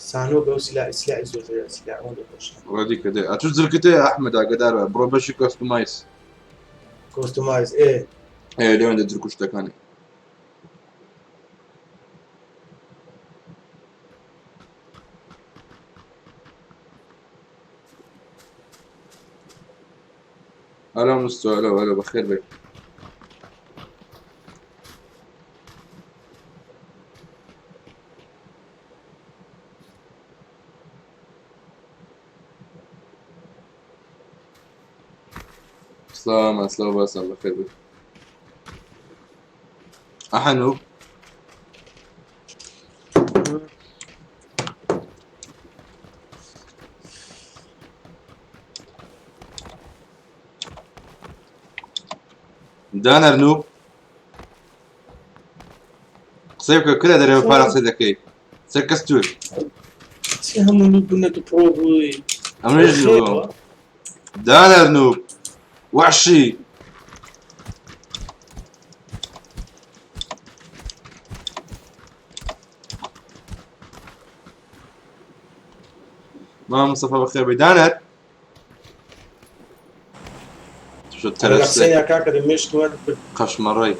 سانۆ ئەو سلاح سلاحی زۆر سلاح ئەوەندە خۆشە. ڕێدی کە دێ ئەتوو زرکت هەیە ئەحمەد ئاگادار بە بڕۆ بەشی کۆستومایز. کۆستومایز ئێ. ئێ لێوەندە جرک و شتەکانی. ئەلۆ مستۆ ئەلۆ ئەلۆ بەخێر بێ. سلام سلاو باسم بەخێر بێ. ئەحەنوو دانەر نوب قسەی بکە کرا دەرێ پارە قسە دەکەی سەر کەس تور چی هەموو نوب بوونە تو پرۆ بووی ئەمەش دانەر نوب وحشی مام مستەفا بەخێر بێی دانەر شو تەرەسێ کاکە دە مێشک وەر قەشمەڕەی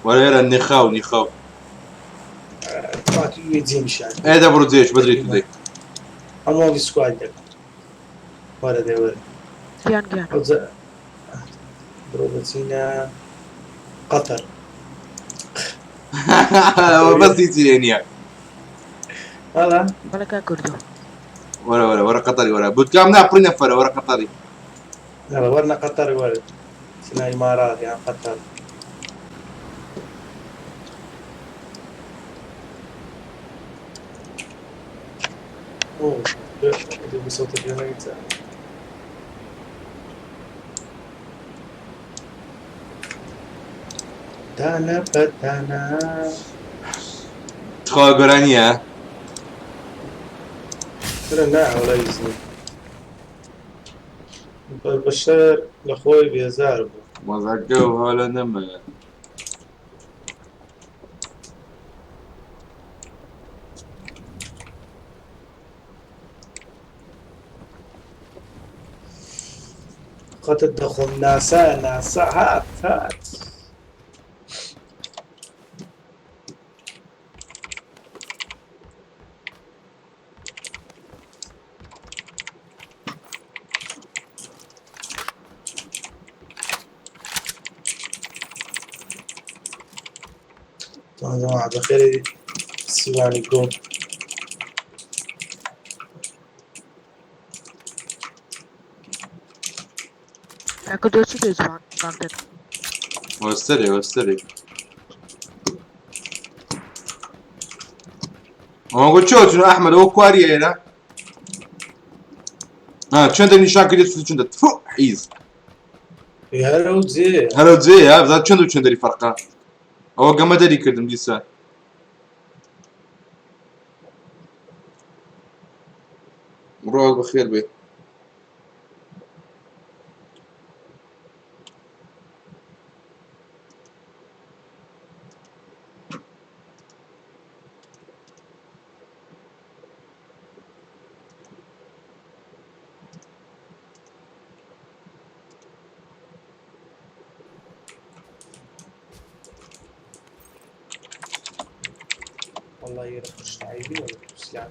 وەرە نخاو نخاو ئێ دە بڕۆ جێش بەدرێت دەی ئەمۆڵی سواد دەکەم وەرە دێ وەرە گیان گیان بڕۆ بچینە قەتەر. ئەوە بەس هیچی لێ نییە. بەڵێ بەڵێ کاک کوردۆ. وەرە وەرە وەرە قەتەری وەرە بوتکام نا پڕی نەفەرە وەرە قەتەری. يلا ورنا قطر ورد سنا إمارات يعني قطر. أوه بصوت الجنريتر. دانا بەدانا. تخوا گۆرانیە؟ ترە نا وەڵا هیچ نیە. بەشەر لە خۆی بێزار بوو. وەزعەکە وها لە نەمایە. قەتت دەخۆم ناسا ناسا هات هات. بەخێری سیوانی گۆ. کاکە تۆ چی دەی بانگ دەکەی؟ وەستەرێ وەستەرێ ئەوە گوت چۆ چون ئەحمەد ئەوە کواریە ئێرە ها چەندە نیشان کردی چندە تفو حیز. هەرەو جێ هەرەو جێیە بزان چەند و چەندەری فەرقە ئەوە گەمە دەری کردم دیسە. ڕۆڵ بەخێر بێ. والله يرخص عيبي ولا سلعة.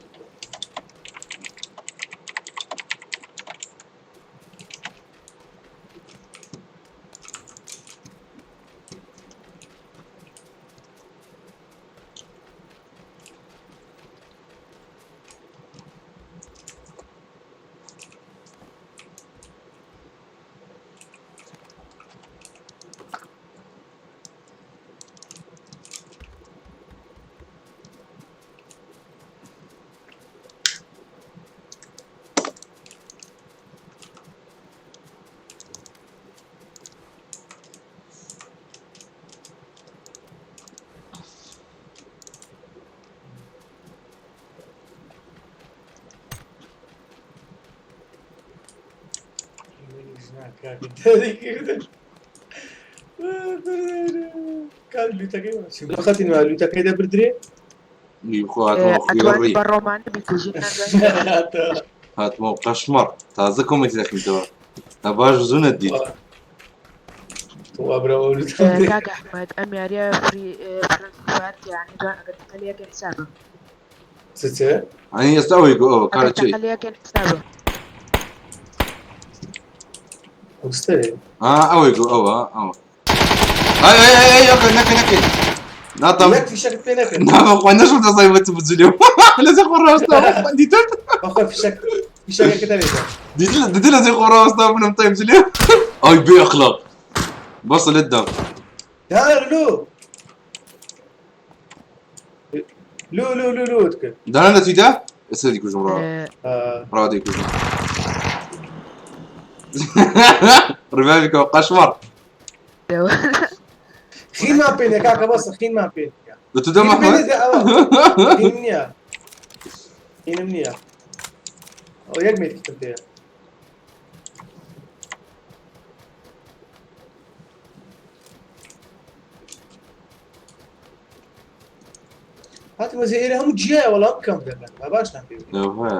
لوتەکەی دەبردرێ. خۆ هاتمەوە ئەتوانی خوێڕی بە ڕۆمانی بیکوژی نازانم. هاتمەوە قەشمەڕ تازە کۆمێنتی دەخیتەوە تا باش زوو نەتدیت. کاک ئەحمەد ئەم یاریە free friendly fire یعنی جوان ئەگەر تەقەلیەکە حسابە. چ ئەنی ئێستا ئەوەی گۆ ئەوە ئەگەر کارە چی؟ تەقەلیەکە حسابە. ئوستێ ئا ئەوەی گۆ ئەوە ئەوە. ئەی ئەی ئەی ئەی ئەکە نەکە نەکەی ناتام یەک فیشەکت پێ نەکرد. ناخوا نەشم دەزای بەچ بجلێ لەسەر خۆ ڕاستە دیتت بەخۆ فیشەک فیشەکەکە دەبێت. دیت دیت لەسەر خۆ ڕاستە منم تایم جلێ ئەی بێ ئەخلاق بەسە لێت دام. دار لو لو لو لو لو تکرد. دانا لە تویدا ئێستا دیکوژم ڕاوە آه. ڕاوە دیکوژم ڕیڤایڤی قەشمەڕ. خینمان پێ نییە کاکە بەسە خینمان پێ نییە. لە تو دەم خینم پێ ئەحمەد؟ نییە، ئەوە. خینم نییە. خینم نییە. ئەو یەک مێتکتم پێیە. هاتمە زێرە هەموو جیایە وەڵام کەم دەکەن با باشتان پێ بگەم. ئەوها.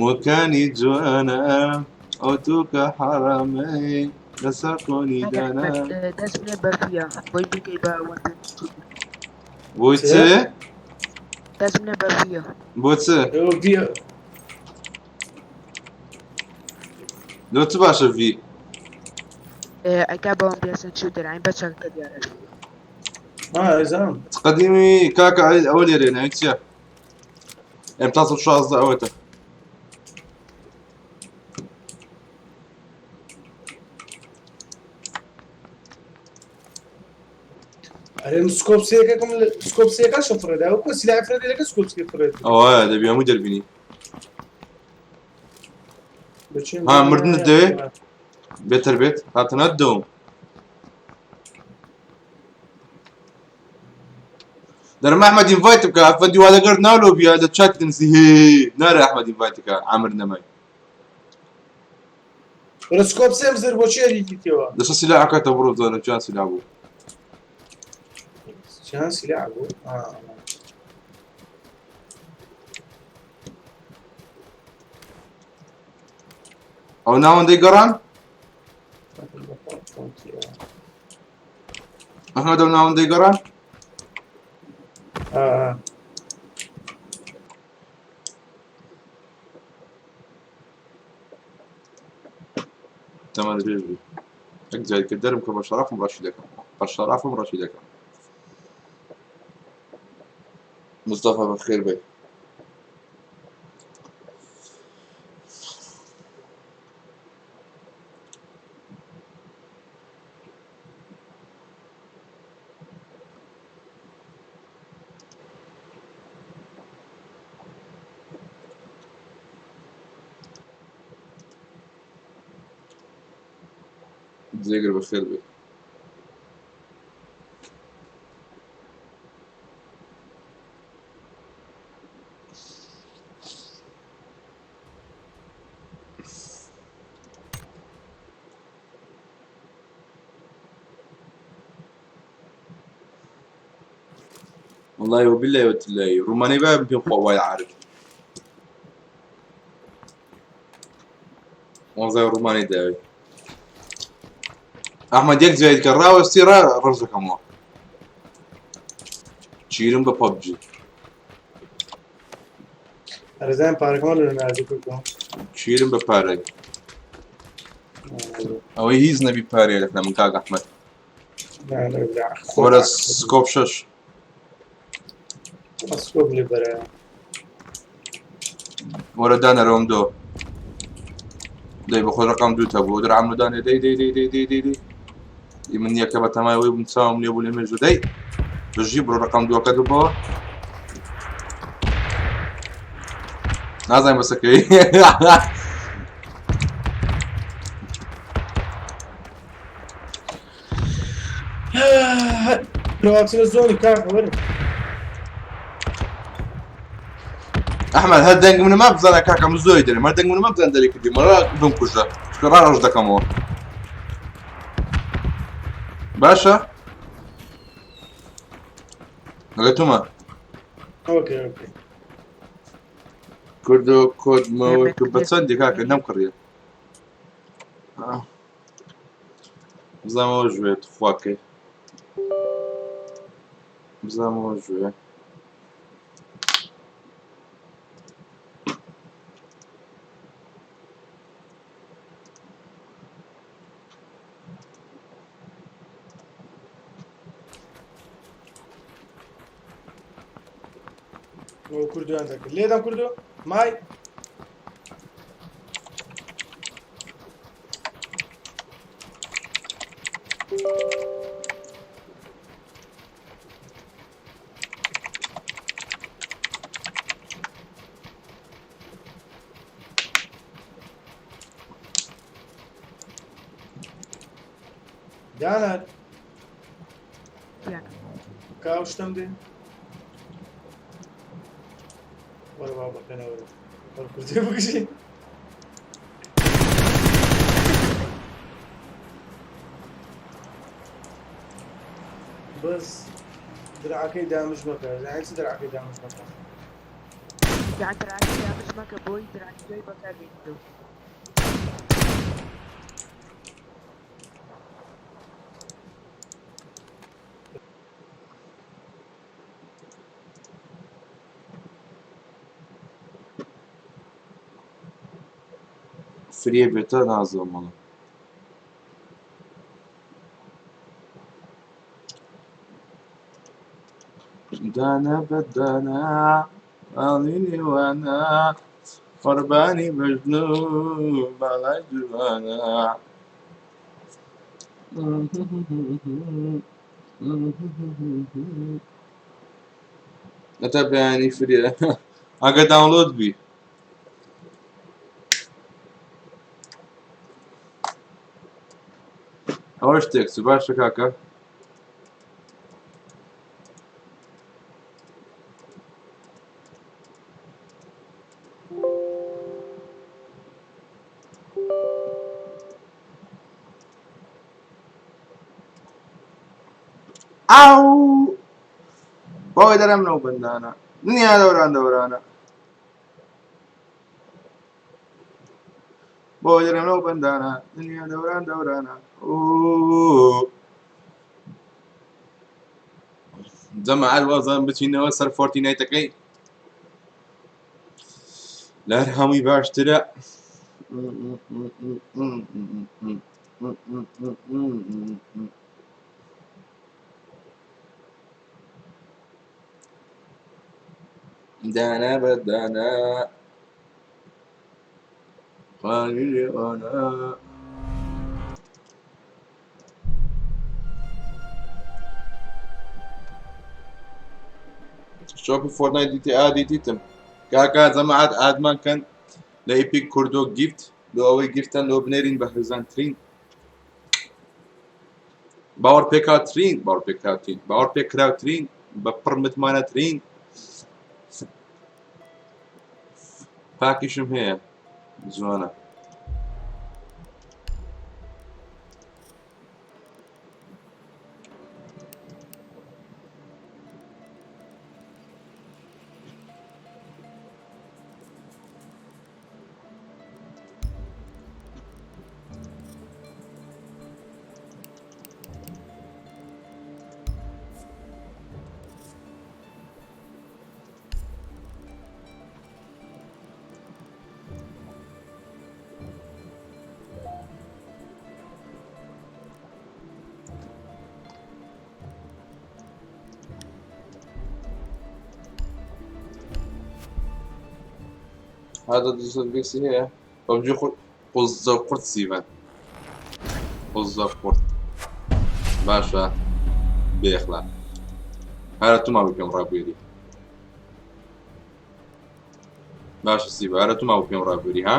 مکانی جوانە ئەو توکە حەرامەی لەسەر کۆنی کاک دانا. ئەحمەد دەست بنێ بە فیا بۆی بیکەی بە 1.22. بۆی چ؟ دەست بنێ بە فیا. بۆ چ؟ ئەوە ڤی- لۆ چ باشە ڤی؟ ئەیکا بە 1.22 عین بە چەکەکە دیارە. آه، ئەزانم. قدیمی کاکە ئەوە لێرێ ناوی چییە؟ ئەم تا 116 ئەوەتە. ئەرێ من scope سێیەکەم scope سێیەکەشم فڕێدا. ئەو کۆ سیلاحی فڕێدی لەکە scope سێ فڕێدی. ئەوە دەبی هەموو دەربینی. بچین ها مردنت دەوێ؟ بێتەر بێت هاتە نەدەوم. دەرم ئەحمەد invite بکە ئەفەندی وا لەگەر ناولۆ بیا لە چات دەنووسی هێ نارە ئەحمەد invite بکە عامر نەمای. وەرە scope سێم زر بۆ چی ئەریکیتەوە؟ لەسەر سیلاحەکەتە بڕۆ بزانە چیان سیلاح بوو. چیان سیلاح بوو؟ آه. ئەو ناوەندەی گەڕان؟ ئەحمەد ئەو ناوەندەی گەڕان؟ آه. تەمان درێژ بوو. یەک جاری کە دەرم کە بە شەرافم ڕەشی دەکەم. بە شەرافم ڕەشی دەکەم. مستەفا بەخێر بێ. جێگر بەخێر بێ. والله وبالله وتلاي روماني بقى يمكن قوي عارف وزي روماني داوي احمد يك زايد كراوة سيرا رزق مو تشيلم ببجي. ئەرزان پارەکەمان لە نازیکردەوە. تشيلم بباري او هيز نبي باري لك من كاك احمد. ولا سكوب شش. سکۆپ لێ بەرە. ولا دانا روم دو دەی بەخۆ ڕقم دوو تەبوو در عملو دانێ دەی دەی دەی دەی دەی دەی دەی ئی من یەکە بە تەمای وی بووم چاوم لێ بوو لە مێژوو دەی بژی بڕۆ ڕقم دووەکە دووبەوە نازانم بەسەکەوی. لەواترە زۆنی کاکە وەرە. ئەحمد هەر دەنگ منە ما بزانە کاکە من زۆری دەرێم هەر دەنگ منە ما بزان دەرێ کردی مەرا بمکوژە چونکە ڕاڕەش دەکەمەوە باشە لەگە تومە okay okay. کوردۆ کۆدمەوە بە چەندی کاکە نەمکڕیە بزانەوە ژوێت خواکەی بزانەوە ژوێ. کوردیان دەکرد لێدەم کوردۆ مای. دانەر کاو شتم دێ وەرە با بەکەنە وەرە وەرە کوردی بکشی. بەس درعەکەی دامش مەکە. یانی چ درعەکەی دامش مەکە؟ یان درعەکەی دامش مەکە بۆی درعەکەی دوای بەکاربێنیتەوە. فریە بێتە نازەمەڵە. دانا بەدانا ماڵی نێوانە قوربانی بەژن و باڵای جوانە. هەتا بەیانی فریە ئەگە داونلۆد بی. ئەوە شتێک چ باشە کاکە. ئاو بۆی دەرم لەو بەندانە دنیا دەوران دەورانە بۆ دەرم لەو بەندانە دنیا دەوران دەورانە. جەماعەت وازان بچینەوە سەر فۆرتینایتەکەی لە هەر هەمووی باشترە. دانا بەدانا خوانا. شۆپی فۆرتنایت دیتی ئا دیتیتم کاکە. جەماعەت ئادمان کەن لە ئیپیک کوردۆ گیفت لۆ ئەوەی گیفتەن لۆ بنێرین بە هەرزانترین باوەڕ پێکاترین باوەڕ پێکراوترین باوەڕ پێکراوترین بە پڕ متمانەترین پاکیشم هەیە جوانە. هذا دوسة بيكسي هي ببجي قز قرط سيفن قز قرط باشا بێخلا هەرە تو ماوی پێم ڕابێری باشە سیبە هەرە تو ماوی پێم ڕابێری ها.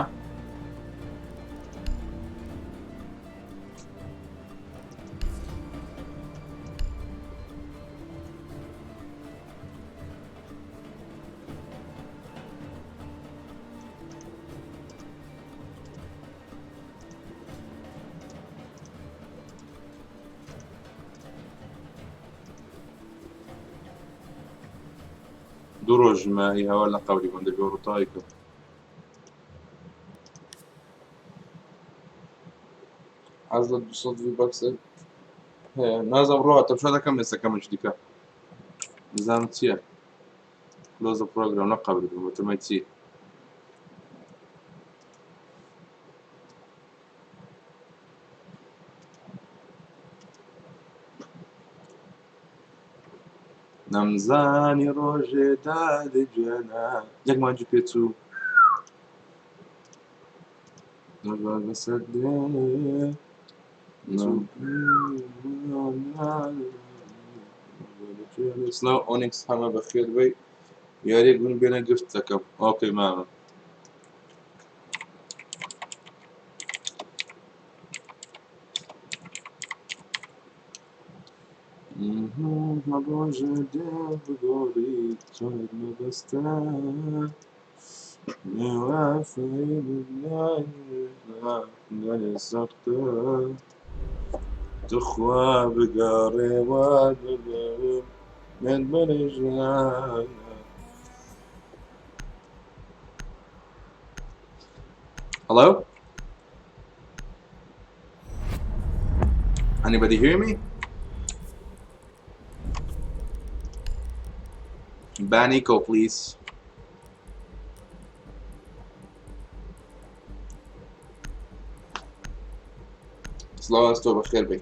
دوو ڕۆژمە ئی هەوا لە قەوری بوون دەبێ ڕوتاوی کەم. حەز لە 200 ڤی بەکس هەیە نازم ڕۆ تەمشا دەکەم ئێستا کەمێکی دیکە بزانم چییە. Close the program لە قەبری بووم بەتەمای چی. نەمزانی ڕۆژێ دادێ گوێنە یەک مانگی پێچوو بەسەر دێ سلاو ئۆنیکس حەمە بەخێر بێی یاریەک بوون بێنە گفت دەکەم ئۆکەی مامە. ڕۆژێ دێ بگۆڕی چۆنت مەبەستە سەختە تخوا بگەڕێوە من بەرێژان. Hello? Anybody hear me? Ban Eco, please. سڵاو ئەستۆ بەخێر بێی.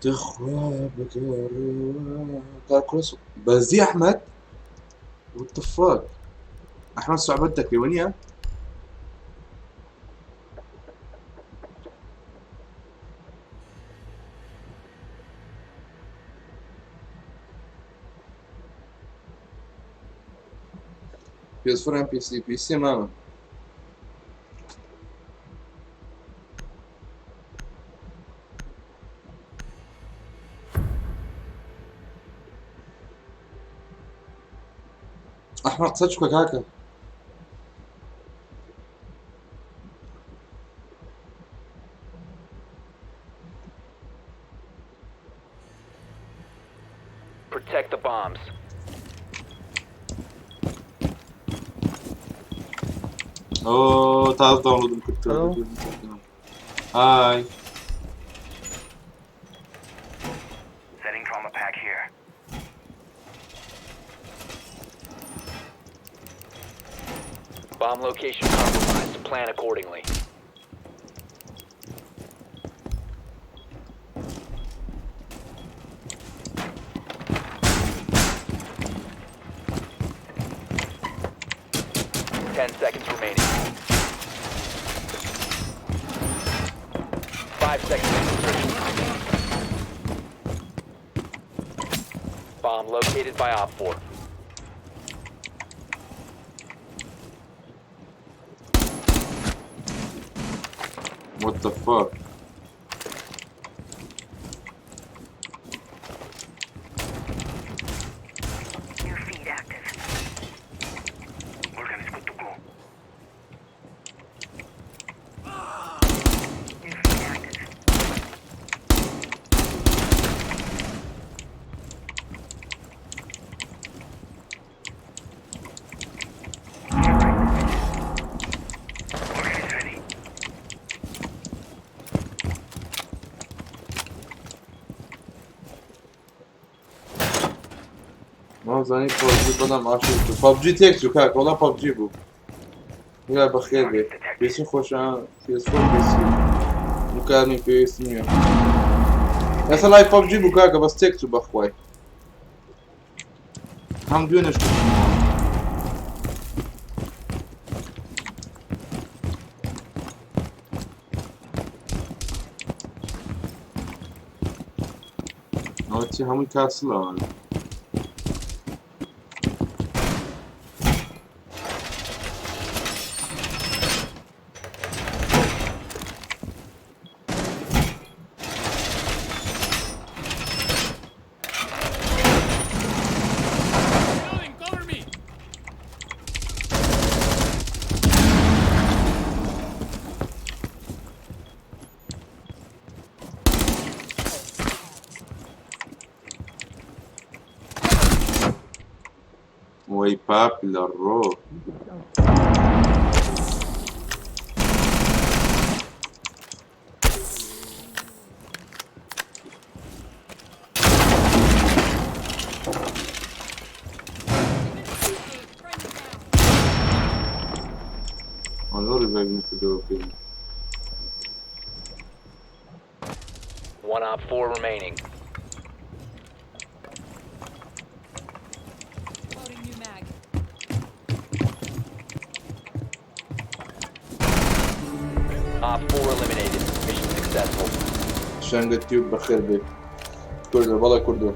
تخوا بگەڕێوە کاکۆس بەزی ئەحمەد What the fuck ئەحمەد سوعبەت دەکەی وەنیە؟ PS4 and PC PC مامە. ئەحمەد قسە چکە کاکە. Protect the bombs. ئۆ تازە داونلۆدم کرد. Hello. های. Setting trauma pack here. Bomb location compromised. Plan accordingly. 10 seconds remaining. 5 seconds to insertion. Bomb located by OpFor. What the fuck? New feed active. Morgan is good to go. New feed active. Morgan is ready. مامزانی پەبجی بەڵام عاشق بوو پەبجی تێک چوو کاکە وەڵا پەبجی بوو یا بەخێر بێ پێسی خۆشە PS4 PC مکارمی پێویست نییە ئێستا لای پەبجی بوو کاکە بەس تێک چوو بەخوای هەم دوێنێش کوشتم. ئەوە چی هەمووی کاسڵەوانە. وەی پاپ لە ڕۆ. ئەڵۆ ڕیڤایڤ نەکردەوە پێی. One Op 4 remaining. Loading new mag. Op 4 eliminated. Mission successful. شەنگە تیوب بەخێر بێ کوردۆ بەڵێ کوردۆ.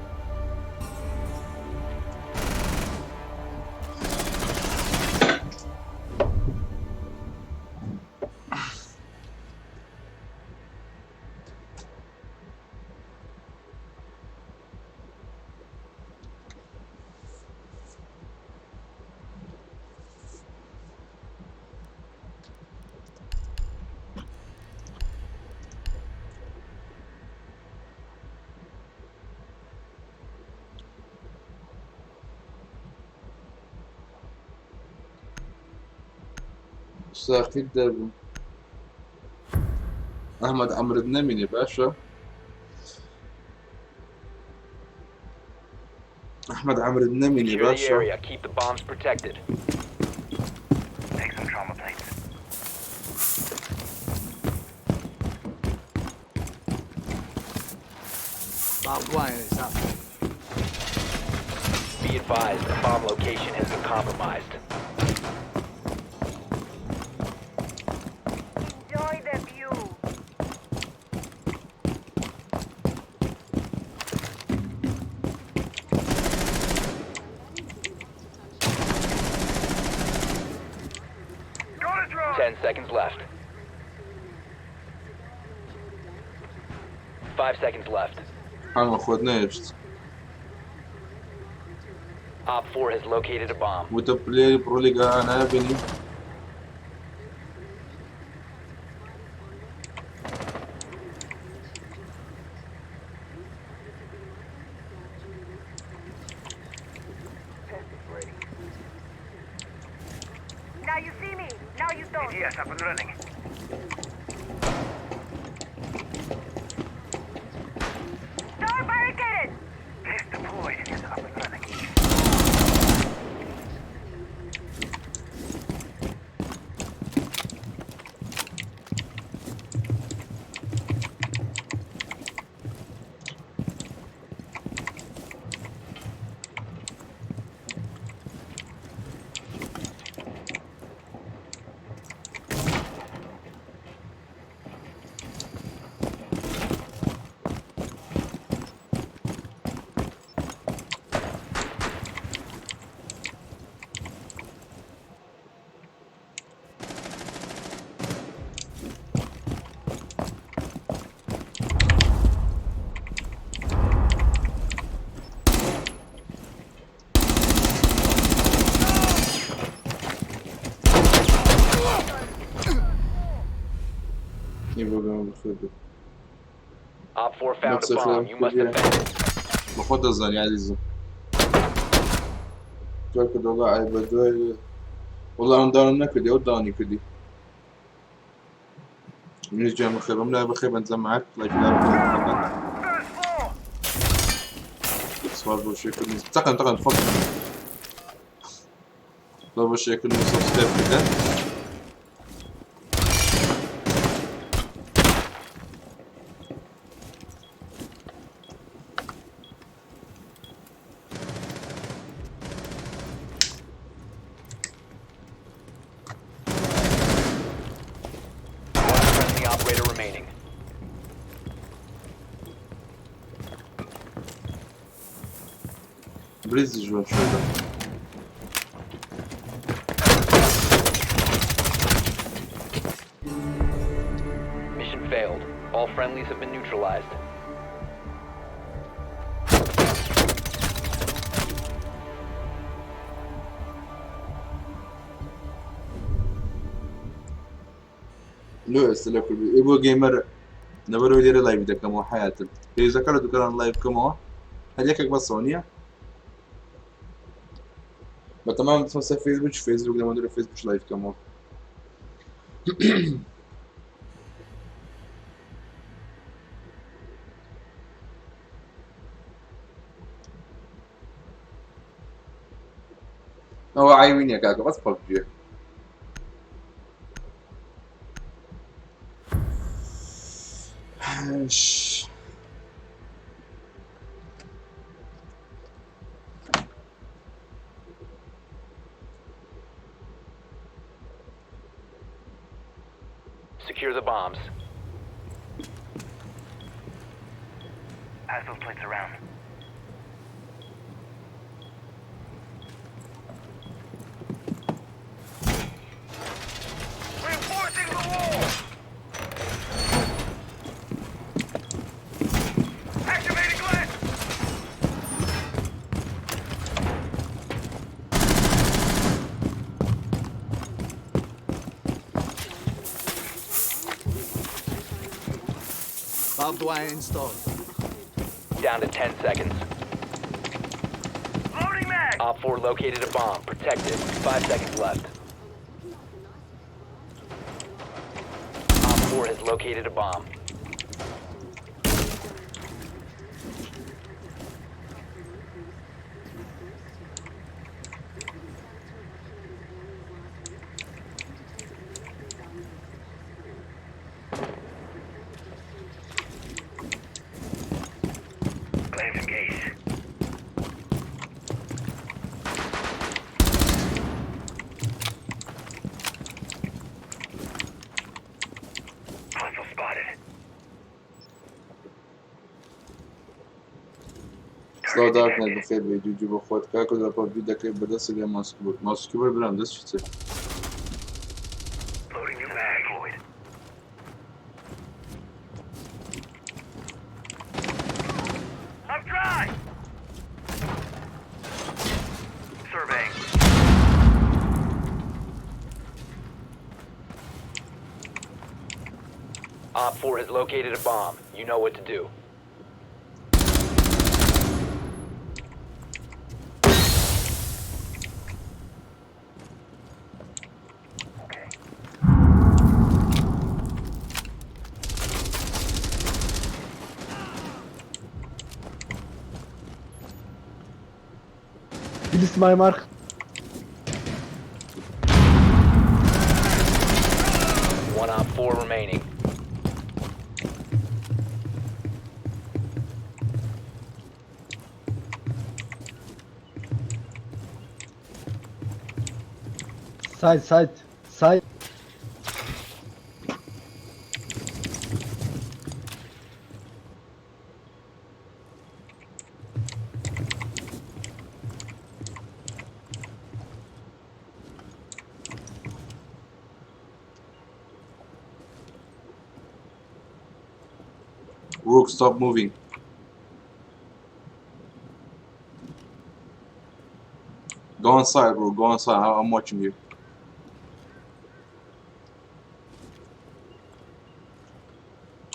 ساخیت دەبوو ئەحمەد عەمرت نەمینێ باشە ئەحمەد عەمرت نەمینێ Secure the باشە area. Keep the bombs protected. Take some trauma plates. Barbed wire is up. Be advised, the bomb location has been compromised. Enjoy the view. Got a drone. 10 seconds left. 5 seconds left. حەمە خۆت نەهێشت Op 4 has located a bomb. وتە پلێری پرۆلیگا نابینی Test is ready. Now you see me. Now you don't. Yes, up and running. Door barricaded. Test deployed. Is up and running. نیوەگەم بەخێر بێ Op 4 found a نفس bomb. You must defend it. بە خۆت دەزانی عزیزم دوای کردۆگە ئای بە دوای وەڵا من داوم نەکردی ئەو داونی کردی منیش گیان بەخێر بم لای بەخێر بن جەماعەت لایکی لا بکەن بکەن First floor. سوپاس بۆ شێکردنی تەقەن تەقەن خۆت سوپاس بۆ شێکردن و سەبسکرایب کردن. One friendly operator remaining. بریزی ژوان شوێنە Mission failed. All friendlies have been neutralized. لۆ ئێستا لە کوردی ئێ بۆ گەیمەر لەبەرەوەی لێرە لایڤ دەکەمەوە حیاتم پێویستەکە لە دوکانان لایڤ بکەمەوە هەر یەکێک بەسەوە نییە؟ بەتەمام بچمە سەر فەیسبوک، فەیسبوک لەمە دوورە فەیسبوک live کەمەوە. ئەوە عەیبی نییە کاکە بەس پەبجیە. Secure the bombs. Pass those plates around. Reinforcing the wall! Activating glass! Barbed wire installed. Down to 10 seconds. Loading mag! Op 4 located a bomb. Protect it. 5 seconds left. Op 4 has located a bomb. Glaive engaged. Hostile spotted. سڵاو دارک نایت بەخێر بێی جوجو بۆ خۆت کاکە لە پەبجی دەکرێت بەدەست یان ماوس کیبۆرد ماوس کیبۆرد برام دەست چی Loading new mag. Deployed. I'm dry. Surveying. Op 4 has located a bomb. You know what to do. Please my mark. One Op 4 remaining. Side side side. Rook, stop moving. Go inside, bro. Go inside. I'm watching you.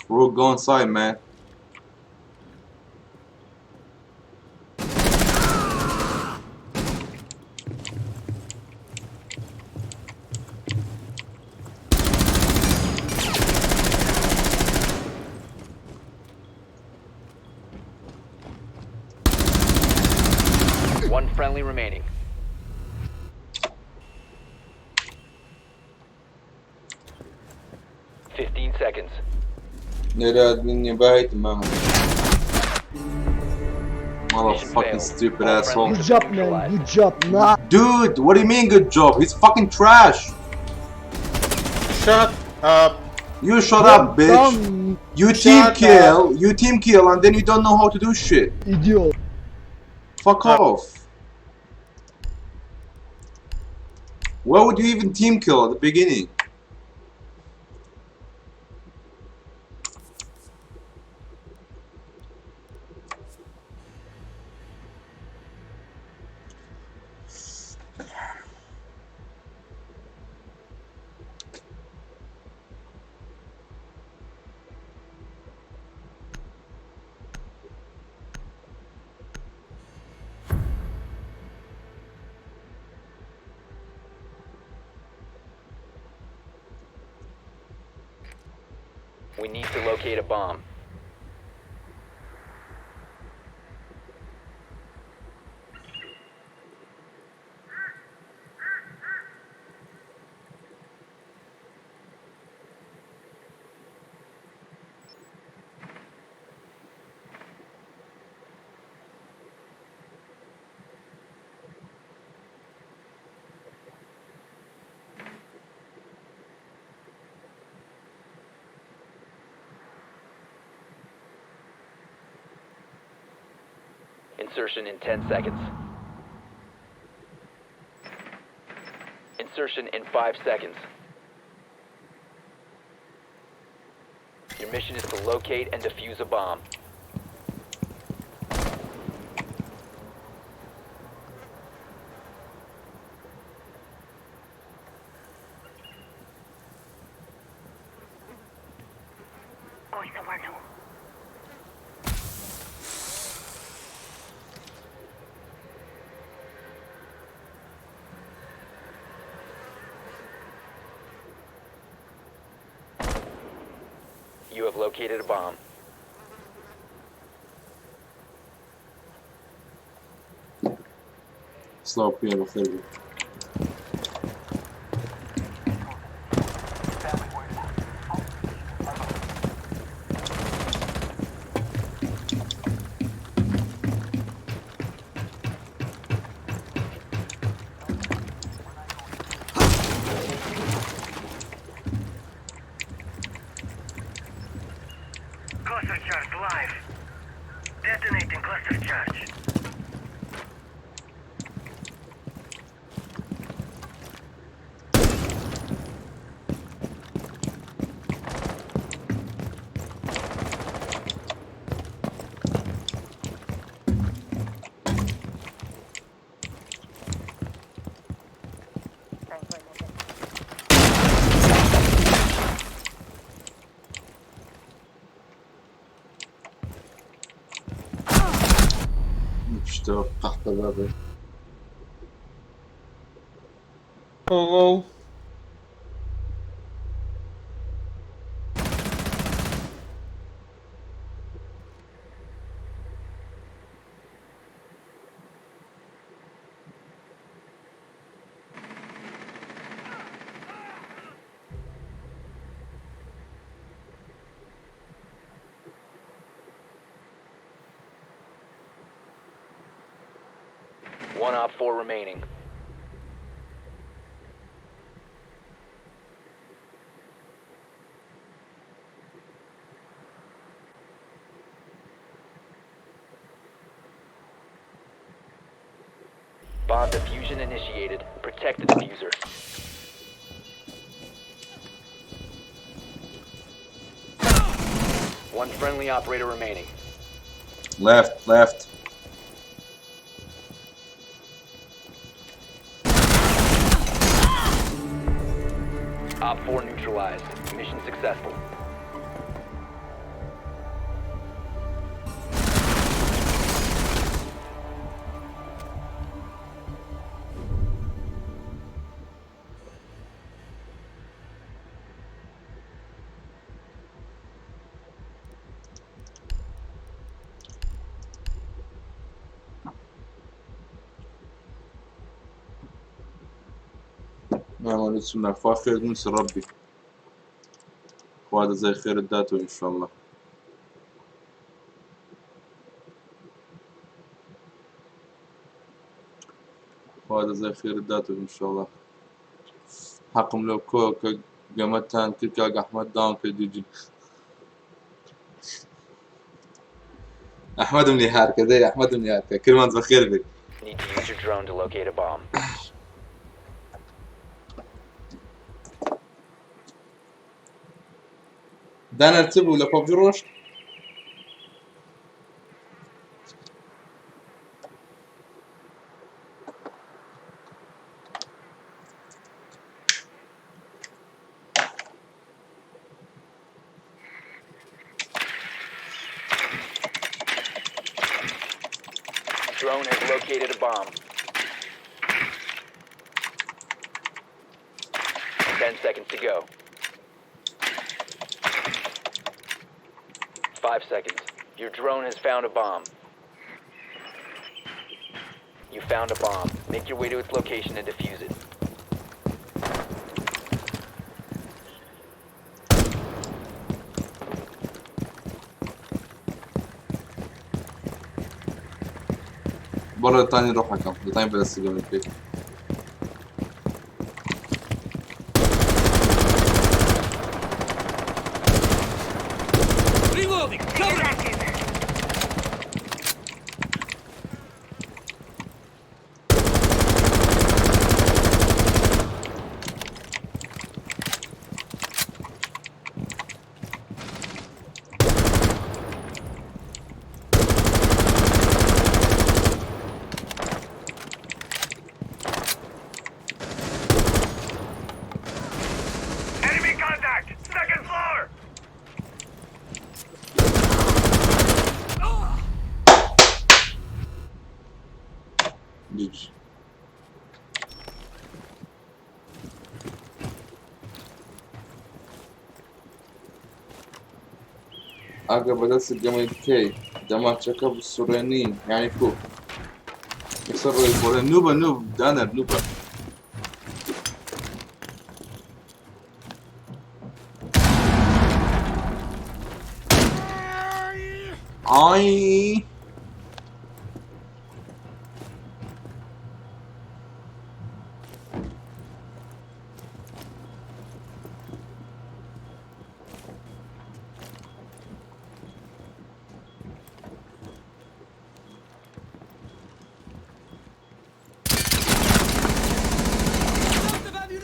Rook, go inside, man. One friendly remaining. 15 seconds. لێرە نییە باهیتم مامە. Mission Motherfucking failed. stupid All asshole. friendlies Good job have been man. neutralized. Good job. Nah. Dude, what do you mean good job? He's fucking trash. Shut up. You shut up, bitch. Dumb You team Shut kill, you team kill, and then you don't know how to do shit. idiot. Fuck off. Why would you even team kill at the beginning? We need to locate a bomb. Insertion in 10 seconds. Insertion in 5 seconds. Your mission is to locate and defuse a bomb. Going somewhere new. You have located a bomb. سڵاو پێ بەخێر بێ. Cluster charge live. Detonating cluster charge. شتەوە قەحپە بابێ. Hello. One op 4 remaining. Bomb defusion initiated. Protect the defuser. One friendly operator remaining. Left, left. Op 4 neutralized. Mission successful. نعم لسنا خوا خێر نووس ڕەبی خوا دەزای خێرت داتەوە ئینشەڵڵا. خوا دەزای خێرت داتەوە ئینشەڵڵا. حەقم لەو کۆ کە گەمەتان کرد کاک ئەحمەد داوام پێ دیجی. ئەحمەدم لێ هارکە دەی ئەحمەدم لێ هارکە کرمانج بەخێر بێ. Need to use your drone to locate a bomb. دانەر چ بوو لە پەبجی ڕۆشت؟ Drone has located a bomb. 10 seconds to go. 5 seconds. Your drone has found a bomb. You found a bomb. Make your way to its location and defuse it. بەڵێ دەتانی ڕۆحەکەم دەتانی بەدەستی گەمە بکەیت. Reloading! Cover me! Enemy contact! Second floor! GG. ئاگە بەدەست گەمەی بکەی دەمانچەکە بسوڕێنی یانی کو لەسەر ڕێی خۆرە نوبە نوب دانەر نوبە ئای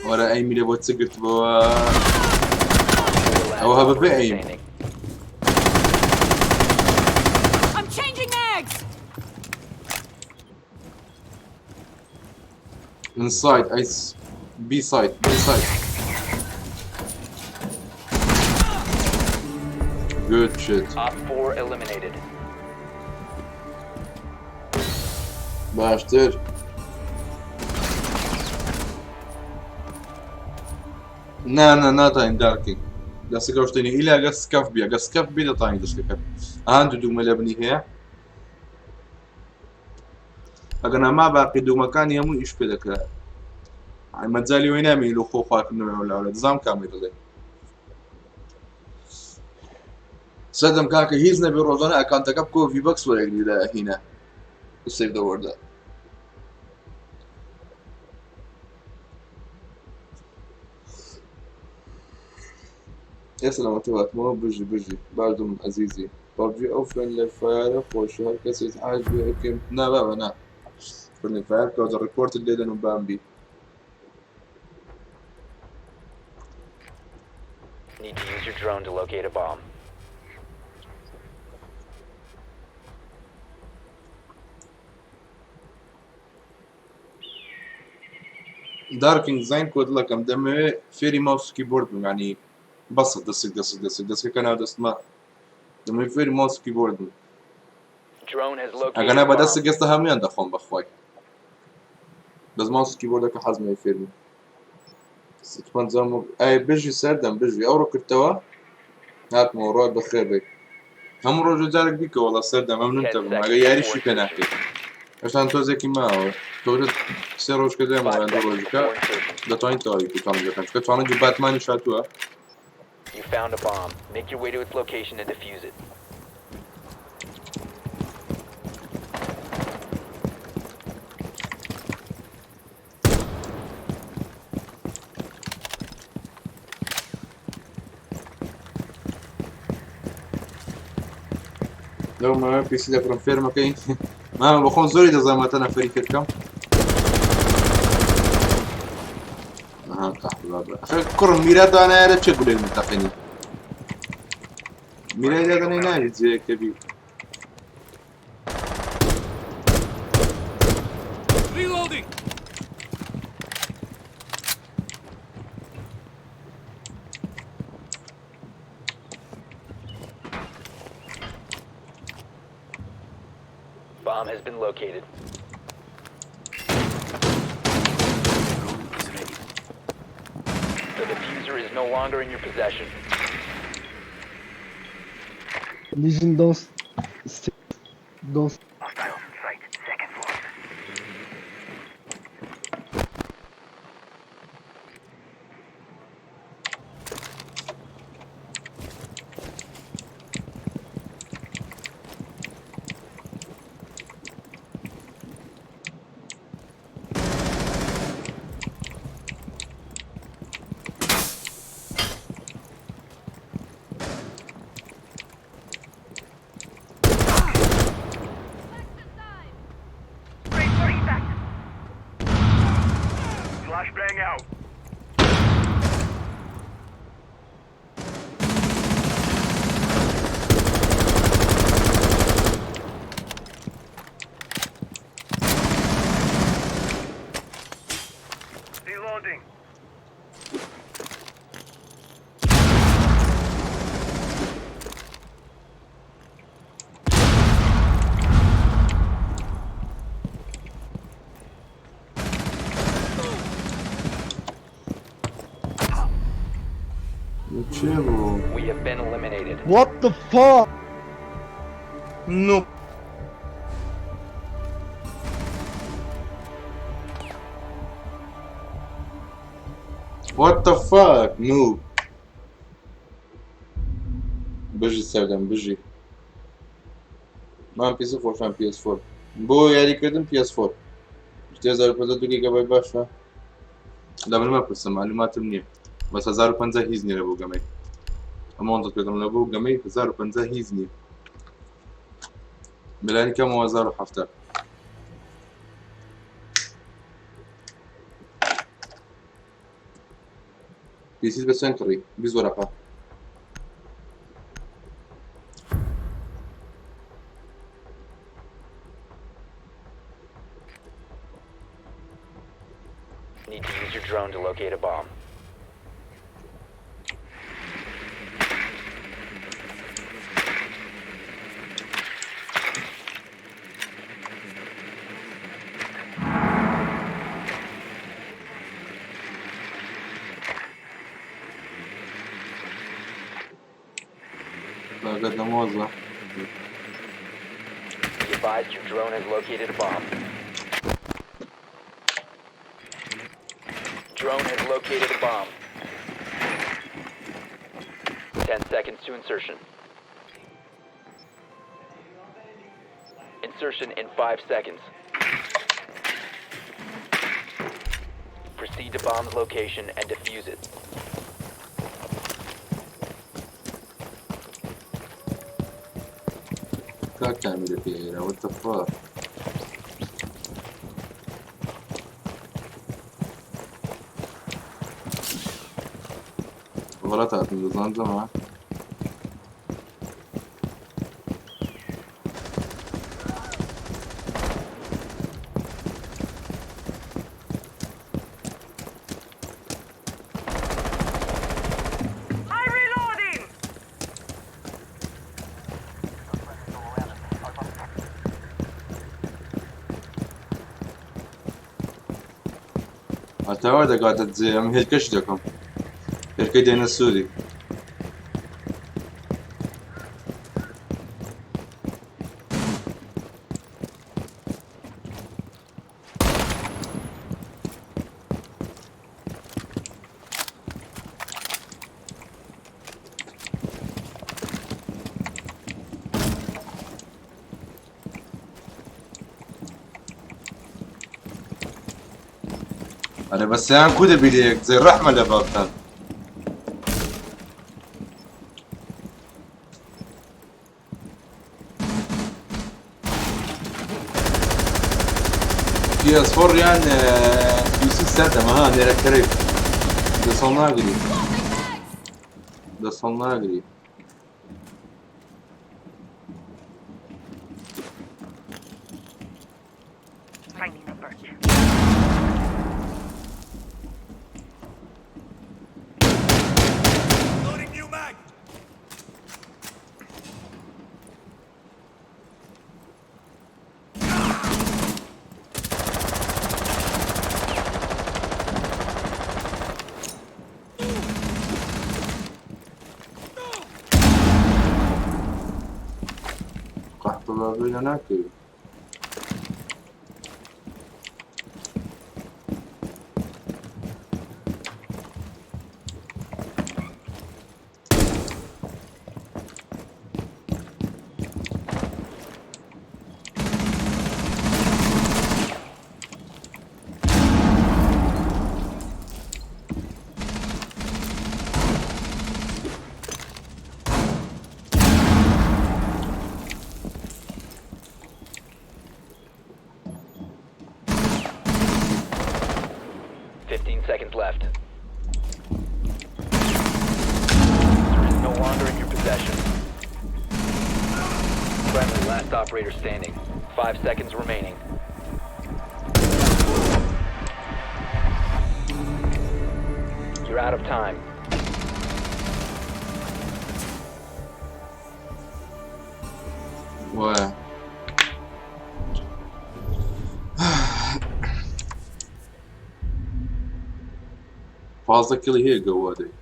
وەرە ئەی میرە بۆ چ گرتبەوە Last ئەوە بەبێ operator ئەیم standing. I'm changing mags! Inside I B side B side Good shit. Op 4 eliminated. باشتر نا نا ناتاین دارکین دەستەکە شتێنی ئیلا گە سکەف بی گە سکەف بی دەتوانین دەستەکە ئەهان دوو دوگمە لە بنی هەیە ئەگەر ناما باقی دوگمەکانی هەموو ئیش پێ دەکرا مەجالی وی نامێنی لۆ خۆ خواردنەوە لاولە دەزانم کامی دەڵێ سەردەم کاکە هیچ نەبێ ڕۆژانە ئەکانتەکە بکۆ ڤیبەکس وەرەگری لە هینە سەیڤ دە وۆردە ئێستا لەمە تۆ بژی بژی باردم ئەزیزی پەبجی ئەو فرێندلی فایەرە خۆشە هەر کەسێ ئیزعاج بێ ئەکەم نا بابە نا فرێندلی فایەر کەوتە ڕیپۆرتت لێدەن و بام بی Need to use your drone to locate a bomb. دارکینگ زین کۆ دڵەکەم دەمەوێ فێری ماوس و کیبۆرد بم یعنی بەسە دەسک دەسک دەسک دەسکەکە ناو دەستمە دەمەوێ فێری ماوس و کیبۆرد بم Drone has located ئەگەنا a بە دەسک bomb. ئێستا هەمویان دەخۆم بەخوای بەس ماوس و کیبۆردەکە حەزمەوێ فێر بم ئەی بژی سەردەم بژی ئەوڕۆ کردەوە هاتمەوە ڕۆی بەخێر بێت هەموو ڕۆژە جارێک بیکە وەڵا سەردەم مەمنون 10 تەبم seconds ئەگە یاریشی before پێ insertion. ناکەیت هێشتان تۆزێکی ماوە تۆ سێ ڕۆژ کە دێمەوە 5 یان دوو seconds ڕۆژەکە before insertion. دەتوانین تەواوی بکەین چاڵنجەکان چونکە چاڵنجی باتمانی شاتووە You found a bomb. Make your way to its location and defuse it. لەو ماوە پیسی دەکڕم فێرمەکەی مامە بەخۆم زۆری دەزانم هەتا نەفەری فێرکەم کوڕم میرا دانایە چه گولەی من تەقێنی میرای دادەنەی ناوی جێیەکە بی Reloading! Bomb has been located. Drone is ready. The diffuser is no longer in your possession. Legion down down Hostiles in sight. Second floor. Brace for impact. Flashbang out. Reloading. چێ بوو We have been eliminated. What the fuck? نو What the fuck noob بژی سەردەم بژی من پیسی خۆشم PS4 بۆ یاریکردن PS4 1050 گیگابایت باشە لە من مەپرسە معلوماتم نییە بەس 1050 هیچ نییە لە بۆ گەمەی ئەمە وەندە پێدەم لە بۆ گەمەی 1050 هیچ نییە بەلانی کەمەوە 1070 پیسیت بە چەند کڕی 20 وەرەقە Need to use your drone to locate a bomb. لاگەت لە مۆزە Be advised your drone has located a bomb. Drone has located a bomb. 10 seconds to insertion. Insertion in 5 seconds. Proceed to bomb's location and defuse it. کاک کامیرە پێ What the fuck غلط هاتم دەزان جەماعە I'm reloading. هەتاوا دەگاتە جێ ئەم هێلکەش دەکەم هێلکەی دێنە سووری ئەرێ بەسیان کو دەبی لە یەک جێ ڕەحمە لە باوتان PS4 یان PC سەردەمە ها لێرەکەرەی دەسەڵ ناگری دەسەڵ ناگری Finding the birch. Loading new mag. بابێ ناکەوی. 15 seconds left. Diffuser is no longer in your possession. Friendly, last operator standing. 5 seconds remaining. You're out of time. وایە. 15 kill ی هەیە گەوادەی.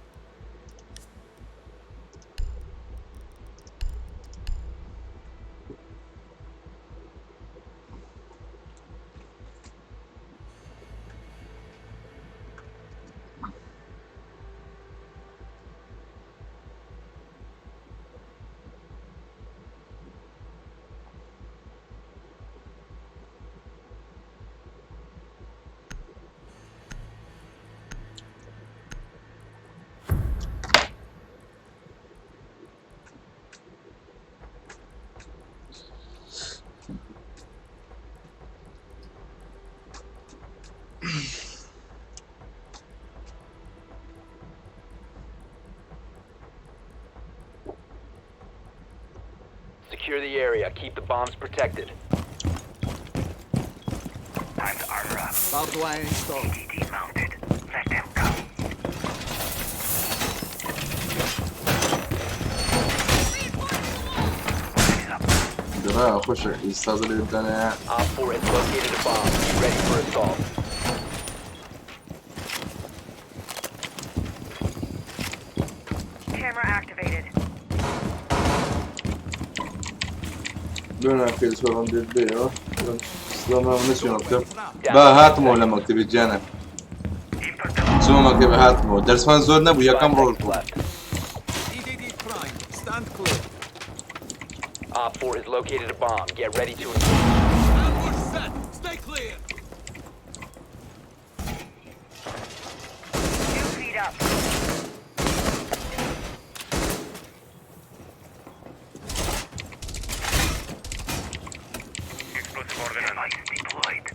Secure the area. Keep the bombs protected. Time to armor up. Barbed wire installed. EDD mounted. Let them come. برا خۆشە ئیستا دەلێ دانایە. OpFor has located a bomb. Be ready for assault. Camera activated. لۆ ناکەی سۆرم دێت بێەوە سڵاو نەچێنە بکەم با هاتمەوە لە مەکتەبی جانە چۆن مەکتەبی هاتمەوە دەرسمان زۆر نەبوو 5 یەکەم ڕۆژ seconds بوو. left. EDD prime. Stand clear. OpFor has located a bomb. Get ready to engage. Ambush set. Stay clear. 2 feet up. Explosive ordnance deployed.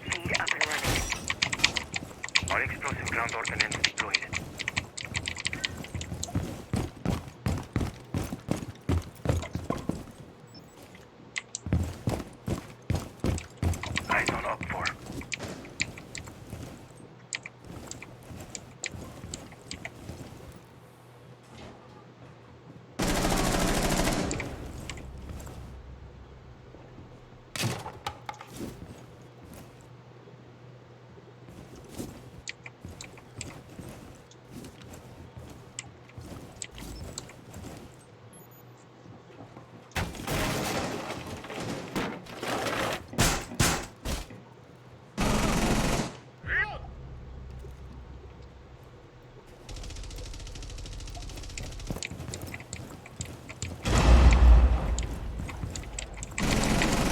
Feed up and running. All explosive ground ordnance deployed. Eyes on OpFor.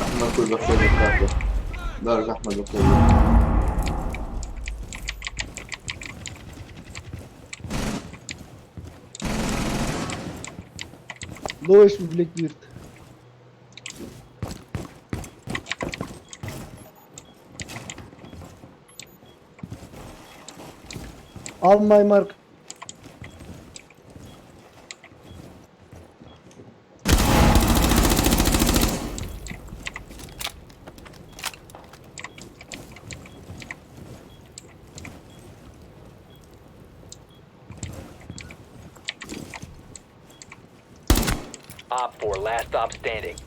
ئەحمەد کورد بەخێر بێت کاکە دارک ئەحمەد بەخێر بێت. Low HP Blackbeard. Al my mark. OpFor, last stop standing.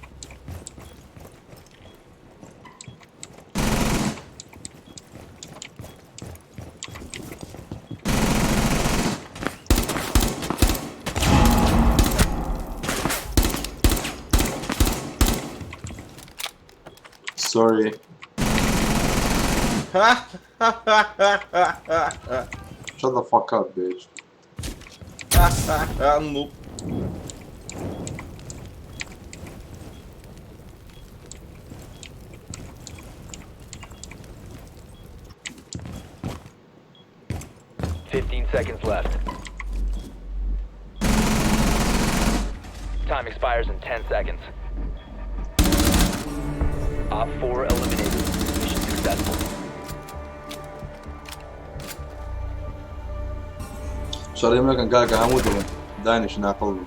Sorry. Shut the fuck up, bitch. Noob. 15 seconds left. Time expires in 10 seconds. Op 4 eliminated. Mission successful. شەڕی مەکەن کاکە هەموو دڵم دانیش ناقڵ بوو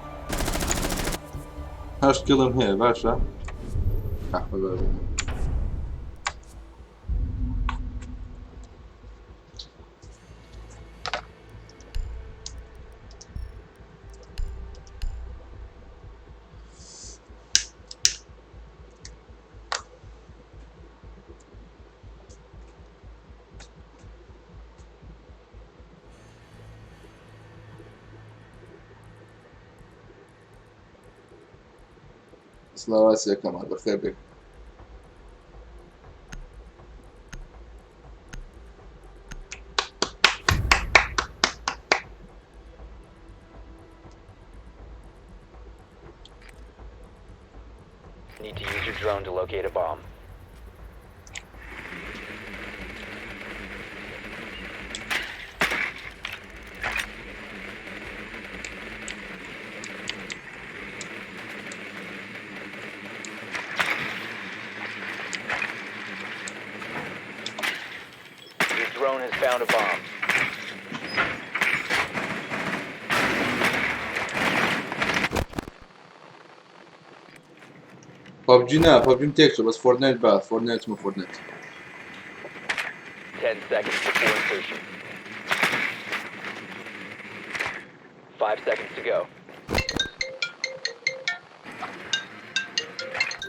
هەشت کیڵم هەیە باشە ئەحمە بابە. سڵاو ئاسیا کەمال بەخێر بێ. Need to use your drone to locate a bomb. Your drone has found a bomb. پەبجی نا پەبجیم تێکچوو بەس فۆرتنایت با فۆرتنایت چمە فۆرتنایت. 10 seconds before insertion. 5 seconds to go.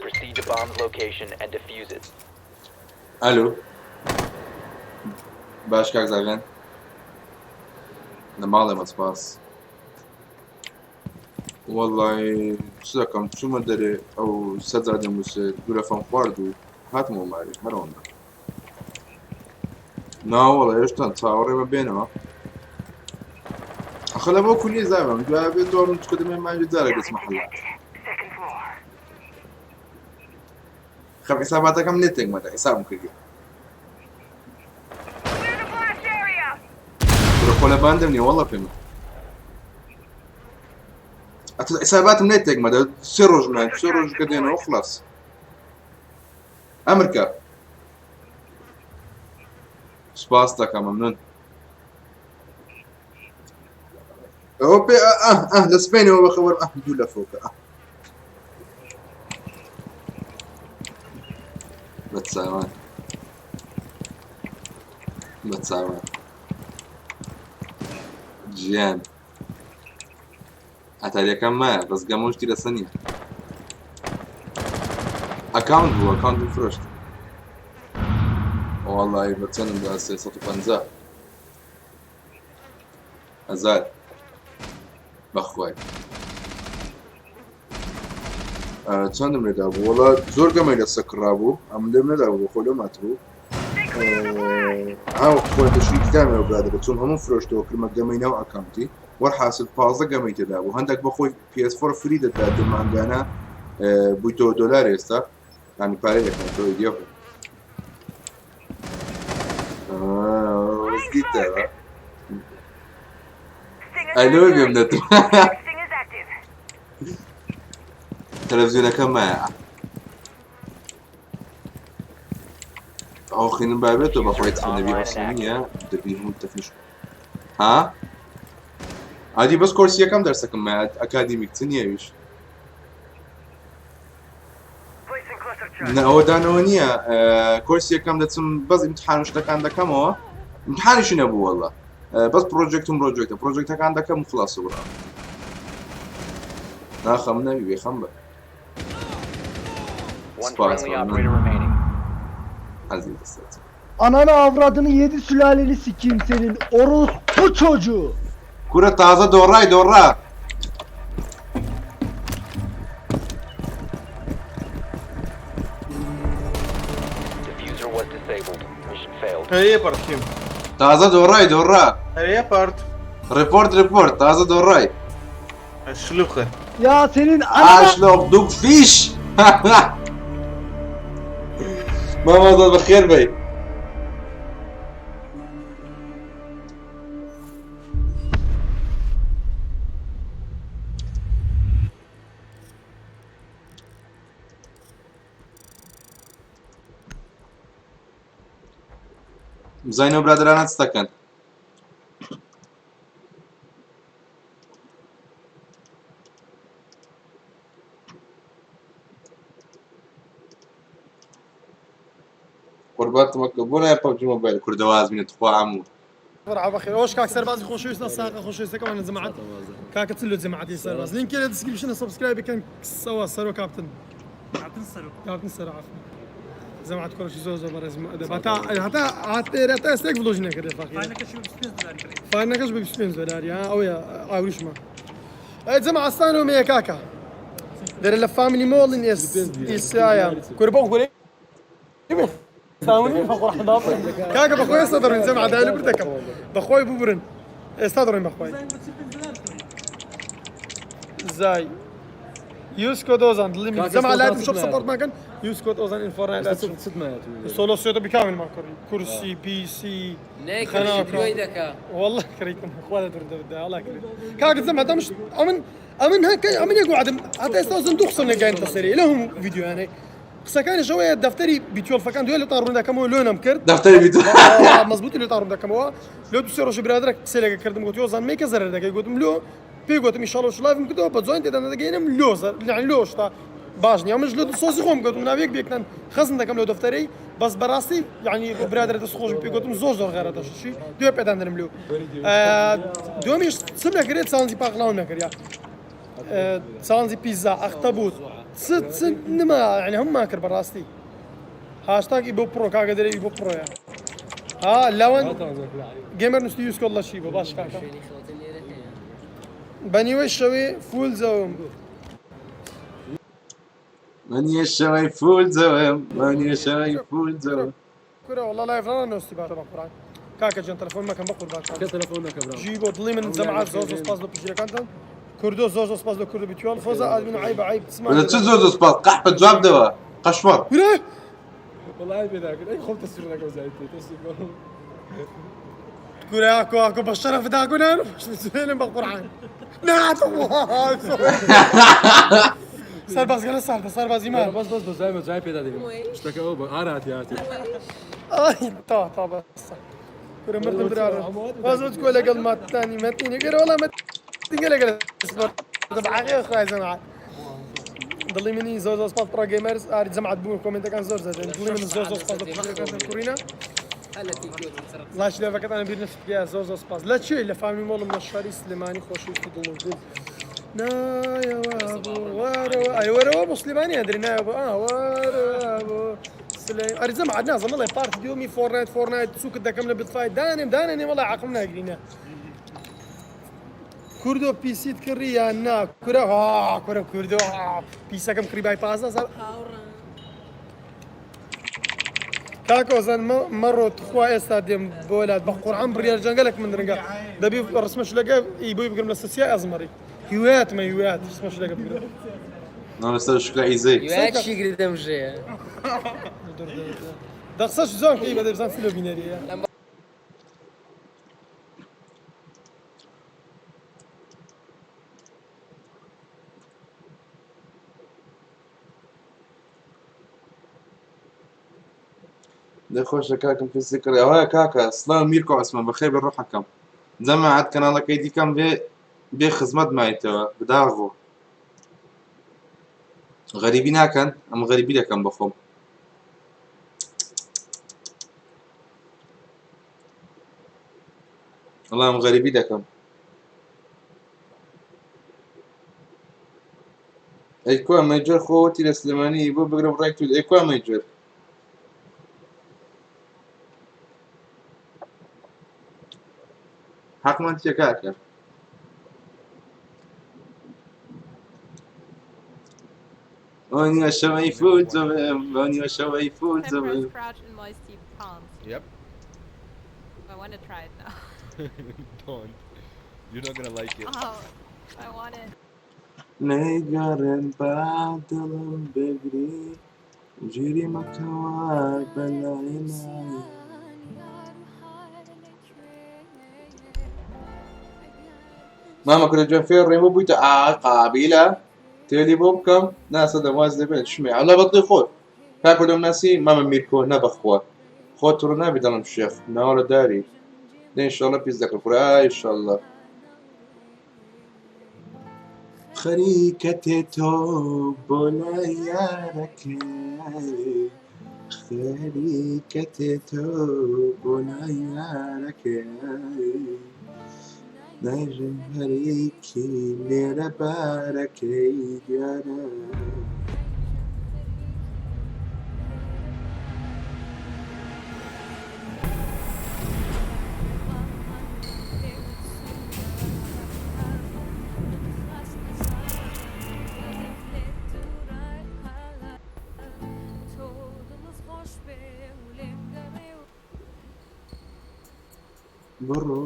Proceed to bomb's location and defuse it. ئەلو باش کاک زاگان لە ماڵێ بە سپاس وەڵی چ دەکەم چوومە دەرێ ئەو سەجادە موسێ دوورەفەم خوارد و هاتمەوە ماری هەر ئەوەندە ناوەڵە هێشتا چاوەڕێمە بێنەوە ئەخە لە بۆ کولی زابم دوای بێت دۆڕم چکە دەمێ مانگی جارێک دەچمە حەلات Second floor. خەم حیساباتەکەم لێ تێکمەدە حیسابم کردی Clear the blast area. کورە خۆ لە باندم نییە وەڵڵا پێم ئەتو حیساباتم لێ تێکمەدە سێ ڕۆژ من سێ ڕۆژ کە دێنەوە خلاص ئەمرکە سپاس دەکەم ممنون ئەوە پێ ئە ئە لە سبەینەوە بەخەبەر ئە دوو لە فۆکە ئە بەچاوان بەچاوان گیان ئەتاریەکەم مایە بەس گەمە شتی لەسە نییە ئەکاونت بوو ئەکاونتم فرۆشت وەڵی بە چەندم دا 350 هەزار بەخوای چەندم لێدا بوو وەڵا زۆر گەمەی لەسە کڕا بوو ئەم لێم نەدا بوو خۆ لەم هاتبوو ها خۆی تەشریک دامەوە برادەرە چون هەموو فرۆشتەوە کردمە گەمەی ناو ئەکاونتی وەرحاصل 15 گەمەی تێدا بوو هەندێک بەخۆی PS4 فری دەدا دو مانگانە بوویتەوە دۆلار ئێستا ینی پارەی دەکەن تۆ ئیدیە بوو دیتەوە Stingers ئەی لەوە گوێم active. نەتم Stingers active. تەلەڤزیۆنەکەم مایە ئەو خوێنم بابێتەوە بەخۆی تفنەبی ئەسڵ نییە دەبی هەموو تەفنیش ها ئادی بەس کۆرسیەکەم دەرسەکەم مایە ئەکادیمیک چ نییە ئەویش Placing cluster charge. نە ئەوە دانەوە نییە کۆرسی یەکەم دەچم بەس ئیمتحان و شتەکان دەکەمەوە ئیمتحانیشی نەبوو وەڵا بەس پرۆجێکتم پرۆجێکتە پرۆجێکتەکان دەکەم و خلاص بڕا ناخەم نەبی بێخەم بە One سپاس friendly ممنون operator remaining. حەزی دەستت Ananı avradını yedi sülaleni sikeyim senin orospu çocuğu. کورە تازە دۆڕای دۆڕا Disabled. Mission failed. Report him. تازە دۆڕای دۆڕا. Report. Report report تازە دۆڕای. Шлюха. Ya senin ananı Arschloch du Fisch. مامۆستا بەخێر بێی. بزانین ئەو برادەرانە چ دەکەن. قوربانتم ئەکەم بۆ نایە پەبجی مۆبایل کوردە واز بینە تخوا عەموو. بەرعە بەخێر ئەوەش کاک سەربازی خۆشەویست نەساقە خۆشەویستەکەمان لە جەماعەت کاکە چ لە جەماعەتی سەرباز لینکی لە description ە subscribe بکەن سەوا سەرۆ کاپتن کاپتن سەرۆ عەفو جەماعەت کوڕێکی زۆر زۆر بەڕێز مؤدب هەتا هەتا هاتێرە تا ئێستا یەک vlog ی نەکردێ فەقیر فاینەکەش بە 25 دۆلاری ها ئەوەیە ئاوریشمە ئەی جەماعە ئەستانەوە مێیە کاکە دەرێ لە فامیلی مۆڵین ئێس ئیسایە کورە بۆ کورە کاکە بەخۆی ئێستا دەڕۆین جەماعە دای لە بردەکەم بەخۆی ببورن ئێستا دەڕۆین بەخۆی زای یوز کۆد ئۆزان دڵی من جەماعە لایتم شۆپ سەپۆرت ماکەن یوز کۆد ئۆزان ئینفۆرنایت سۆلۆ سێتە بکامل ما کوڕی کورسی پیسی والله كريتم خوا دەردە والله كريت کاکە جەماعە دەمش ئەمن ئەمن هەکە ئەمن یەک وعدم هەتا ئێستا زندوق قسەم لەگەین تەسەری لەهم ڤیدیۆیانەی قسەکانیش ئەوەیە دەفتەری بیتۆلفەکان دوێ لەتان ڕوون دەکەمەوە لۆ نەم کرد دەفتەری بیتۆ مەزبوطی لەتان ڕوون دەکەمەوە لۆ دو سێ ڕۆژی برادەرێک قسەی لەگە کردم گوتی ئۆزان مەیکە زەرەر دەکەی گوتم لۆ پێی گوتم ئیشاڵڵا شڵاڤم کردەوە بە جوانی تێدا نەدەگەینم لۆ زەر یعنی لۆ شتا باش نییە منش لۆ دڵسۆزی خۆم گوتم ناوێک بێکتان خەزن دەکەم لەو دەفتەرەی بەس بەڕاستی یعنی برادەرە دەست خۆش پێی گوتم زۆر زۆر غەرەتە شی دوێ پێدان دەرم لۆ دومیش چم نەکرێت چانزی پاقلاوم نەکرد یا چانزی پیزا ئەختەبوت چ چ نما یعنی هەموومان کرد بەڕاستی هاشتاگ ئیبۆ پڕۆ کاکە دەرێ ئیبۆ پڕۆیە ها لاوەن گەمەر نووسی یوسکۆ لەشی بۆ باش کاکە بە نیوەی شەوێ فول زەوم منیە شەوەی فول زەوم منیە شەوەی فول زەوم کورە وەڵا لایڤ ڕا نووسی باشە بە قورئان کاکە گیان تەلەفۆن مەکەن بە قوربانتان کە تەلەفۆن نەکە برام ژی بۆ دڵی من جەماعەت زۆر زۆر سپاس بۆ پشتگیرەکانتان کوردۆ زۆر زۆر سپاس لە کوردۆ بیتوال فۆزا ئادمین عیبە عیب چمان ولا چ زۆر زۆر سپاس قەحپە جواب دەوە قەشمەڕ ورە وەڵا عیب ناکرد ئەی خۆم تەسویر نەکەم زایت پێ تەسویر کەم کورە ئاکۆ ئاکۆ بە شەرەف داکۆ نان سوێنم بە قورعان سەربازگەلە ساردە سەربازی مان بەس بەس بەس زایمە جای پێدا دێنم شتەکە ئەو بە ئاراتی هاتی ئای تا تا بەسە کورە مردم برارم بەس بەس کۆ لەگەڵ ماتانی مەتینی گەرە وەڵا مەتینگە لەگەڵ سپۆرت بەعاقی خوای زەمعات دڵی منی زۆر زۆر سپاس پڕە گەیمەرز ئاری جەمعات بوون کۆمێنتەکان زۆر زۆر دڵی من زۆر زۆر سپاس بۆ پشتگیریەکانتان کوڕینە ڵاش لێڤەکەتان بیر نەچێت زۆر زۆر سپاس لە چێ لە فامی مۆڵم لە شاری سلێمانی خۆشەویستی دڵ و گوڵ نایەوە بۆ وەرەوە ئەی وەرەوە بۆ سلێمانی ئەدرێ نایەوە بۆ ئا وەرەوە بۆ سلێ ئەری جەماعەت نازم بڵێ پارت دووەمی فۆرنایت فۆرنایت سوکت دەکەم لە بتفای دانێم دانێنێ وەڵا عەقڵم ناگرینە کوردۆ پیسیت کڕی یان نا کورە ها کورە کوردۆ پیسەکەم کڕی بای 15,000 کاک ئۆزان مەڕۆ تخوا ئێستا دێم بۆ لات بە قورعان بڕیار جەنگەلێک من درنگە دەبی ڕسمە شلەکە ئی بۆی بگرم لە سەسیا ئەزمەڕی هیوایەتمە هیوایەت ڕسمە شلەکە بگرم لەسەر شکلە ئیزەی هیوایەت شی گردم ژێ دەقسەش جوان کەی بە دەبزان سلۆ بینەریە دە خۆشە کاکم پێسی کڕی ئەوە کاکە سڵاو میرکۆ عوسمان بەخێر بێ ڕۆحەکەم جەماعەت کەناڵەکەی دیکەم بێ بێ خزمەت مایتەوە بداغۆ غەریبی ناکەن ئەم غەریبی دەکەم بەخۆم وەڵام غەریبی دەکەم ئەی کوا مەیجەر خۆ وتی لە سلێمانی بۆ بگرم ڕێک توت ئەی کوا مەیجەر حەقمان چیە کاکە ئەو شەوەی فوت دەبم ئەو شەوەی فوت I press دەبم crouch and moisty palms. Yep. I want to try it now. Don't. You're not gonna like it. Oh, I want it. نەیگەڕێن با دڵم بگری ژیری مەکەوە بەلای نایە. مامە کورە جوان فێر ڕێمە بوویتە ئا قابیلە تێلی بۆ بکەم ناسە دەواز دەبێت شمێ ئەلا بەدڵی خۆت کاکو دەم ناسی مامە میرکۆ نەبەخوا خۆت توڕە نابی دەڵم شێخ ناوە لە داری دە ئینشاڵڵە پیس دەکەم کورە ئا ئینشاڵڵە خەریکە تێتۆ بۆ لای یارەکەی خەریکە تێتۆ بۆ لای یارەکەی نەژم هەریکی لێرە بارەکەی دیارە. بڕۆ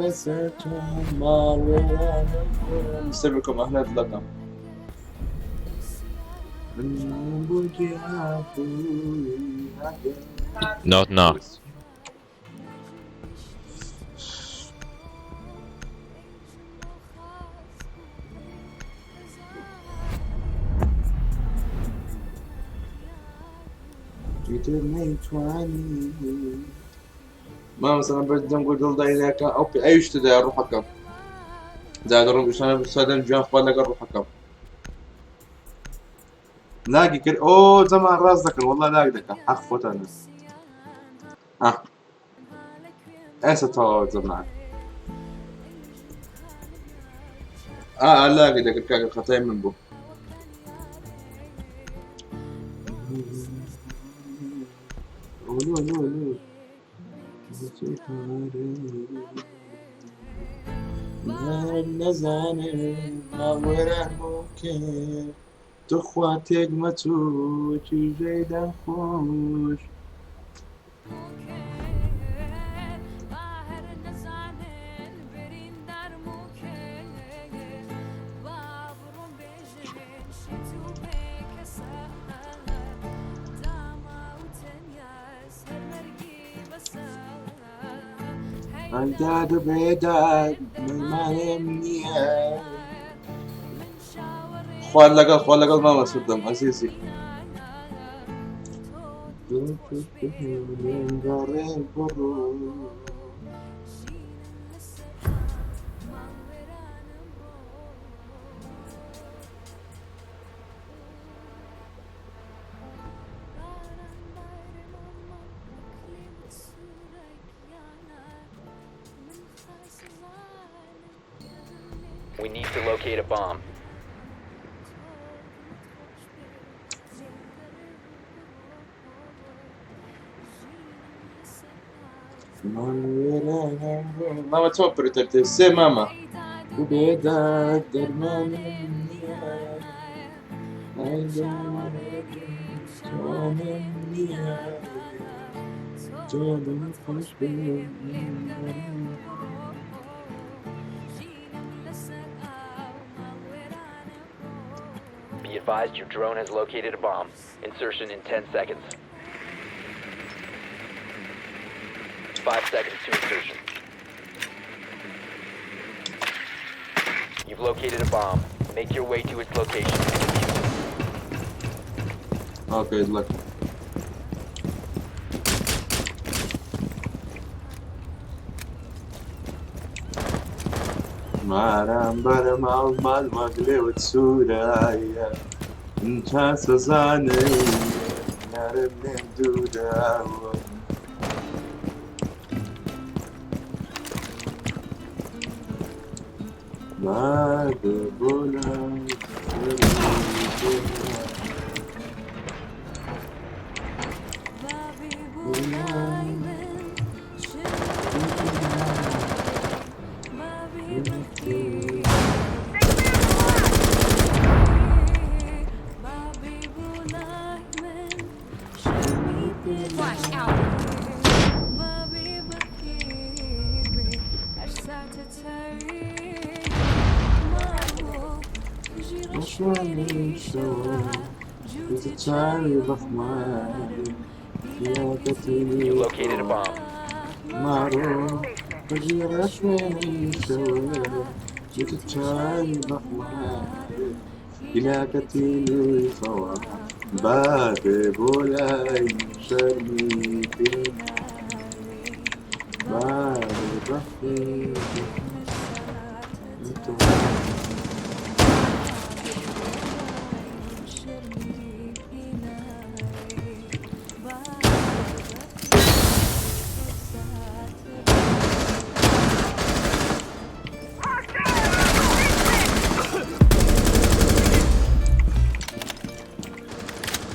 بەسەر تۆ ماڵوێرانم سەر بکەم ئەهلات لەکەم Not now. چیتر نەیتوانی مامۆستا من بەردەم گۆ دڵدای لاکە ئەو پێ ئەویش تێدایە ڕوحەکەم جا دەڕۆم ئیشانە بسادەم گیان خوا لەگەڵ ڕوحەکەم لاگی کرد ئۆ زەمان ڕاست دەکەن وەڵا لاگ دەکە حەق خۆتانە ئاه ئێستا تەواوە زەمان ئا لاگی دەکرد کاکە خەتای من بوو نەزانێ ماوەرە توخوا تێک مەچوو چیژەی دەخۆش. داد و بێداد مەمانم نییە خوا لەگەڵ خوا لەگەڵ مامە سوردەم ئەزیزی بڕۆ. We need to locate a bomb. مامە چۆن پرتەرتێ سێ مامە بێداد دەرمانم نییە چۆنم نییە جۆنم خۆش بێ. Be advised your drone has located a bomb. Insertion in 10 seconds. 5 seconds to insertion. You've located a bomb. Make your way to its location and defuse it. Okay, look. مارم بەرە ماڵ ماڵ مەگلێوت سوورایە تا سەزانێ یارم لێم دوورەوە. مادە بۆ لای You located a bomb.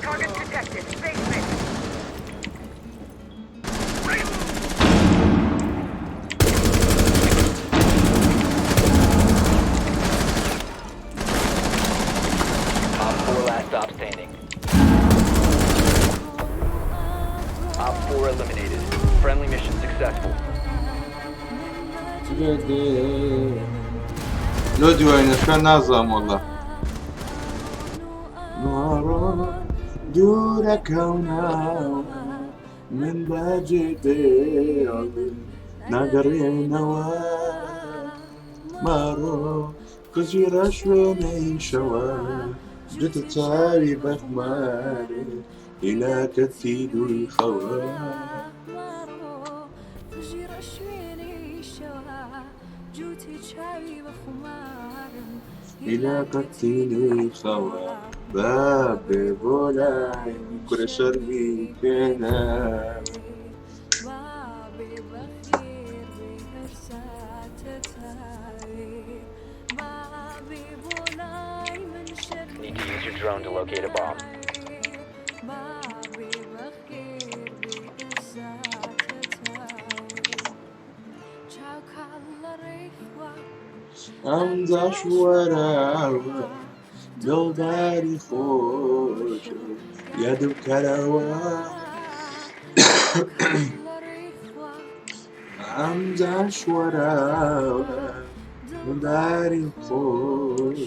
Target detected. Basement. OpFor last stop standing. OpFor eliminated. Friendly mission successful. لۆ دیوانەکە نازانم وەڵا دوورەکەونەوە من بەجێ دێڵم ناگەڕێنەوە ماڕۆ قژی ڕەشوێنەی شەوە جوتە چاوی بەخمارێ هیلاکەتی دووی خەوە. هیلاکەتی دووی خەوە بابێ بۆ لای کورە شەرمی پێنە. Need to use your drone to locate a bomb. ئەم جاش وەرەوە دڵداری خۆش یادم کەرەوە ئەم جاش وەرەوە دڵداری خۆش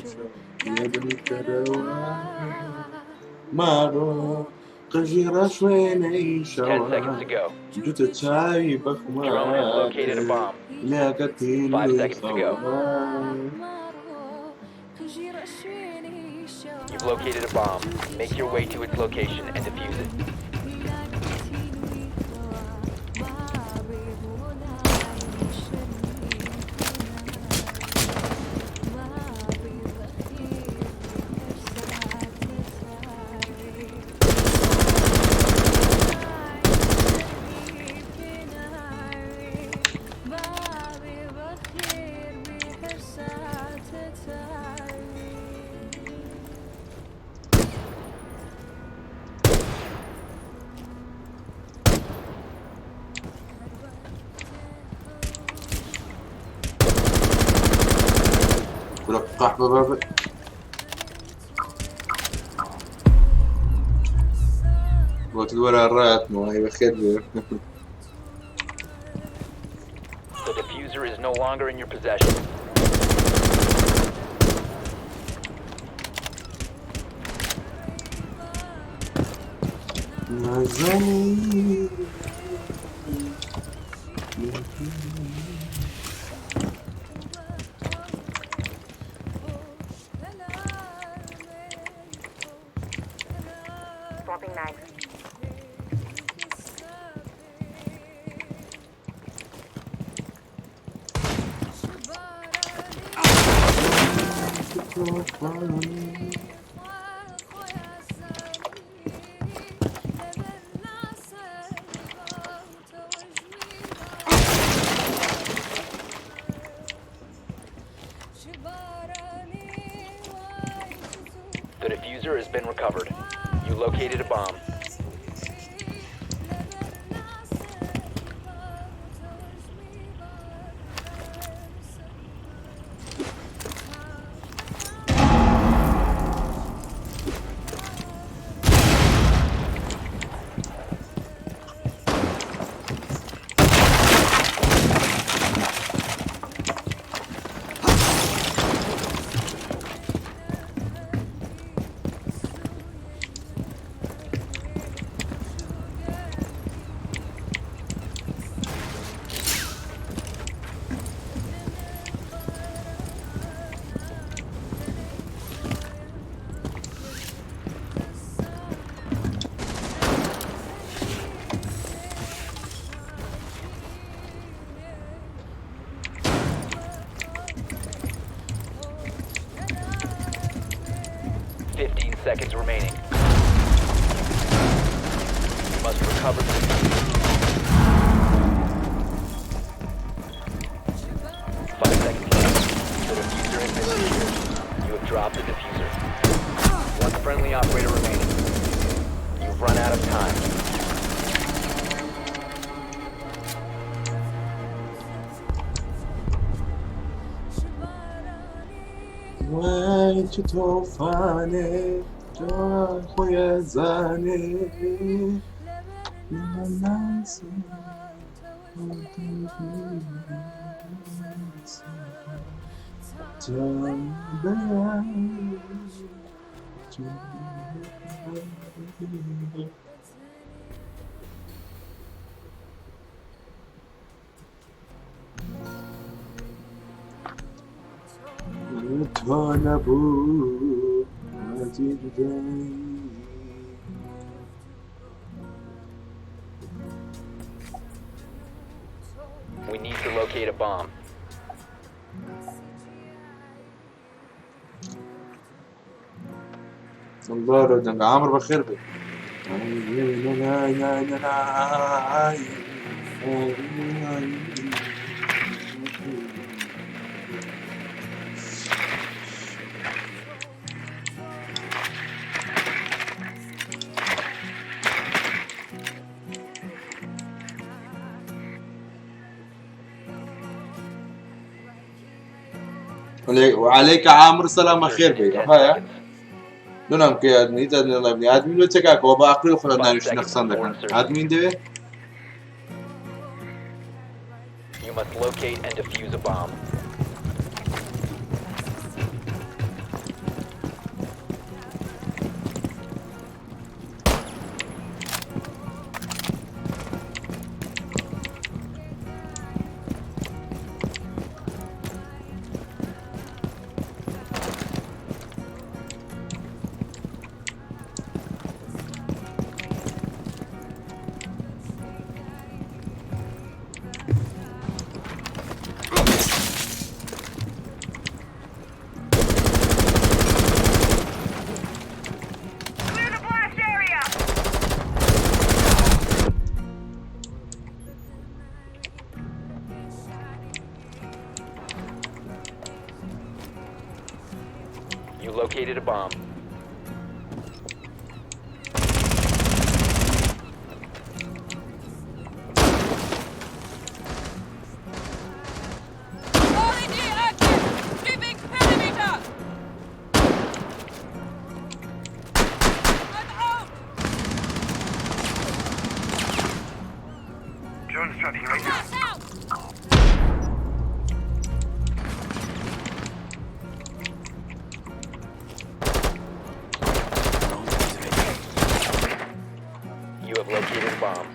یادم کەرەوە ماڕۆ قژی ڕەشوێنەی 10 شەوە seconds to go. جوتە چاوی Drone has located a بەخمارێ bomb. لاکەتی 5 seconds to go. خەوە. You've located a bomb. Make your way to its location and defuse it. کورە قەحبە بابە بۆت وەرە ڕاتمەوە هەی بەخێر بێ. The diffuser is no longer in your possession. نازانی Swapping mags. The diffuser has been recovered. You located a bomb. seconds remaining. You must recover the defuser. 5 seconds left. The defuser has been secured. You have dropped the defuser. One friendly operator remaining. You've run out of time. وای چ تۆفانێ خۆی ئەزانێ تۆ نەبوو We need to locate a bomb. الله لو دنگ عامر بخير بي وعليك عامر سلام خير Insertion in بي 10 هاي seconds. دونم کە ئەدمی دەڵێ ئەدمین لۆ چێکاکەوە بە عقلی خۆ ناویش نەخسان دەکەن ئەدمین دەوێ You must locate and defuse a bomb. Clear the blast area! You located a bomb. OED active! Keeping perimeter! I'm out! Drone's dropping right now. Flash out! You have located a bomb.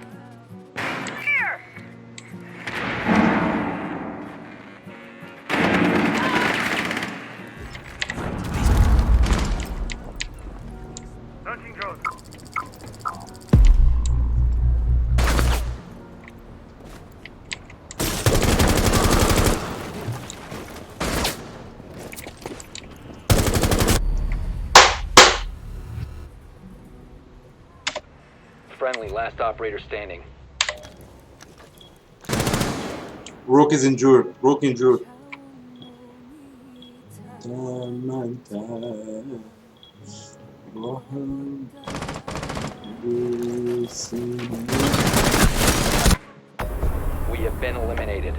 Here! Launching drone. Friendly, last operator standing. Rook is injured. Rook injured. We have been eliminated.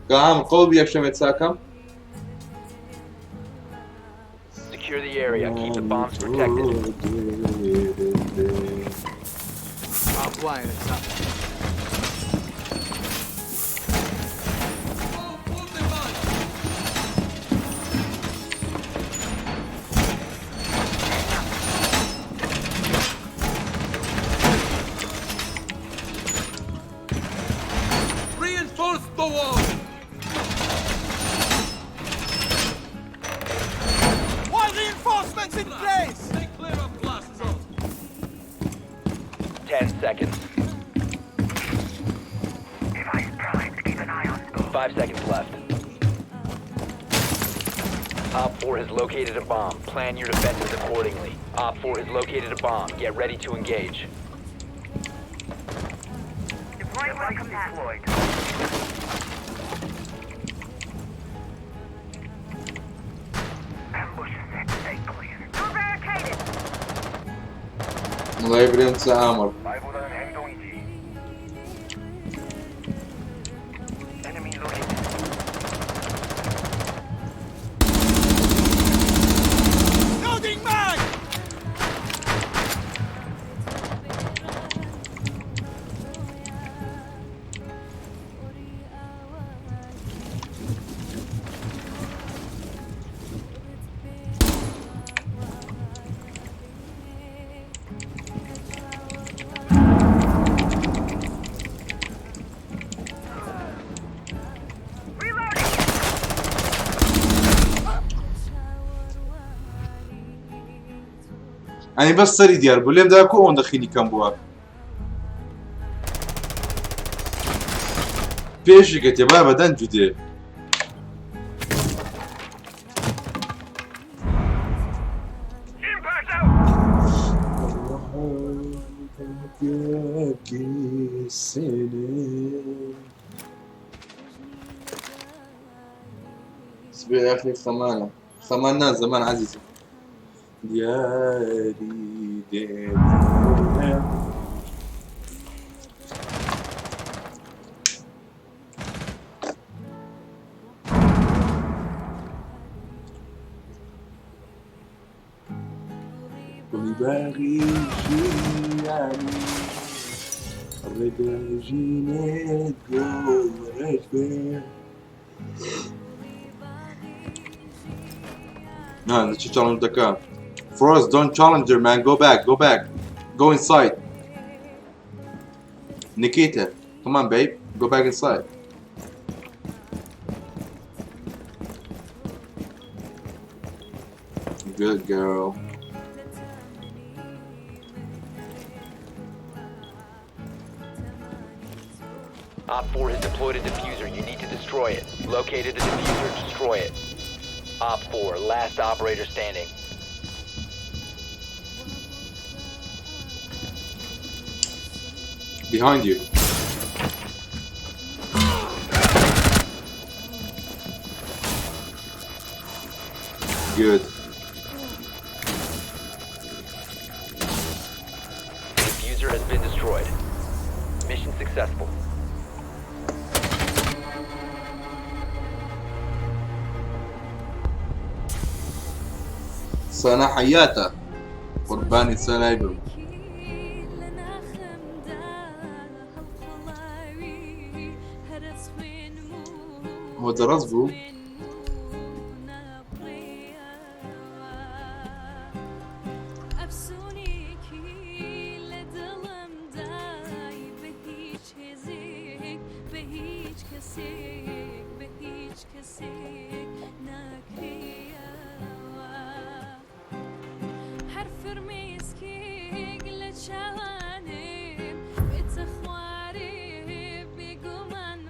قام قوي یەکشەمێت ساکەم. area. Keep the bombs protected. Barbed wire is up. Reinforce the wall! Wall reinforcements in place! Stay clear of blast zone. 10 seconds. Device primed. Keep an eye on 5 seconds left. Op 4 has located a bomb. Plan your defenses accordingly. Op 4 has located a bomb. Get ready to engage. Deploying welcome mat. deployed. Ambush set. Stay clear. Door barricaded. الله يبرم تسامر 말보다는 행동이지. Enemy located. Loading mag! Reloading. ئەنی بەس سەری دیار بوو لێم دا کو ئەوەندە خینی کەم بووە پێشی کە تێبا بەدەن جودێ Impact out. يا أخي خمانة خمانة زمان عزيزي دياري دياري باغي يعني الرجال No, let's just challenge the car. Frost, don't challenge her, man. Go back, go back. Go inside. Nikita, come on, babe. Go back inside. Good girl. Op 4 has deployed a diffuser. You need to destroy it. Located the diffuser. Destroy it. Op 4, last operator standing. Behind you. Good. The diffuser has been destroyed. Mission successful. سنة حياته قرباني سنة يبم هو درس بو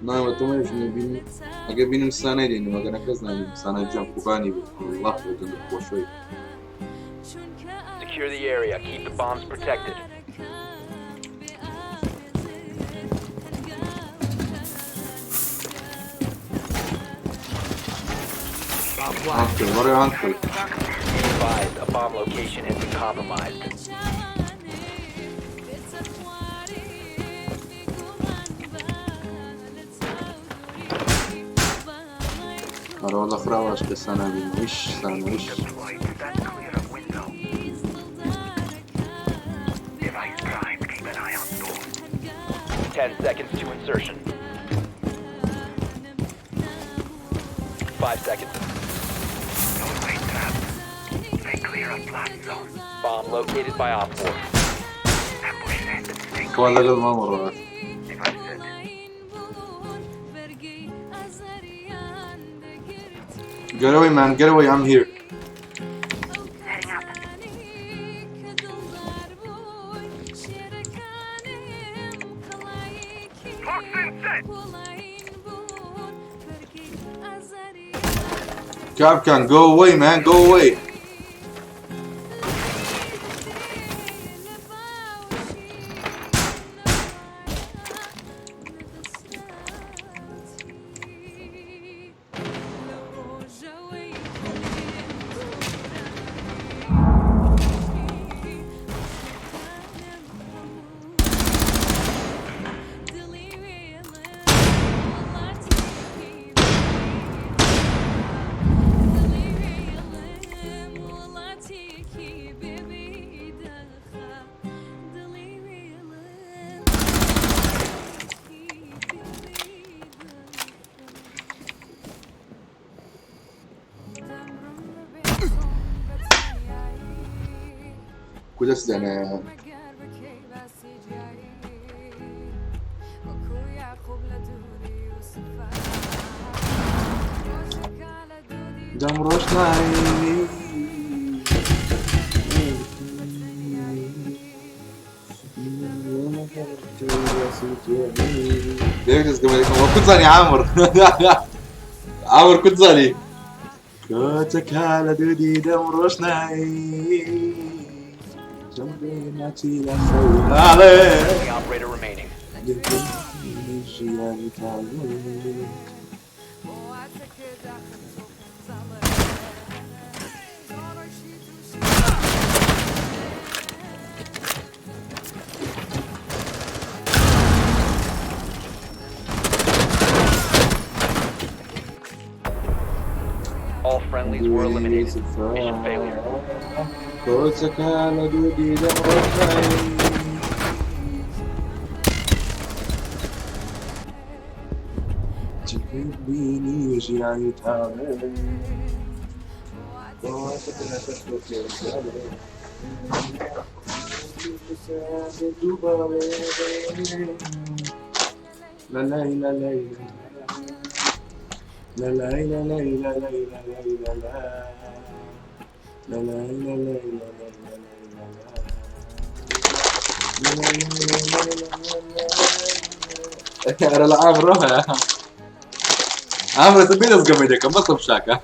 نعم تمام بینی ئەگە بینم سانای دێنم ئەگەر کەس نابینم سانای جان قوربانی بوو الله بۆ خۆشەوەی Secure the area. Keep the bombs protected. Uncle, what are uncle? Be advised, a bomb location has been compromised. آره والله خراوش کە سانا بینم وش سانا وش Deployed. Stand clear of 10 seconds to insertion. 5 seconds. Bomb located by Op 4. خوا لەگەڵ مامە ڕۆ. Get away man, get away, I'm here. Kapkan, go away man, go away. کو دەست دەنێ؟ دەم ڕۆشنایی ليك دەستگەمەکەم كنت زاني عامر عامر كنت زاني كنتك على دودي دم روشنایی Friendly operator remaining. All friendlies were eliminated. Mission failure. كنتك على دودي دم روشنایی تحبيني وجعي تعالي لا لا لا لا لا لا لا لا لا لا لا لا لا لا لا لا لا لا لا عمرو عمرو تبي دەستگەمەی دەکەم بەسم شاکە.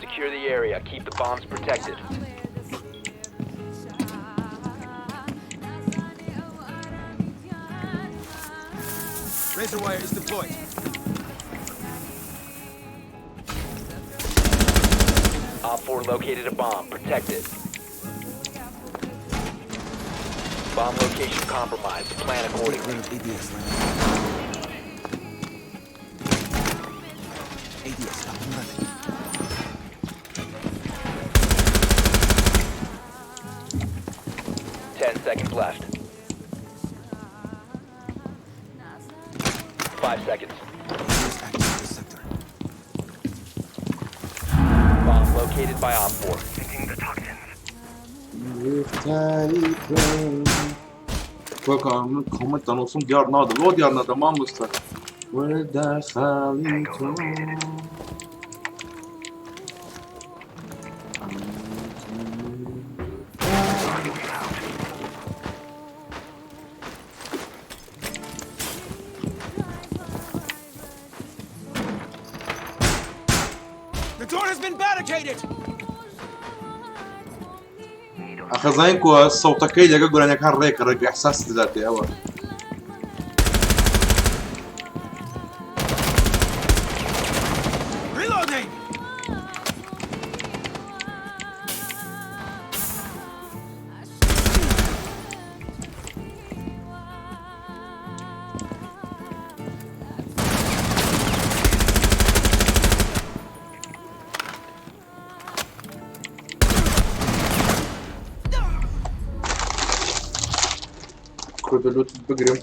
Secure the area. Keep the bombs protected. Razor wire is deployed. Op 4 located a bomb. Protect it. Bomb location compromised. Plan accordingly. ADS ADS up and running. 10 seconds left. 5 seconds. ADS active in this sector. Bomb located by Op 4. کۆمەت دەنووسم دیار نادە لۆ دیار نادە مامۆستا وردە خاڵی تۆ. The door has been barricaded! ئەخەزانین کووە سەوتەکەی لەگە گۆرانیەکان ڕێکە ڕێک ئەحساس دەداتێ ئەوە. Reloading! کوردە لوت بگرم.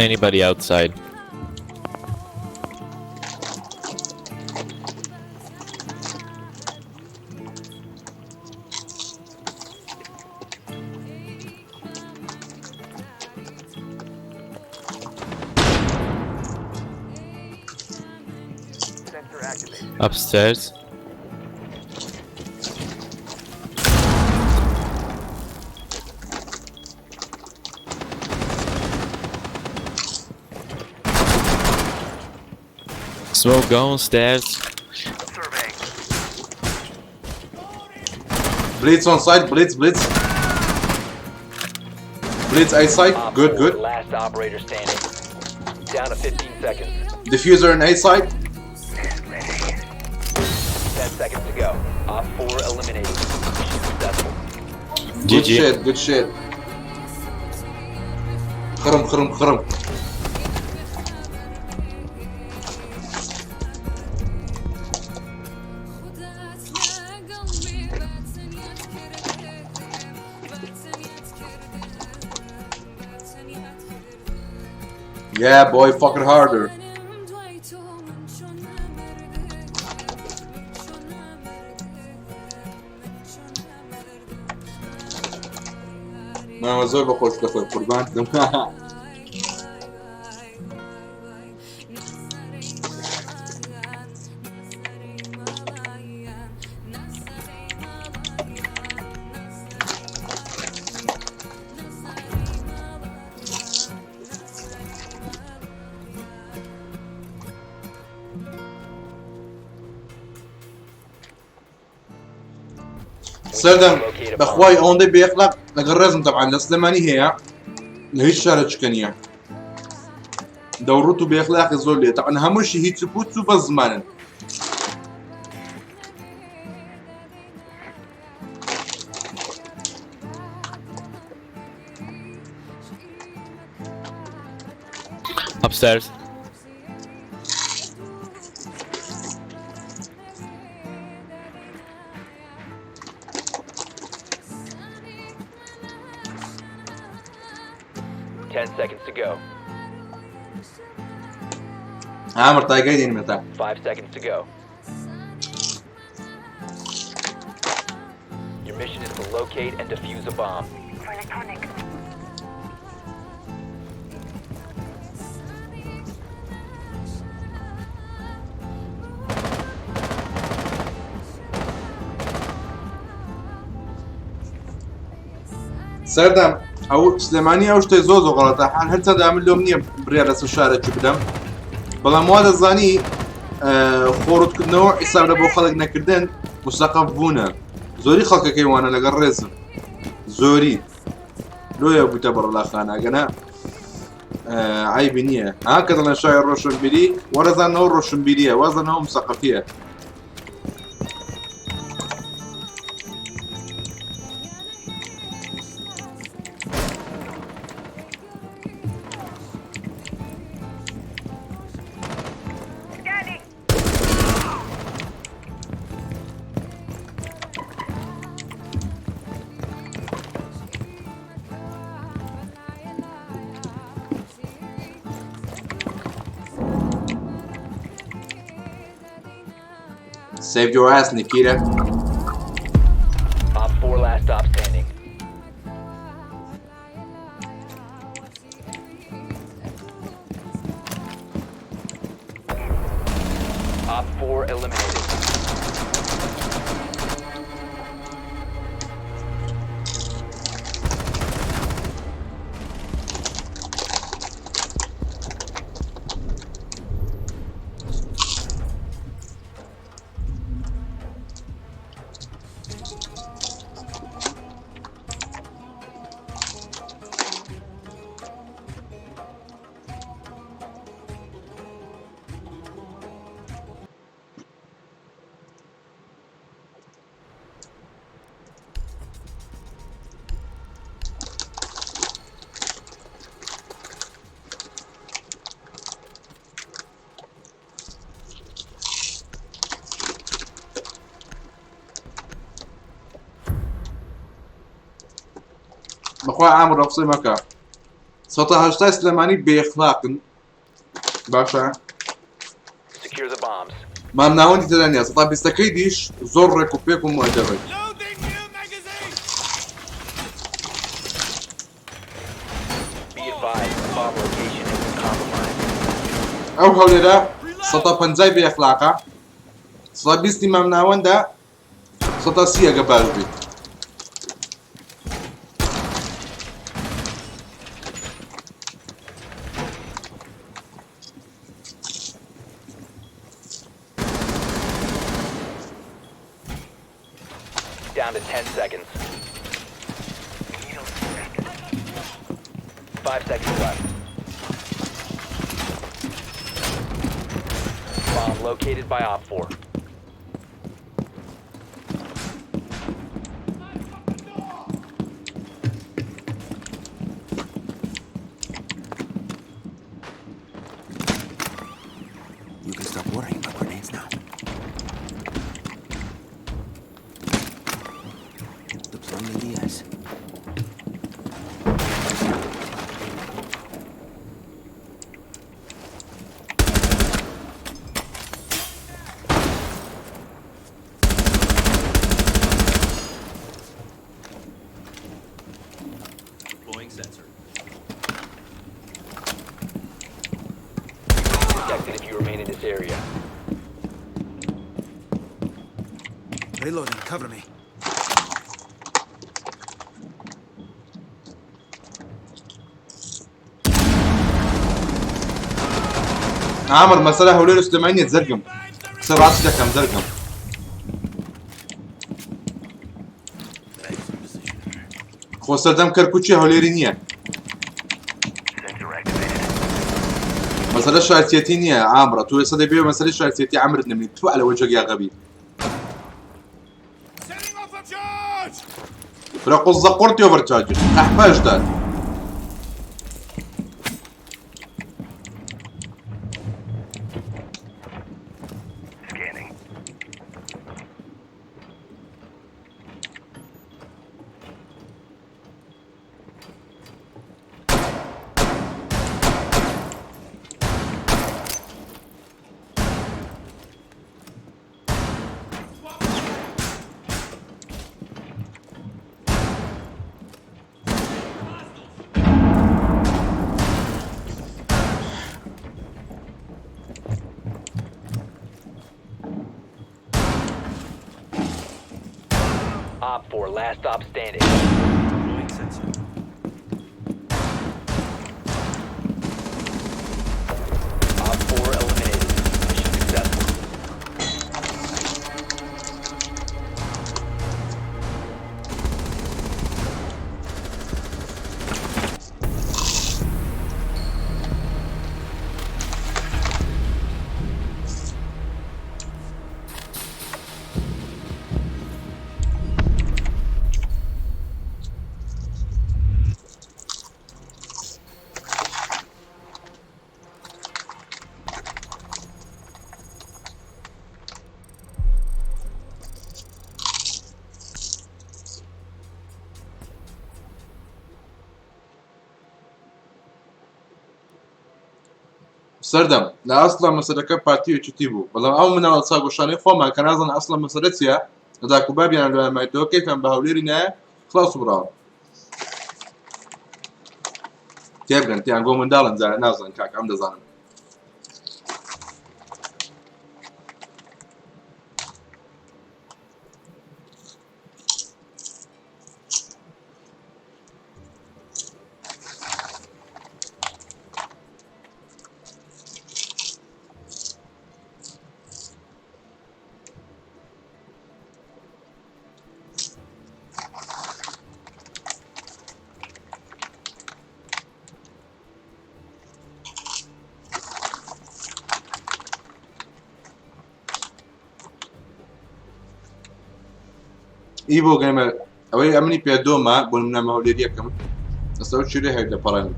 Anybody outside? Upstairs? Smoke on stairs. Blitz on site, blitz, blitz. Blitz A site, Op good, four, good. Last operator standing. Down to 15 seconds. Diffuser in A site. 10 seconds to go. Op 4 eliminated. Mission successful. Good GG. shit, good shit. خرم خرم خرم. Yeah, boy, fucking harder. ما زۆر بە خۆش دەخۆی قوربان دەم. سەردەم بەخوای ئەوەندەی بێخلاق لەگەڵ ڕێزم تەبعەن لە سلێمانی هەیە لە هیچ شارێکە نییە دەوڕوت و بێخلاقی زۆر لێ تەبعەن هەمووشی هیچ و پوچ و بەس زمانن. Upstairs. Ten seconds to go. عامر تایگەی دێنمێتە. 5 seconds to go. Your mission is to locate and defuse a bomb. سەردەم ئەو سلێمانی ئەو شتەی زۆر زۆر غەڵەتە حال هەرچەندە من لۆم نییە بڕیار لەسەر شارێکی بدەم بەڵام وا دەزانی خۆڕوتکردنەوە حیساب لە بۆ خەڵک نەکردن مسەقەف بوونە زۆری خەڵکەکەی وانە لەگەڵ ڕێزم زۆری لۆیە بووتە بەڕەلاخانە ئەگەنا عیبی نییە ها کە دەڵێن شای ڕۆشنبیری وەرەزانەوە ڕۆشنبیریە وازانەوە مسەقەفیە. Save your ass, Nikita. Op 4 last stop standing. Op 4 eliminated. بەخوا عامر ڕەقسەی مەکە 180 سلێمانی بێخلاقن باشە Secure the bombs. مام ناوەندی تێدا نییە سەتا بیستەکەی دیش زۆر ڕێک و پێک و مؤدەبن Loading new magazine! Be advised, bomb location has been compromised. ئەو هەولێرە سەتا پەنجای بێ ئەخلاقە سەتا بیستی مام ناوەندە سەتا سی ئەگە باش بیت Down to 10 seconds. 5 seconds left. Bomb located by Op 4. You can stop worrying about grenades now. Deploying ADS. Deploying sensor. Detected if you remain in this area. Reloading, cover me. عامر مەسەلە هەولێر و سلێمانی نییە زەرگم قسە ڕاستی دەکەم زەرگم خۆ سەردەم کەرکوکی هەولێری نییە مەسەلە شارچێتی نییە عامرە تۆ ئێستا دەبێ مەسەلەی شارچێتی عەمرت نەمێنی تو على وجهك يا غبي Setting off a charge! فرە قوزە قورتی ئۆڤەر چارجر قەحپەش داد Scanning. Op 4, last stop standing. Deploying sensor. Op 4 eliminated. Mission successful. سەردەم لە ئەسڵا مەسەلەکە پارتی و یەکێتی بوو بەڵام ئەو مناڵە چاگۆشانەی خۆمان کە نازانن ئەسڵا مەسەلە چیە لە داک و بابیان لۆیان مایتەوە کەیفیان بە هەولێری نایە خلاص و بڕاوە تێبگەن تیان گۆ منداڵن جارە نازانن کاک ئەم دەزانن ئی بۆ گەمە ئەوەی ئەمنی پێ دۆمە بۆ منە هەولێریەکەم ئەسەوە چیرێ هەیە دەپەڕێنم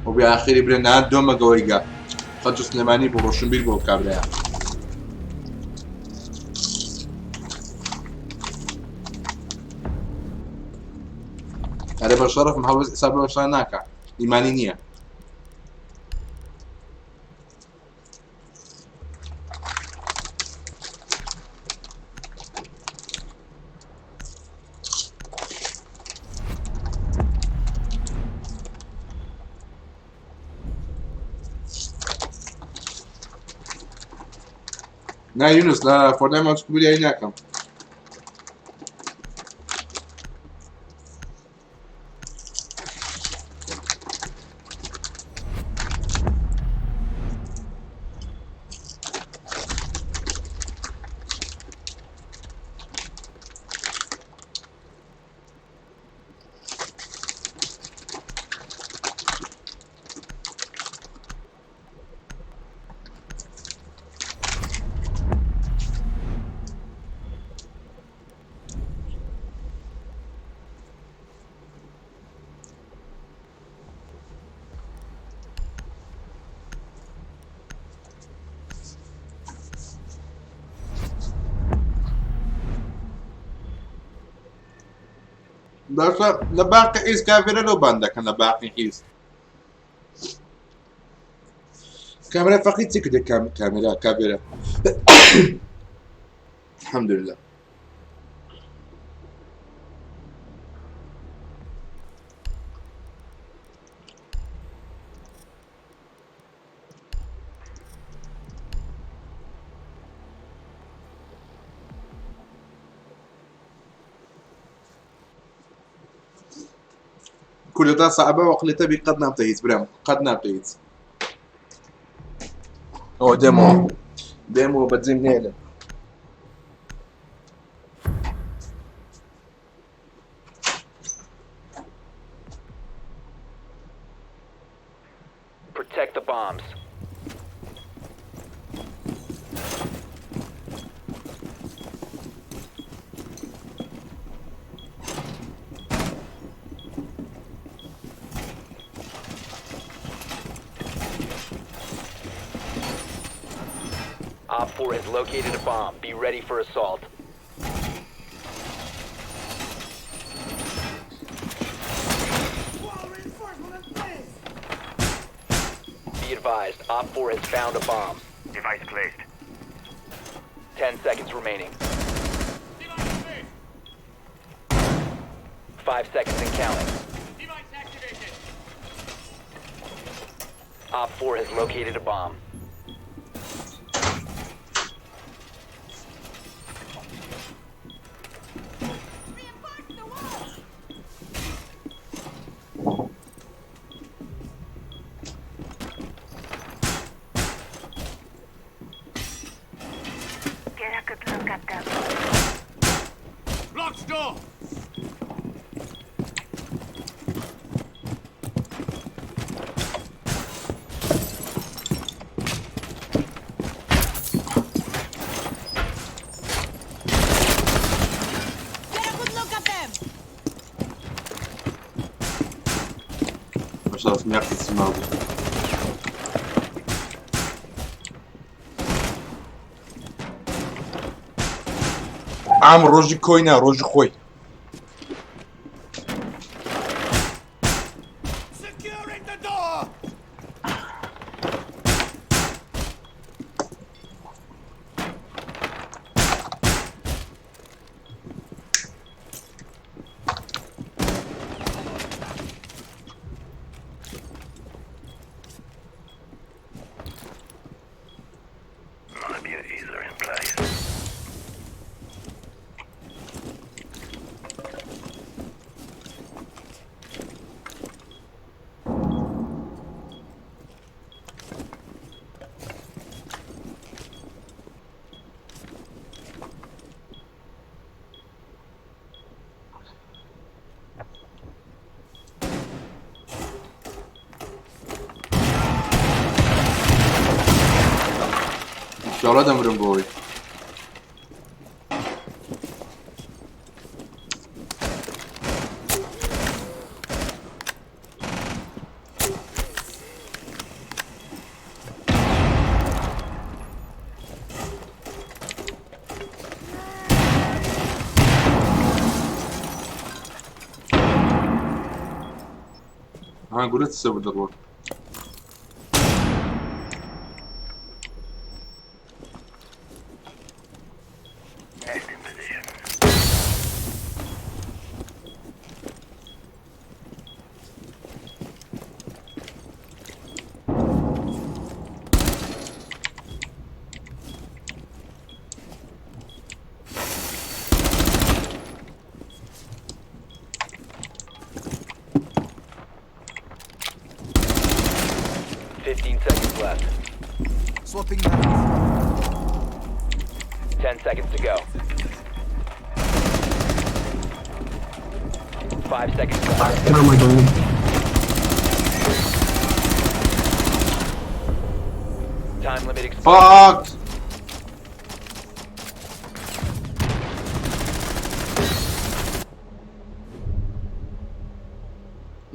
و بێ ئاخری برێ نا دۆمە گەوەیگە خەڵکی سلێمانی بۆ ڕۆشنبیر بۆ کابرایە ئەرێ بە شەرەفم هەڵوێست حساب لەوە شتانە ناکا ئیمانی نییە. نا یونس لە فۆرتنایت ماچ قبول یاری ناکەم. باشە لە باقی حیز کافرە لەو بان دەکەن لە باقی حیز کامرا فەقی چی کردێ کامێرا کابێرە الحمدلله كل ده صعبة وقلتها بي قد نابتهيت برام قد نابتهيت هو ديمو ديمو بتزيم نيلة Protect the bombs. Op 4 has located a bomb. Be ready for assault. Be advised, Op 4 has found a bomb. Device placed. 10 seconds remaining. 5 seconds and counting. Op 4 has located a bomb. Get a good look at them. Locked door! Get a good look at them! بەشەرەفم یاخی سیما بوو ئام ڕۆژی کۆی نا ڕۆژی خۆی Securing the door! My beauties are in place. ئینشاڵڵا دەمرم بۆی. ها گولە چ سەبر دەڕوە. 15 seconds left. Swapping mags. 10 seconds to go. 5 seconds left. Time limit expired. فاک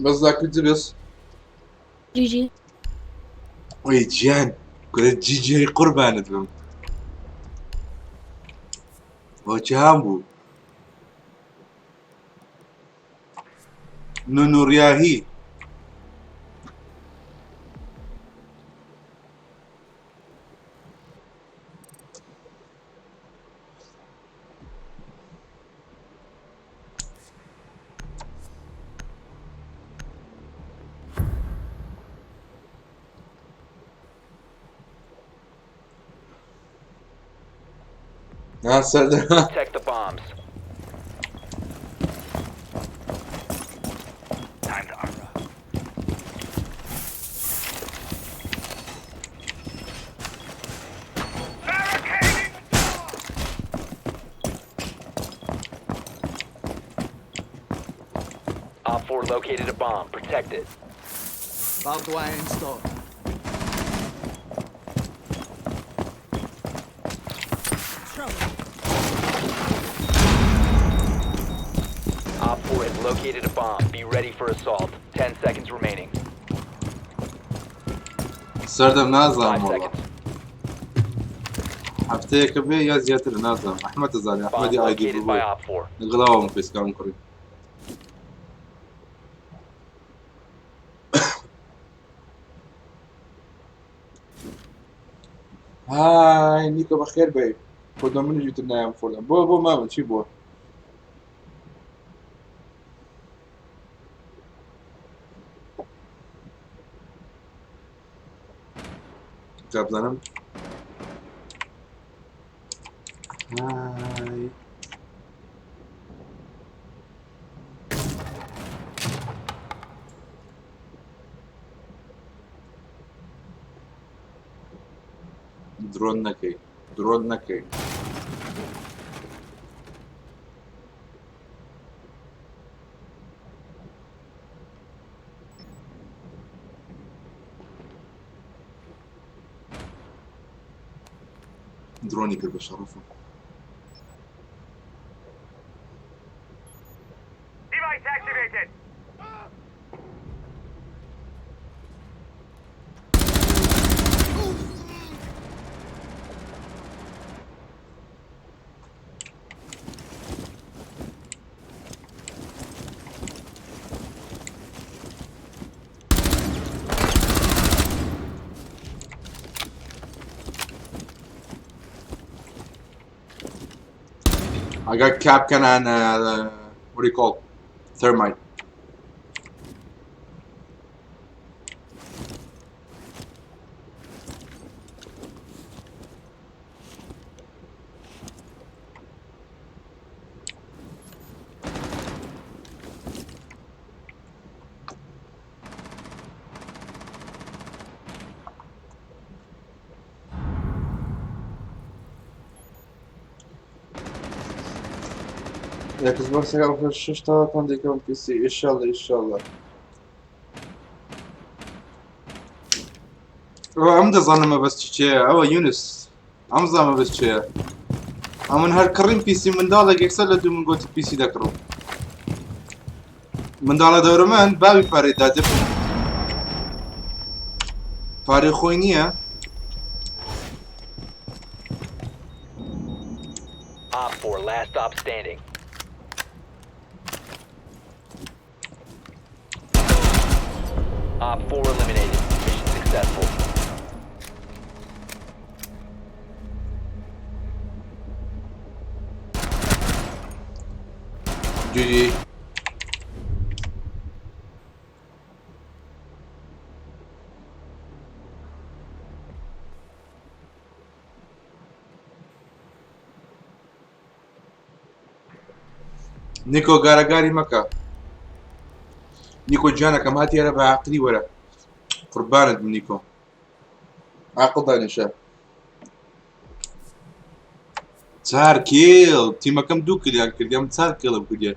بەس ذاکر بس GG. وی گیان کورە جی جی قوربانت بم بۆ جیهان بوو نونوریاهی ها سەردە Protect the bombs. Time to armor up. Barricading! OpFor located a bomb. Protect it. Barbed wire installed. OpFor has located a bomb. Be ready for assault. 10 seconds remaining. سەردەم 5 نازانم وەڵا seconds. هەفتەیەکە بێ یا زیاتر نازانم ئەحمەد دەزانێ Bomb ئەحمەدی ئایدی located by بوو OpFor. لەگەڵاوە من فەیسکام کوڕی های نیکۆ بەخێر بێی خۆ منیش وتم نایەم خۆدەم بۆ بۆ مامە چی بووە جا بزانم های درۆن نەکەی درۆن نەکەی درۆنی کرد بە شەڕەفم Device activated! I got Kapkan and what do you call it? Thermite. Xbox شەشتاوەکان دەکەم PC ئیشاڵە ئیشاڵە ئەوە ئەم دەزانم مەبەست چییە ئەوە یونس ئەم زان مەبەست چییە ئەمن هەر کڕیم PC منداڵێک یەکسەر لە دوو من گوتی PC دەکڕم منداڵە دەورەمەند باوی پارەی دادێ پارەی خۆی نییە OpFor, last stop standing. Op 4 eliminated. Mission successful. GG. نیکۆ گارەگاری مەکە نیکۆ گیانەکەم هاتی هەرە بە عەقلی وەرە قوربانت بم نیکۆ عەقڵ دانیشە چار کیل تیمەکەم دوو کلیان کردیم چار کیڵم کردیە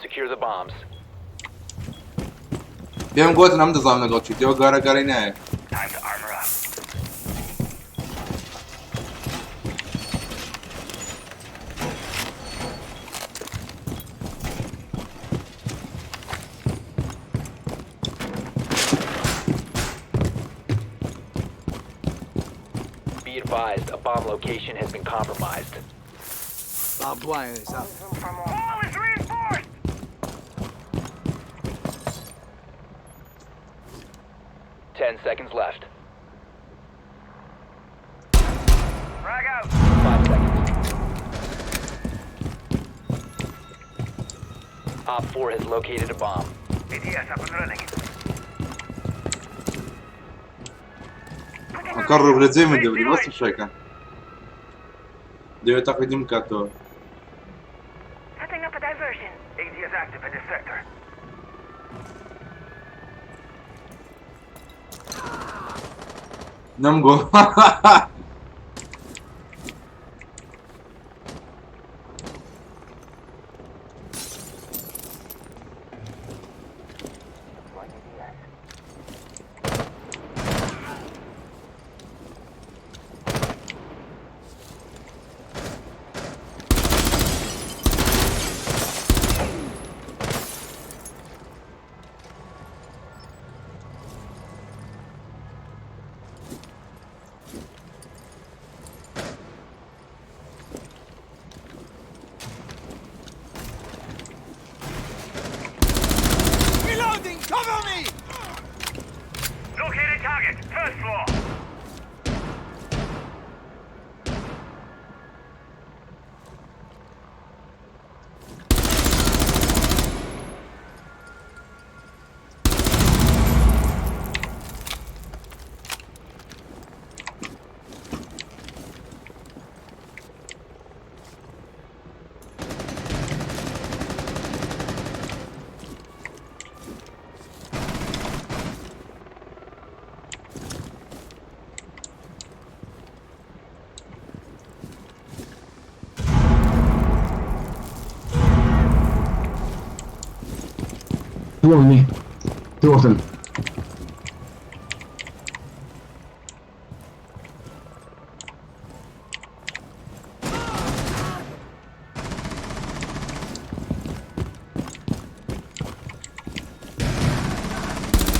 Secure the bombs. پێم گوتن ئەم دەزانم لەگەڵ چی تێوە گارە گارەی نایە Time to armor up. Be advised, a bomb location has been compromised. Barbed wire is up. Wall is reinforced! 10 seconds left. Frag out! 5 seconds. Op 4 has located a bomb. ATS up and running. ئەکەڕ لە جێ من دەبری بەس شەکە دەوێت تەقلیدیم بکاتەوە Setting up a diversion. ATS active in this sector. نەمگۆ Reloading! Cover me! Located target. First floor. Two on me. Two of them.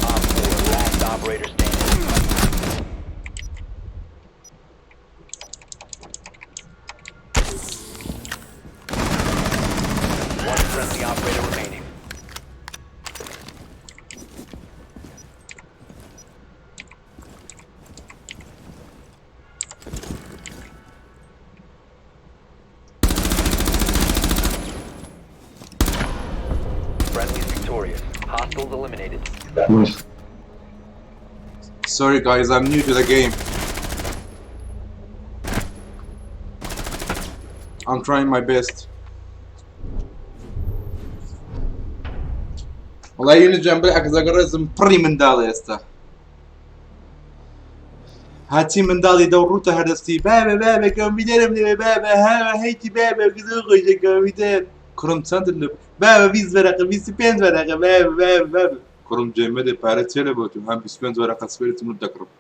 Op 4, last operator standing. One friendly operator remaining. Friendly's victorious. Hostiles eliminated. Nice. Sorry guys, I'm new to the game. I'm trying my best. وەڵا یونس جان بالعکس ئەگەر ڕێزم پڕی منداڵە ئێستا هاچی منداڵی دەوڕوتە هەردەستی بابە بابە کۆمپیوتەرم دەوێ بابە ها هەیتی بابە زۆر خۆشە کۆمپیوتەر کوڕم چەندت لە بابە 20 وەرەقە 25 وەرەقە بابە بابە بابە کوڕم جێ مەدە پارە چێ لە بۆ تو هەم 25 وەرەقە سپێرتم و دەکڕم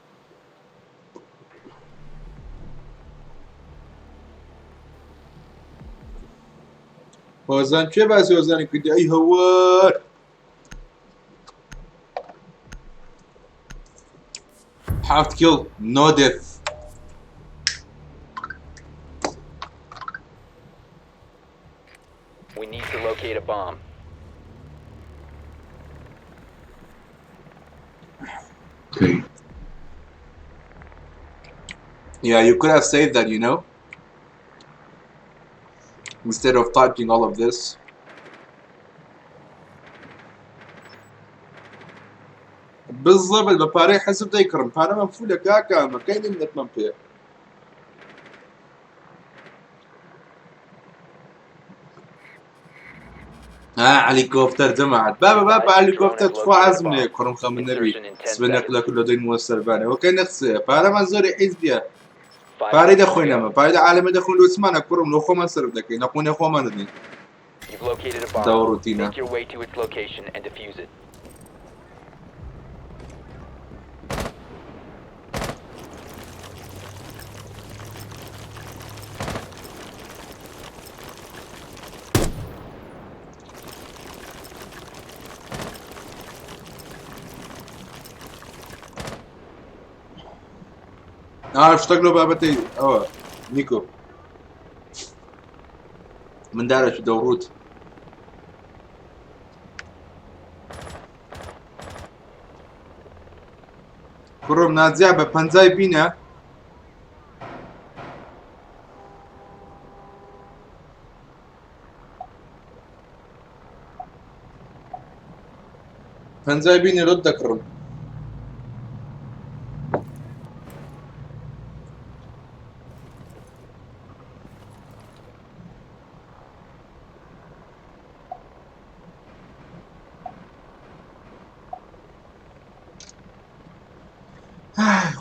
هۆزان کێ باسی هۆزانی کردی ئەی هەوەر حەفت kill no death. Okay. Yeah, you could have saved that, you know? Instead of typing all of this. بالضبط بە پارەی حەزب دەیکڕم پارەمان فولە کاکە مەکەی منەتمان پێ ها هەلیکۆپتەر جەماعەت بابە بابە هەلیکۆپتەر تخوا عەزم لێ کوڕم خەمن نەبی سبە نەقلە کردو دەین وە سەربانێ وەکەی نەقسەیە پارەمان زۆری حیزبیە پارەی دەخۆین ئەمە پارەی لە عالەمە دەخۆین لۆ چمانە کوڕم لۆ خۆمان سەرف دەکەین نەقونێ خۆمان دەدەین You've located a bomb. داوە ڕوتینە Make your way to its location and defuse it. شتەک لەو بابەتەی ئەوە نیکۆ مندارێکی دەوڕوت کوڕم نازیا بە پەنجای بینە پەنجای بینە لۆت دەکڕم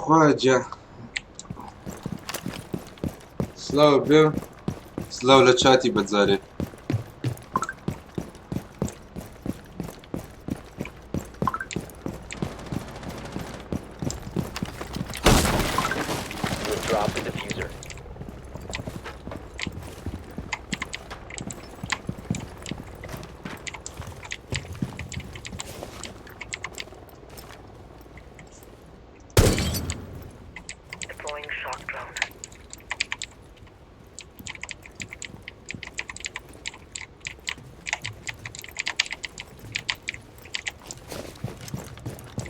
خواجە سلااو بێ سلااو لە چاتی بەجارێ You have dropped the diffuser. Deploying shock drone.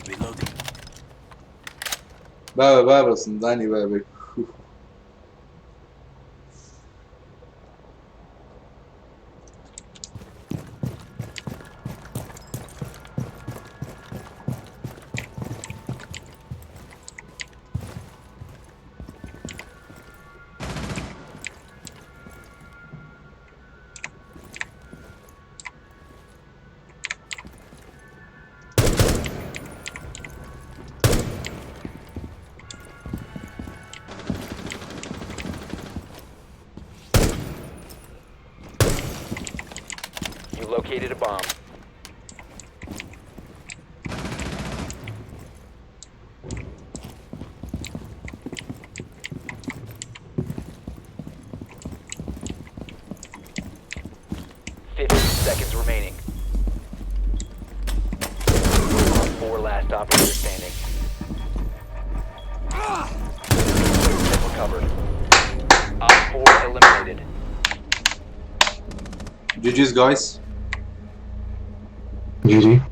Reloading. بابە بابە سندانی بابێ You located a bomb. 15 seconds remaining. Four last operator standing. Been recovered. OpFor eliminated. GG's guys. GG.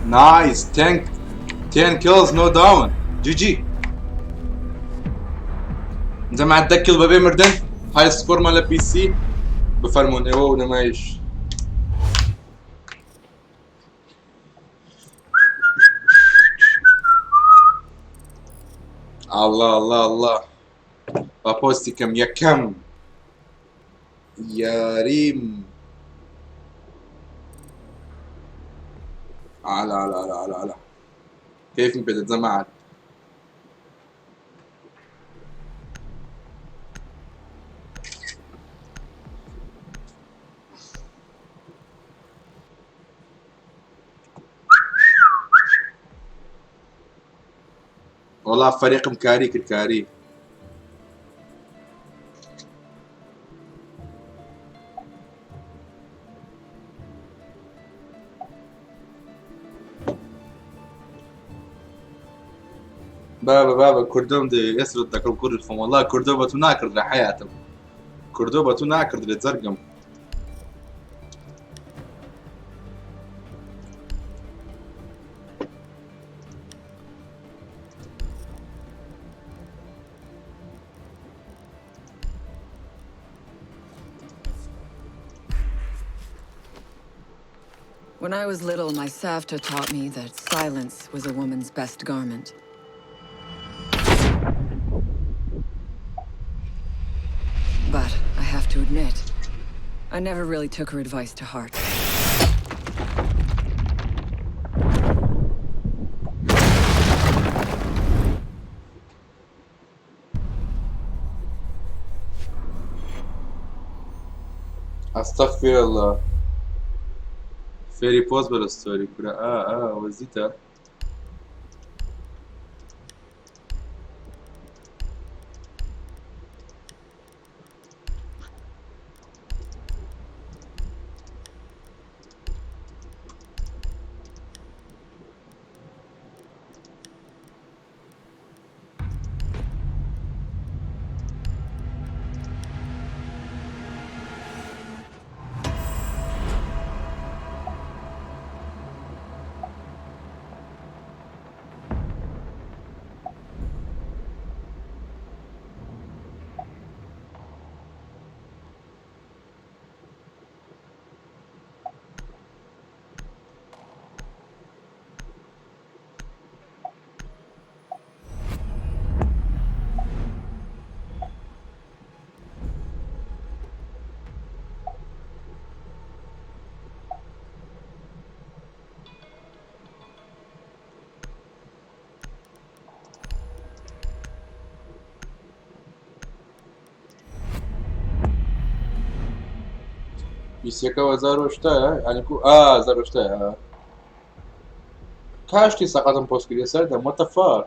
Nice. 10 kills no down. GG. جەماعەت 10 kill بەبێ مردن high score مان لە PC بفەرمونون ئێوە و نمایش. الله الله الله با پۆستی کەم یەکەم یاریم على على على على على كيف بدأت جماعة. والله فريق مكاري كركاري. بابا بابا کوردۆم دێ ئێسرت دەکەم کوڕی خۆم والله کوردۆ بە تو ناکرد لە حیاتم کوردۆ بە تو ناکرد لە جەرگم. When I was little, my Savta taught me that silence was a woman's best garment. But I have to admit, I never really took her advice to heart. استغفر الله فێری پۆست بە لە ستۆری کورە ئا ئا وەزیتە پیسیەکە هەزار و هەشتایە یانی کو ئا هەزار و هەشتایە کاشتی سەقەتم پۆست کردیە سەردەم what the fuck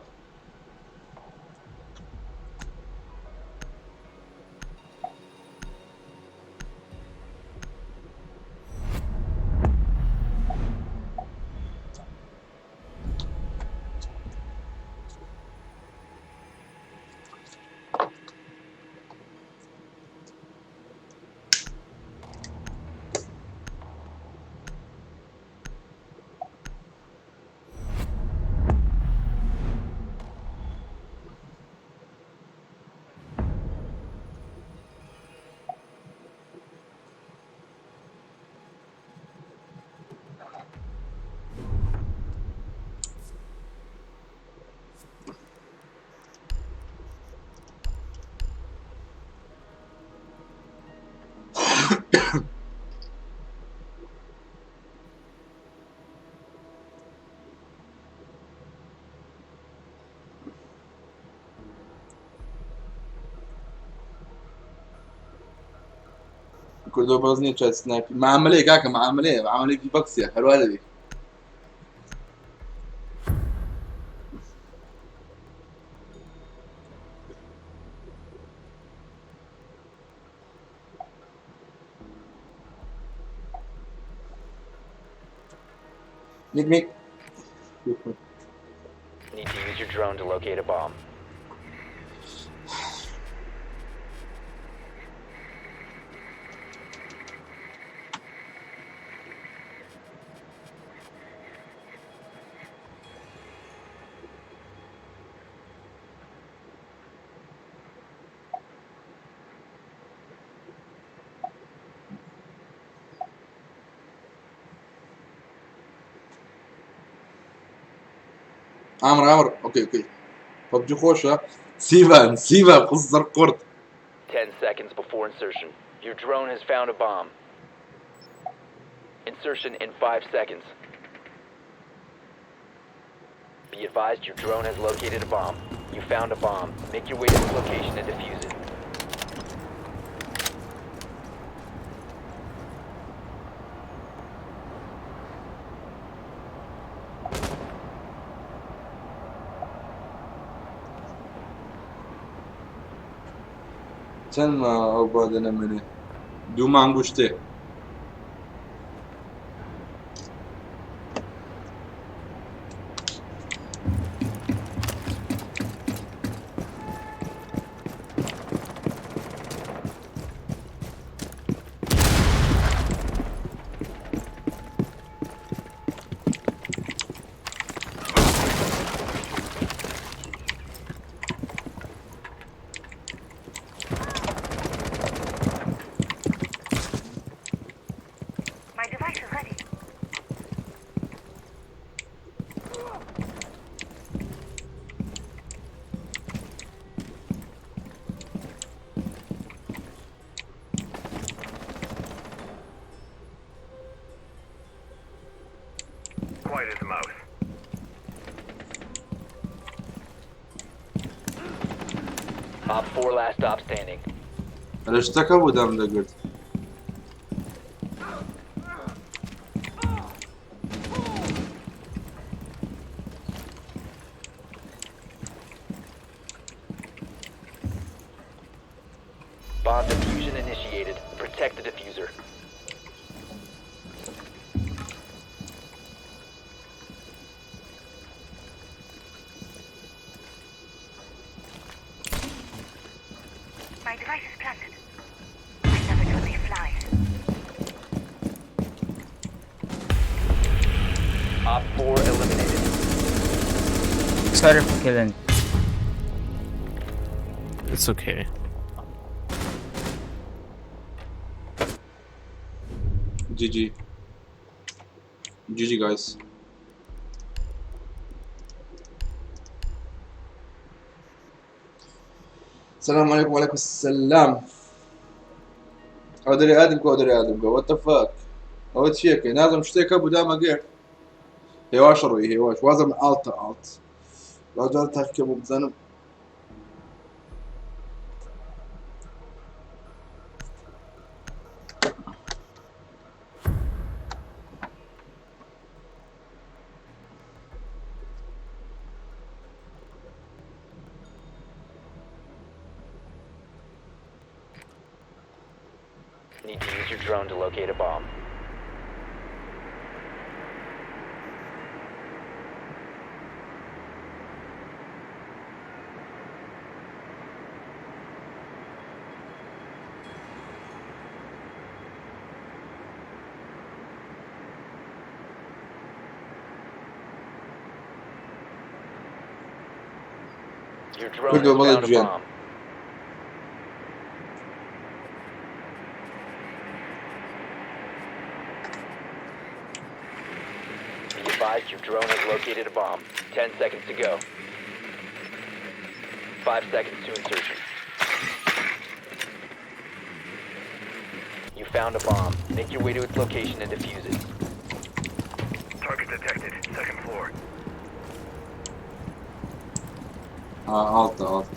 کوردۆ بەس نییە چای سنایپی معاملەیە کاکە معاملەیە معاملەی ڤی بەکسیە هەروا دەبی میک میک Need to use your drone to locate a bomb. عمر عمر اوكي اوكي پبجی خۆشە سیڤان سیڤان قزڕ قورت 10 seconds before insertion. Your drone has found a bomb. Insertion in 5 seconds. Be advised your drone has located a bomb. You found a bomb. Make your way to its location and defuse it. چەند ئەو بادە نەمێنێ دوو مانگ و شتێ Quiet as a mouse. OpFor last stop standing. لە شتەکە بوو دام دەگرت. Bomb defusion initiated. Protect the defuser. My device is planted. I never thought they fly. OpFor eliminated. Sorry for killing. It's okay. GG. GG guys. السلام عليكم وعليكم السلام. ئەو دەرێ ئادم کۆ دەرێ ئادم کۆ what the fuck ئەوە چیەکەی نازم شتێکە بوو دامە گرت هێواش ڕۆی هێواش وازم ئاڵتە ئاڵت لاجار تاقیکە بۆ بزانم. Need to use your drone to locate a bomb. Your drone کوردۆ has بەڵێ found a گیان. bomb. Be advised your drone has located a bomb. 10 seconds to go. 5 seconds to insertion. You found a bomb. Make your way to its location and defuse it. Target detected. Second floor. ئاڵتە ئاڵتە.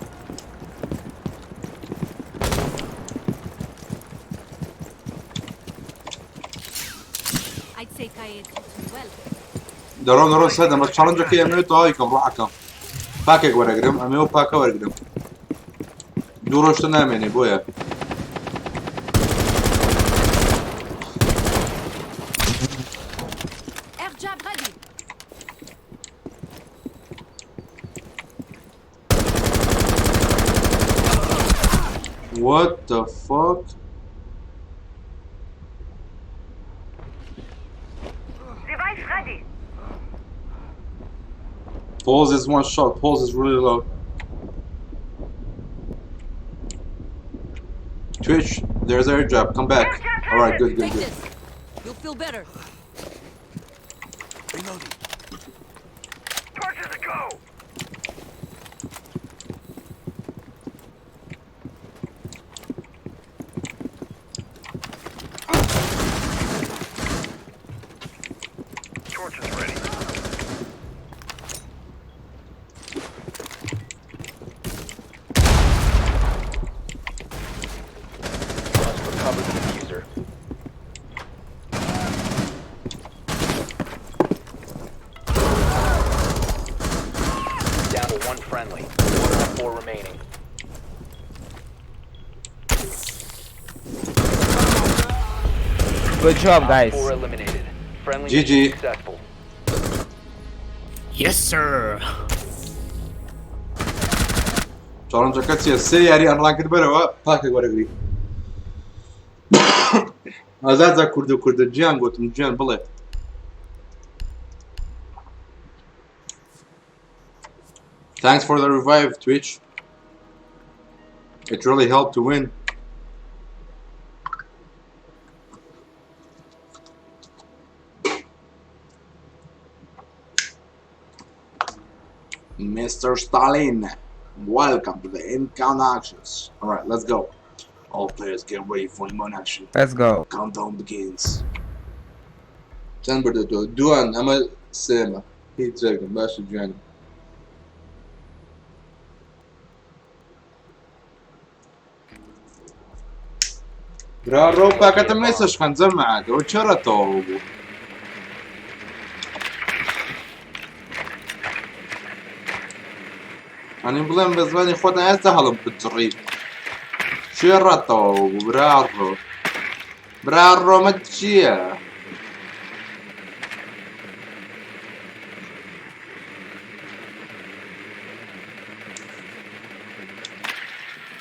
I'd say Kaid taught me well. دەڕۆم دەڕۆم سەردەم بەس چاڵنجەکەی ئەمەوێت تەواوی کەم ڕۆحەکەم پاکێک وەرەگرم ئەمەوێ پاکە وەرگرم دوو ڕۆژتە نامێنێ بۆیە. Air jab ready. What the fuck? Device ready. Pause is one shot. Pause is really low. Twitch, there's air jab. Come back. All right, good, good, Take good. this. You'll feel better. Reloading. Torches a go. Torches ready. You must recover the defuser. Down to one friendly. 1 OpFor remaining. Good job, guys. 4 eliminated. Friendly GG. mission successful. Yes, sir. چاڵنجەکە چییە؟ سێ یاری ئەنڵان کرد بەرەوە پاکێک وەرەگری. ئازاد جا کوردە کوردە گیان گوتم گیان بڵێ. Thanks for the revive, Twitch. It really helped to win. Mr. Stalin, welcome to the Incon actions. All right, let's go. All players get ready for Imon action. Let's go. Countdown begins. چەند بردە تۆ؟ دووان ئەمە سێمە هیچ جەرگم باشە گیانم. برا ڕۆ پاکەتم لێسە شخەنجە معاد ئەوە چێ تەواو بوو. ئەنی بڵێم بە زمانی خۆتان ئێستا هەڵم بجڕی چێ ڕەتەوە بوو برا ڕۆ برا ڕۆمە چییە؟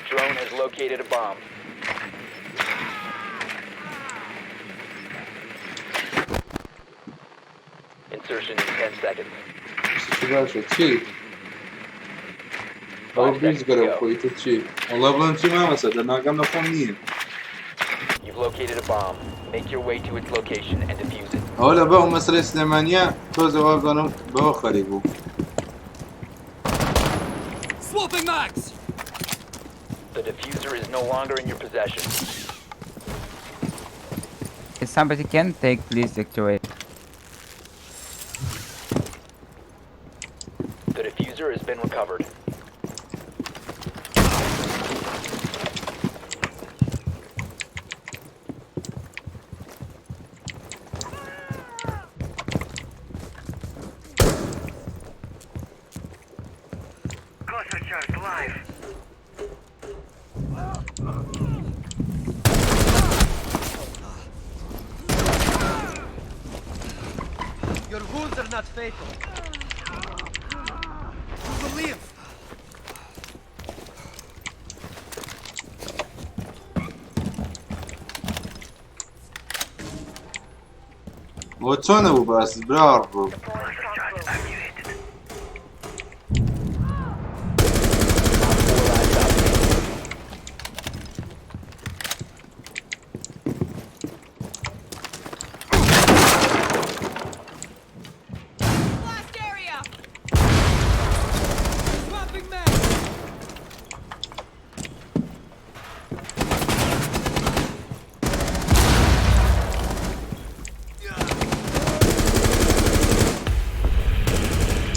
Drone has located a bomb. Insertion in 10 seconds. چی باشە چی؟ ئەوە بیزگەرە خۆی تر چی؟ وەڵا بڵێم چی مامەسە دەناگەم لە خۆم نییە. You've located a bomb. Make your way to its location and defuse it. ئەوە لە بەو مەسەلەی سلێمانیە تۆزێ وابزانم بەوە خەریک بوو. Swapping mags! The diffuser is no longer in your possession. If somebody can take, please activate. The diffuser has been recovered. Cluster charge live. Your wounds are not fatal. You will live. ئەوە چۆنە بوو باس برا ڕۆ؟ Blast area! Swapping mags!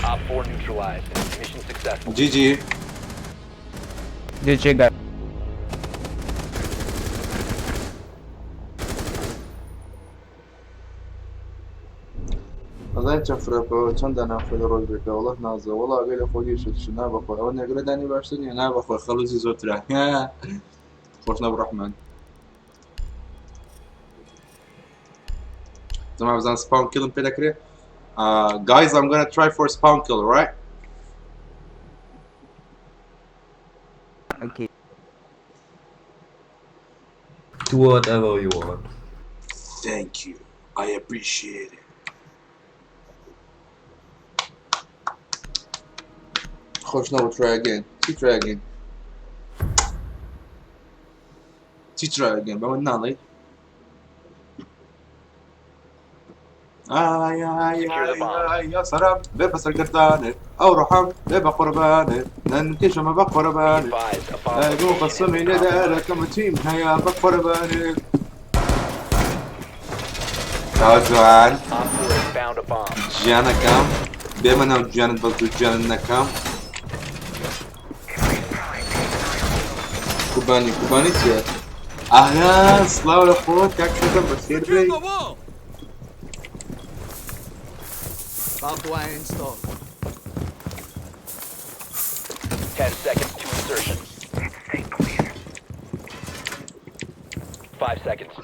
OpFor neutralized. Mission successful. GG. GG guys. ئەزای چەند فرەپەوە چەند دانا خۆی لە ڕۆژ دەکە وەڵا نازە وەڵا ئەگەی لە خۆی شت نا بەخۆی ئەوە نێگرە دانی باشتر نییە نا بەخۆی خەڵوزی زۆرترە خۆش نەبوو ڕەحمان زەما بزان spawn kill م پێ دەکرێ. Guys, I'm gonna try for spawn kill, right? Okay. Do whatever you want. Thank you. I appreciate it. خۆش نەبوو try again. چی try again? چی try again? بەمە ناڵێی؟ ئای ئای ئای ئای یا سەرم بێ بەسەرگردانێ ئەو ڕۆحم بێ بە قوربانێ نەنکێشەمە بە قوربانێ Advised, a bomb ئەی بۆ location has قەسەمی been لێ compromised. دەرەکەم چیم هەیە بە قوربانێ تا جوان OpFor has found a bomb. گیانەکەم بێمە ناو گیانت بەس دوو گیانت نەکەم کوبانی کوبانی چییە؟ ئاها سڵاو لە خۆت کاک شەکەم بەخێر Secure بێی the wall! Barbed wire installed. 10 seconds to insertion. Stay clear. 5 seconds.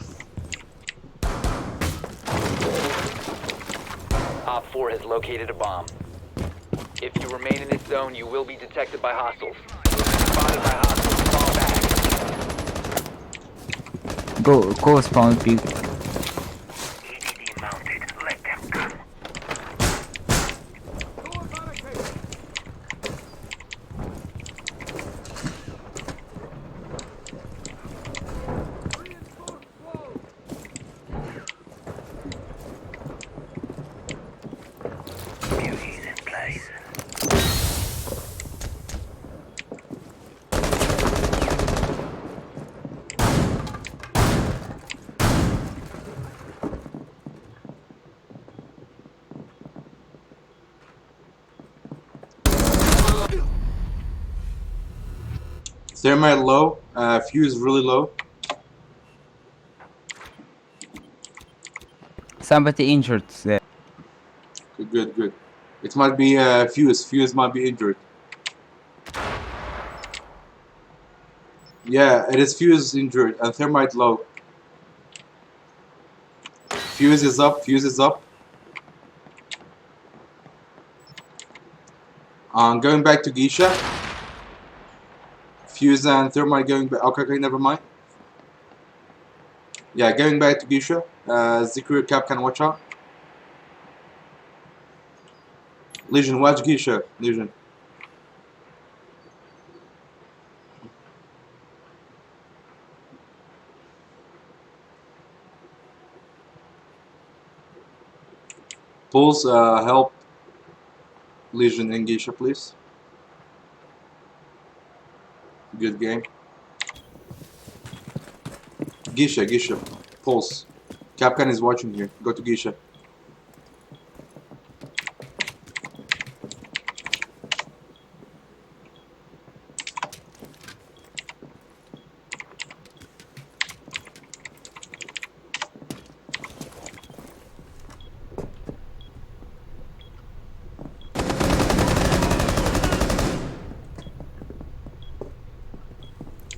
OpFor has located a bomb. If you remain in this zone, you will be detected by hostiles. Spotted by hostiles. Fall back. Go go spawn peek. EDD mounted. Let them come. Door barricade! Reinforced wall! Beauty's in place. Thermite low. Fuse really low. Somebody injured there. Good, good, good. It might be Fuse. Fuse might be injured. Yeah, it is Fuse injured and Thermite low. Fuse is up. Fuse is up. Going back to Geisha. Fuse and Thermite going back. Okay, okay, never mind. Yeah, going back to Geisha. Zikri Kapkan, watch out. Legion, watch Geisha. Legion. Pulse, help Legion and Geisha, please. Good game. Geisha, Geisha. Pulse. Kapkan is watching here. Go to Geisha.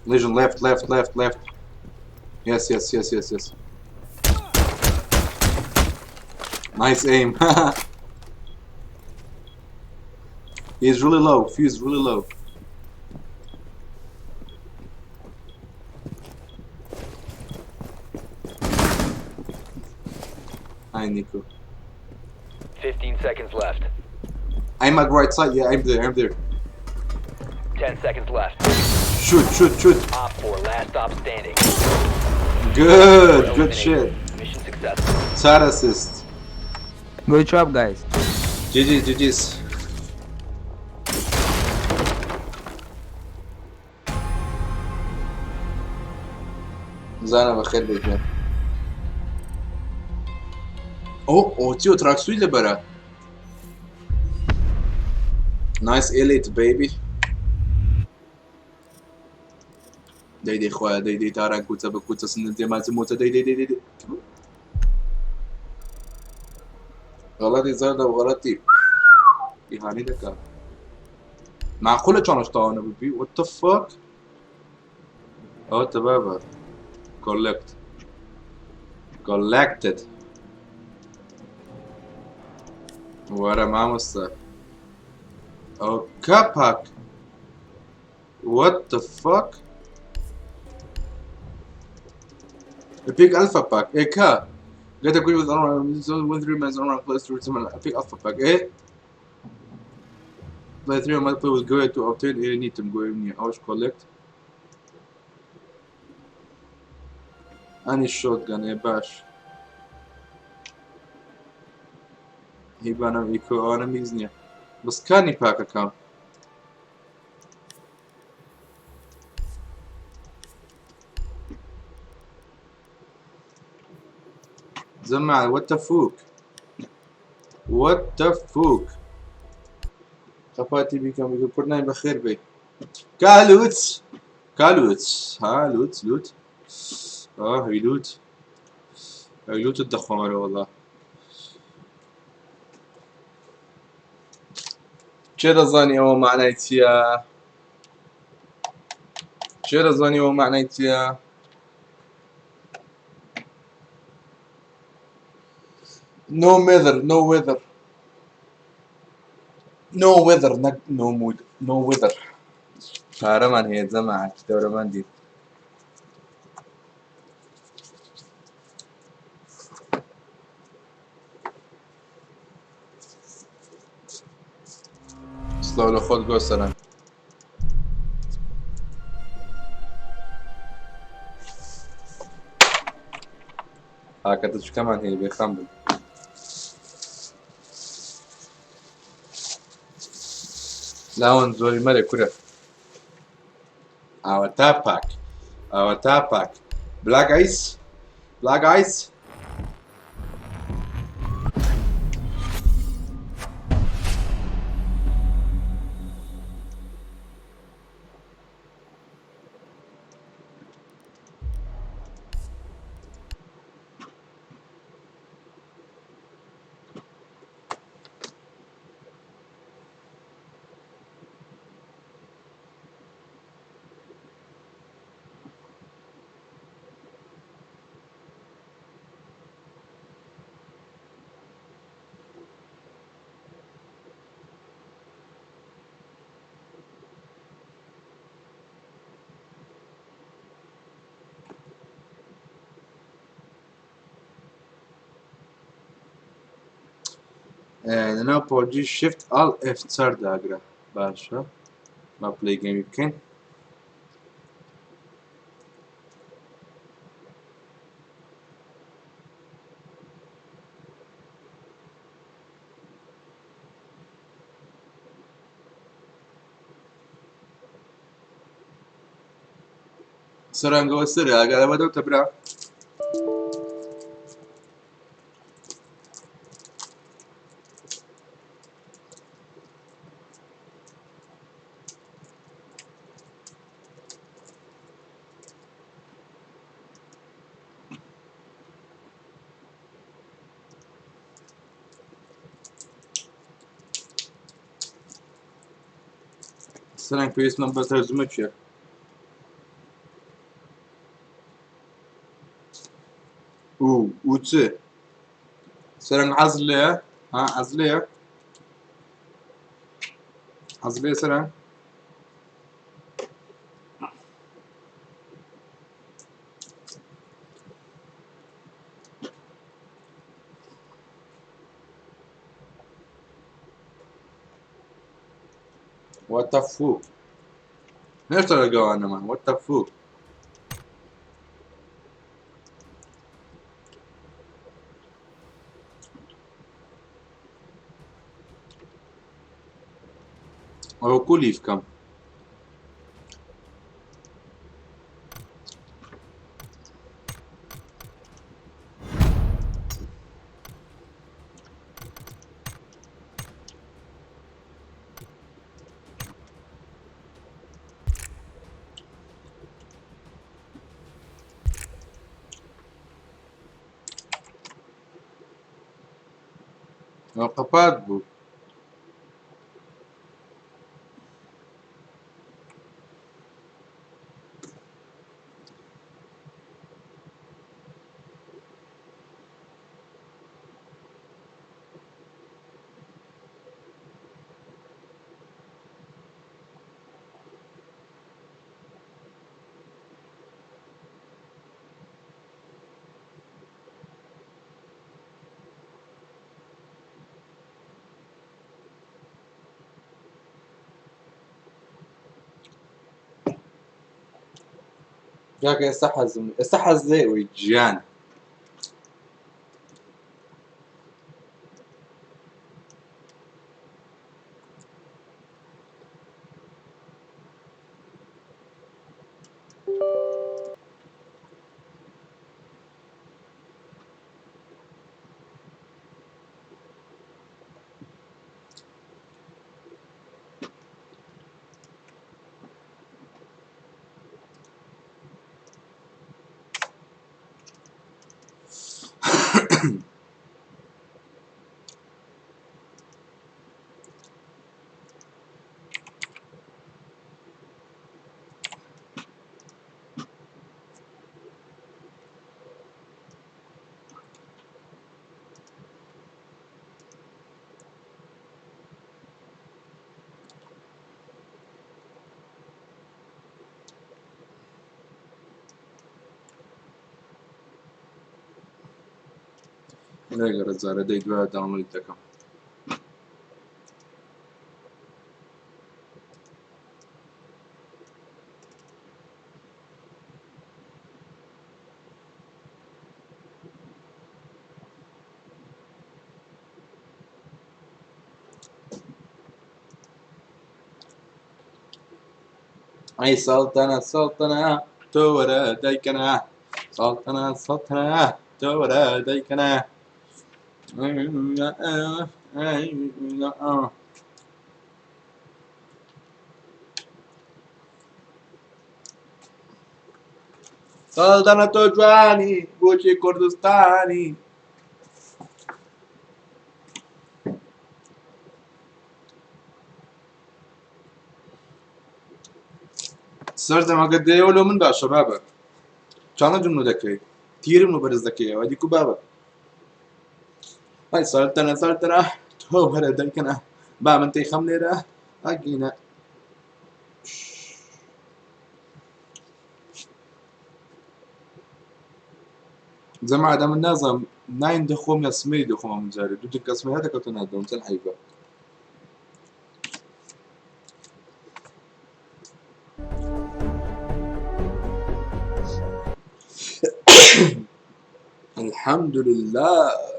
Legion left, left, left, left. Yes, yes, yes, yes, yes. Nice aim. He's really low. Fuse really low. Hi, Nico. 15 seconds left. I'm at right side. Yeah, I'm there. I'm there. 10 seconds left. Shoot, shoot, shoot. Op 4, last stop standing. Good, good shit. Mission successful. Sad assist. Good job, guys. GG, GG's. زانا بخير بيجان. Oh, oh, تيو تراكسوي لبرا. Nice elite baby. دەی دەی خوایە دەی دەی تاران کوتە بە کوتە سنت دێماتی مۆتە دەی دەی دەی دەی غەڵەتی زەردە و غەڵەتی ئیهانی دەکا معقولە چۆنش تاوانە ببی what the fuck ئەوە تەبابە collect collected وەرە مامۆستا ئەو کاپاک what the fuck Epic Alpha Pack, eh, K. Get equipped with armor, win 3 man's armor, play through summon Epic Alpha Pack, eh? Play 3 and play with Goya to obtain a need to go in house collect. Any shotgun, eh, bash. هیبانم ئیکۆ ئەوانە میز نییە بەس کانی پاکەکەم زمع what the fuck what the fuck قەپاتی بیکەم بیکە کورد نای بەخێر بێ کالوت کالوت ها لوت لوت ئاه هەی لوت هەی لوتت دەخۆمەرە وەڵا کێ دەزانی ئەوە معنای چییە؟ کێ دەزانی ئەوە معنای چییە؟ No weather, no weather. No weather, نەک no mood, no weather. پارەمان هەیە جەماعەت دەورەمەندین. سڵاو لە خۆت گۆسەرە. هاکەتە چکەمان هەیە بێخەم بن. لاوەن زۆری مەرێ کورە. ئاوەتا پاک ئاوەتا پاک بلاک ئایس بلاک ئایس لەناو پۆجی شفت ئاڵ ئف چار داگرە باشە با پلی گەمی بکەین. سەرنگەوە سەر ئاگەرەوە دەوتە برا. سەرنگ پێویستمان بە تەرجمە چییە؟ و چ سەرنگ حەز لێیە؟ ها حەز لێیە؟ حەز لێ سەرنگ؟ What the fuck? هێشتا لەگەوانەمان What the fuck? ئەوە کو لیف کەم؟ ئەوە قەپات بوو. کاکە ئێستا حەزم ئێستا حەز لێ ئەوەی گیان. لێگەڕە جارە دەی دوای داونلۆد دەکەم. ئەی سەڵتەنە سەڵتەنە تۆ وەرە دایکەنە سەڵتەنە سەڵتەنە تۆ وەرە دایکەنە. سەڵتەنە تۆ جوانی بۆچی کوردستانی. سەردەمەکە دەیەوە لۆ من باشە بابە چاڵنجم نو دەکەی تیرم نو بەرز دەکەیەوە دیکو بابە ئەی سەرتەنە سەرتەنە تۆ وەرە دەکەنە با من تێخەم لێرە ئەگینە. جەماعەت ئەمن نازانم ناین دەخۆم یا سمەری دەخۆم ئەمن جارێ دوو دنکە سمەر هەر دەکەوتە نادەم چەند عەیبە. الحمد لله.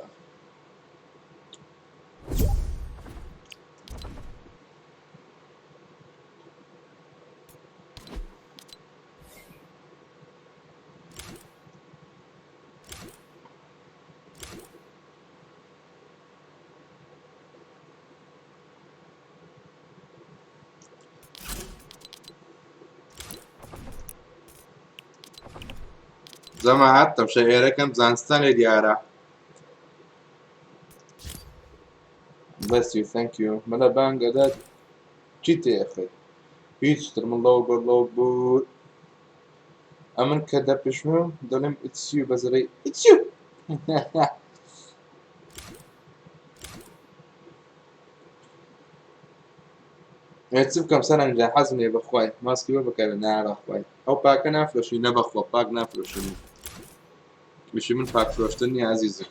جەماعەت تەمشای ئێرەکەم زانستان لێ دیارە. Bless you, thank you. مەلا بانگ ئەدات چی تێ ئەخەی؟ هیچ تر من لەوە بەر لەوە بور. ئەمن کە دەپشمم دەڵێم it's you بەزەرەی it's you. ئێ چ بکەم سەرنج جان حەزم لێ بەخوای ماسکی بە بەکارە نا بەخوای ئەو پاکە نافرۆشی نە بەخوا پاک نافرۆشم میشی من پاک فرۆشتن نییە ئازیزم.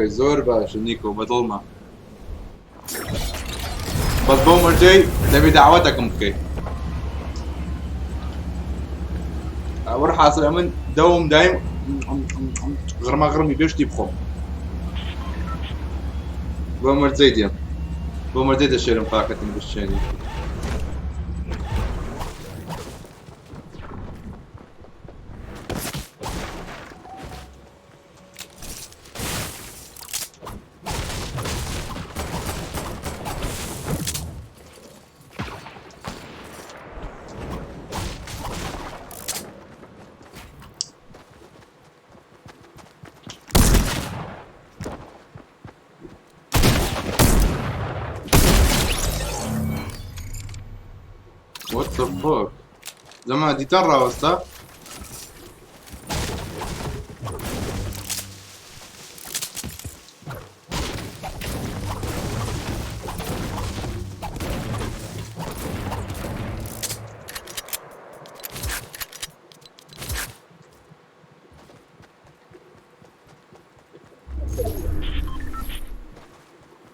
ئۆکەی زۆر باشە نیکۆ بەدڵمە بەس بەو مەرجەی دەبێ داوەتەکەم بکەیت وەر حاصل ئەمن دەوم دایم غرمە غرمی گەشتی بخۆم بۆ مەرجەی دێم بۆ مەرجەی دەشێرم پاکەتم بشێنی. What the fuck? زەما دیتان ڕاوەستا؟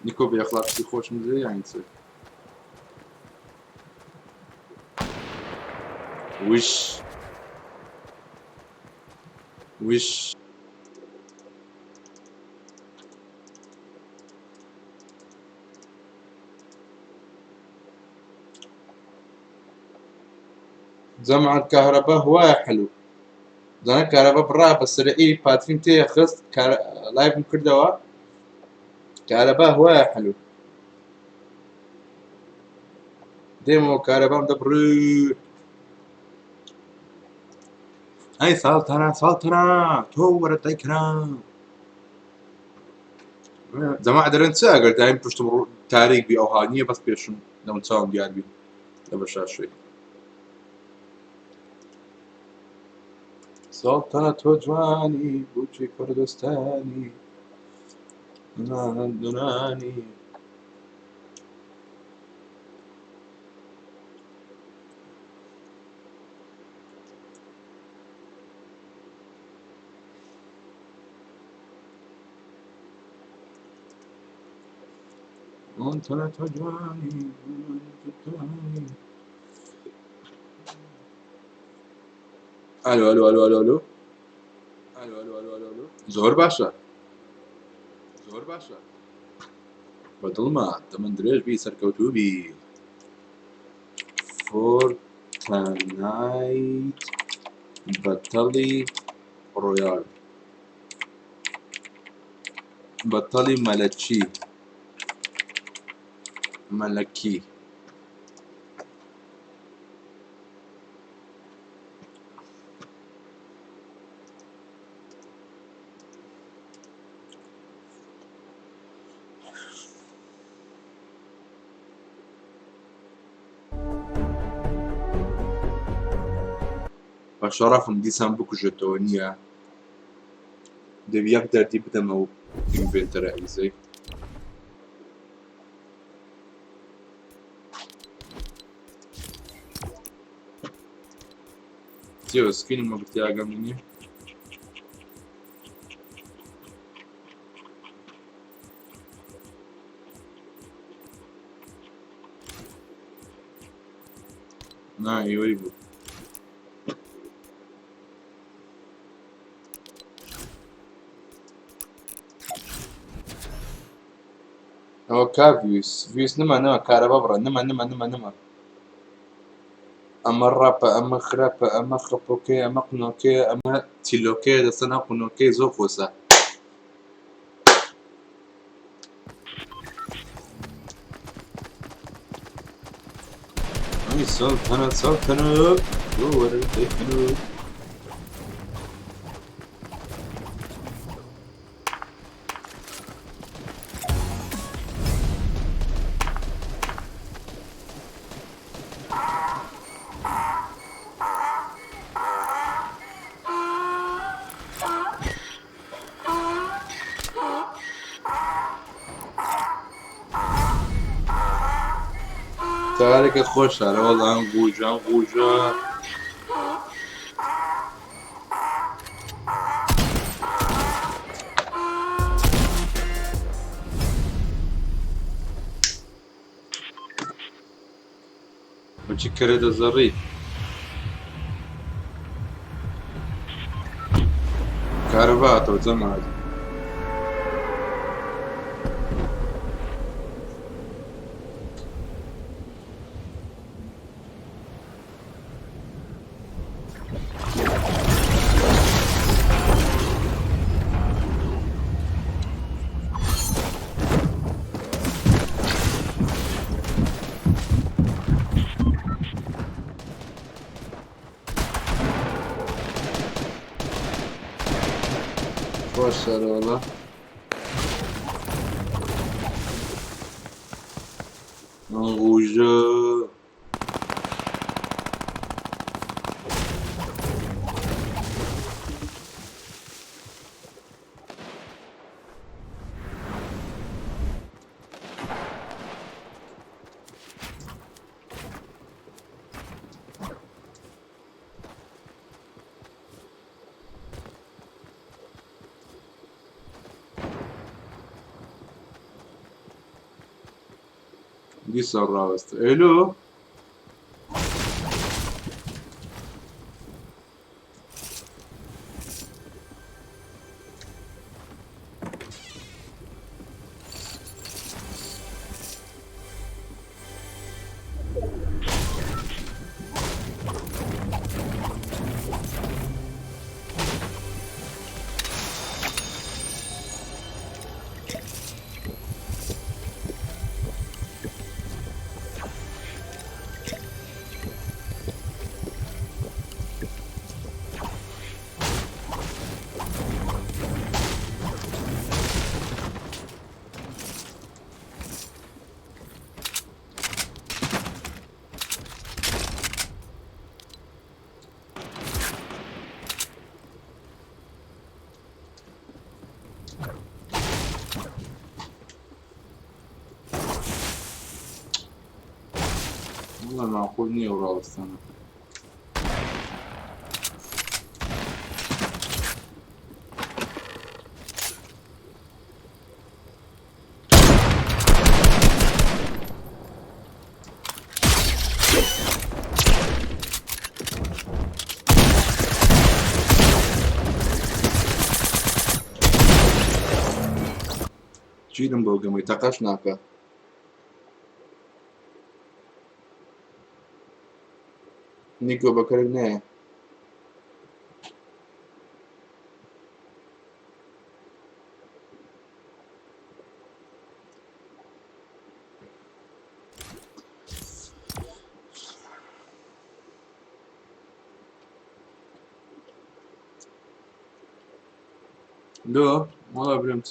نیکۆ بێ ئەخلاقی خۆشم دەوێ یان چ؟ وش وش جەمع الكهرباء هواية حلو دانا کارەبا بڕا بە سەرعی پاتریم تێ خست لایڤم کردەوە کارەبا هواية حلو دێمەوە کارەبام دەبڕی ئەی ساڵتەنە ساڵتەنە تۆ وەرە دایکنا جەماع دەرێن چ ئەگەر دایم پشتم تاریک بی ئەوها نییە بەس پێشم لەم چاوم دیار بی لە بە شاشەی سەڵتەنە تۆ جوانی بووکی کوردستانی دونانی ئەلو ئەلو ئەلو ئەلو ئەلو ئەلو ئەلو ئەلو. زۆر باشە زۆر باشە بەدڵمە تەمەن درێژ بی سەرکەوتوو بی فۆرتنایت بەتەڵی ڕۆیال بەتەڵی مەلەکی مەلەکی بە شەڕەفم دیسان بکوژێتەوە نییە دەبی یەک دەردی بدەمەوە ئینڤێنتەرە ئیزەی چیە سکینم مەبرتی ئاگام لێ نییە نا ئێوەی بوو ئەوە کا ڤیوس ڤیوس نما نما کارەبا بڕە نما نما نما نما ئەمە ڕاپە ئەمە خراپە ئەمە خەپۆکەیە ئەمە قنۆکەیە ئەمە تیلۆکەیە دەستە ناو قنۆکەی زۆر خۆسە ئەی سەڵتەنەت سەڵتەنەت بۆ وەرە دەیکەنەوە. تارێکە خۆشە لەوەڵ ئەم گوژە ئەم گوژە بچی کەرێ دەزەڕی کارەبا هاتەوە جەماعەت خۆشە ڕۆڵە ڕوژە دیسان ڕاوەستە ئێلۆ وەڵا ماقول نییە و ڕاوەستانە گیرم بەو گەمەی تەقەش ناکا. نیکۆ بەکەرک نایە. لۆ وەڵا برێم چ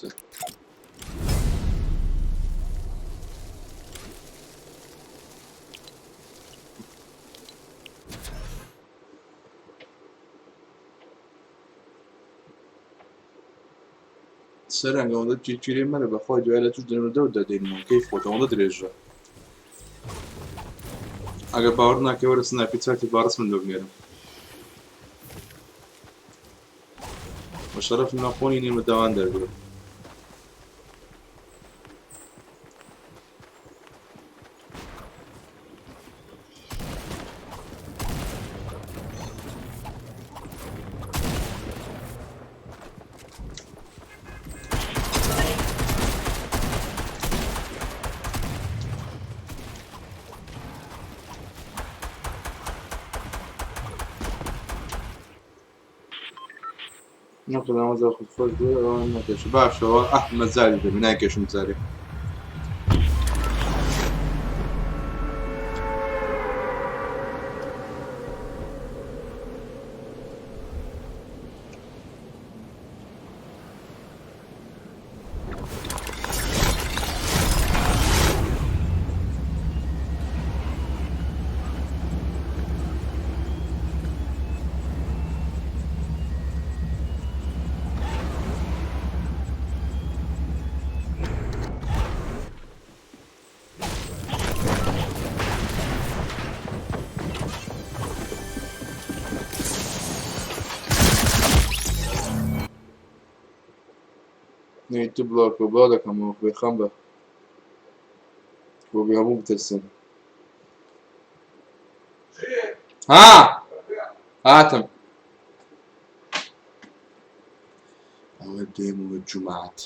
سەرنگ ئەوەندە تیرتیرێ مەرە بەخوای دوای لە توش دەنەوە دەور دەدەینەوە کەیف خۆت ئەوەندە درێژە ئەگەر باوەڕ ناکەی وەرە سناپی چاتی باڕس من لۆ بنێرم بە شەرەف ناخۆنی نیمە داوان دەربرم نەکەم زۆر خۆش بوو ئەوە نەکێش باشەوە ئەحمەد زاری دەبی ناکێشم جارێ تو بڵاو کە بڵاو دەکەمەوە بێخەم بە بۆ بێ هەموو بترسن ها هاتم ئەوە دێمەوە جومات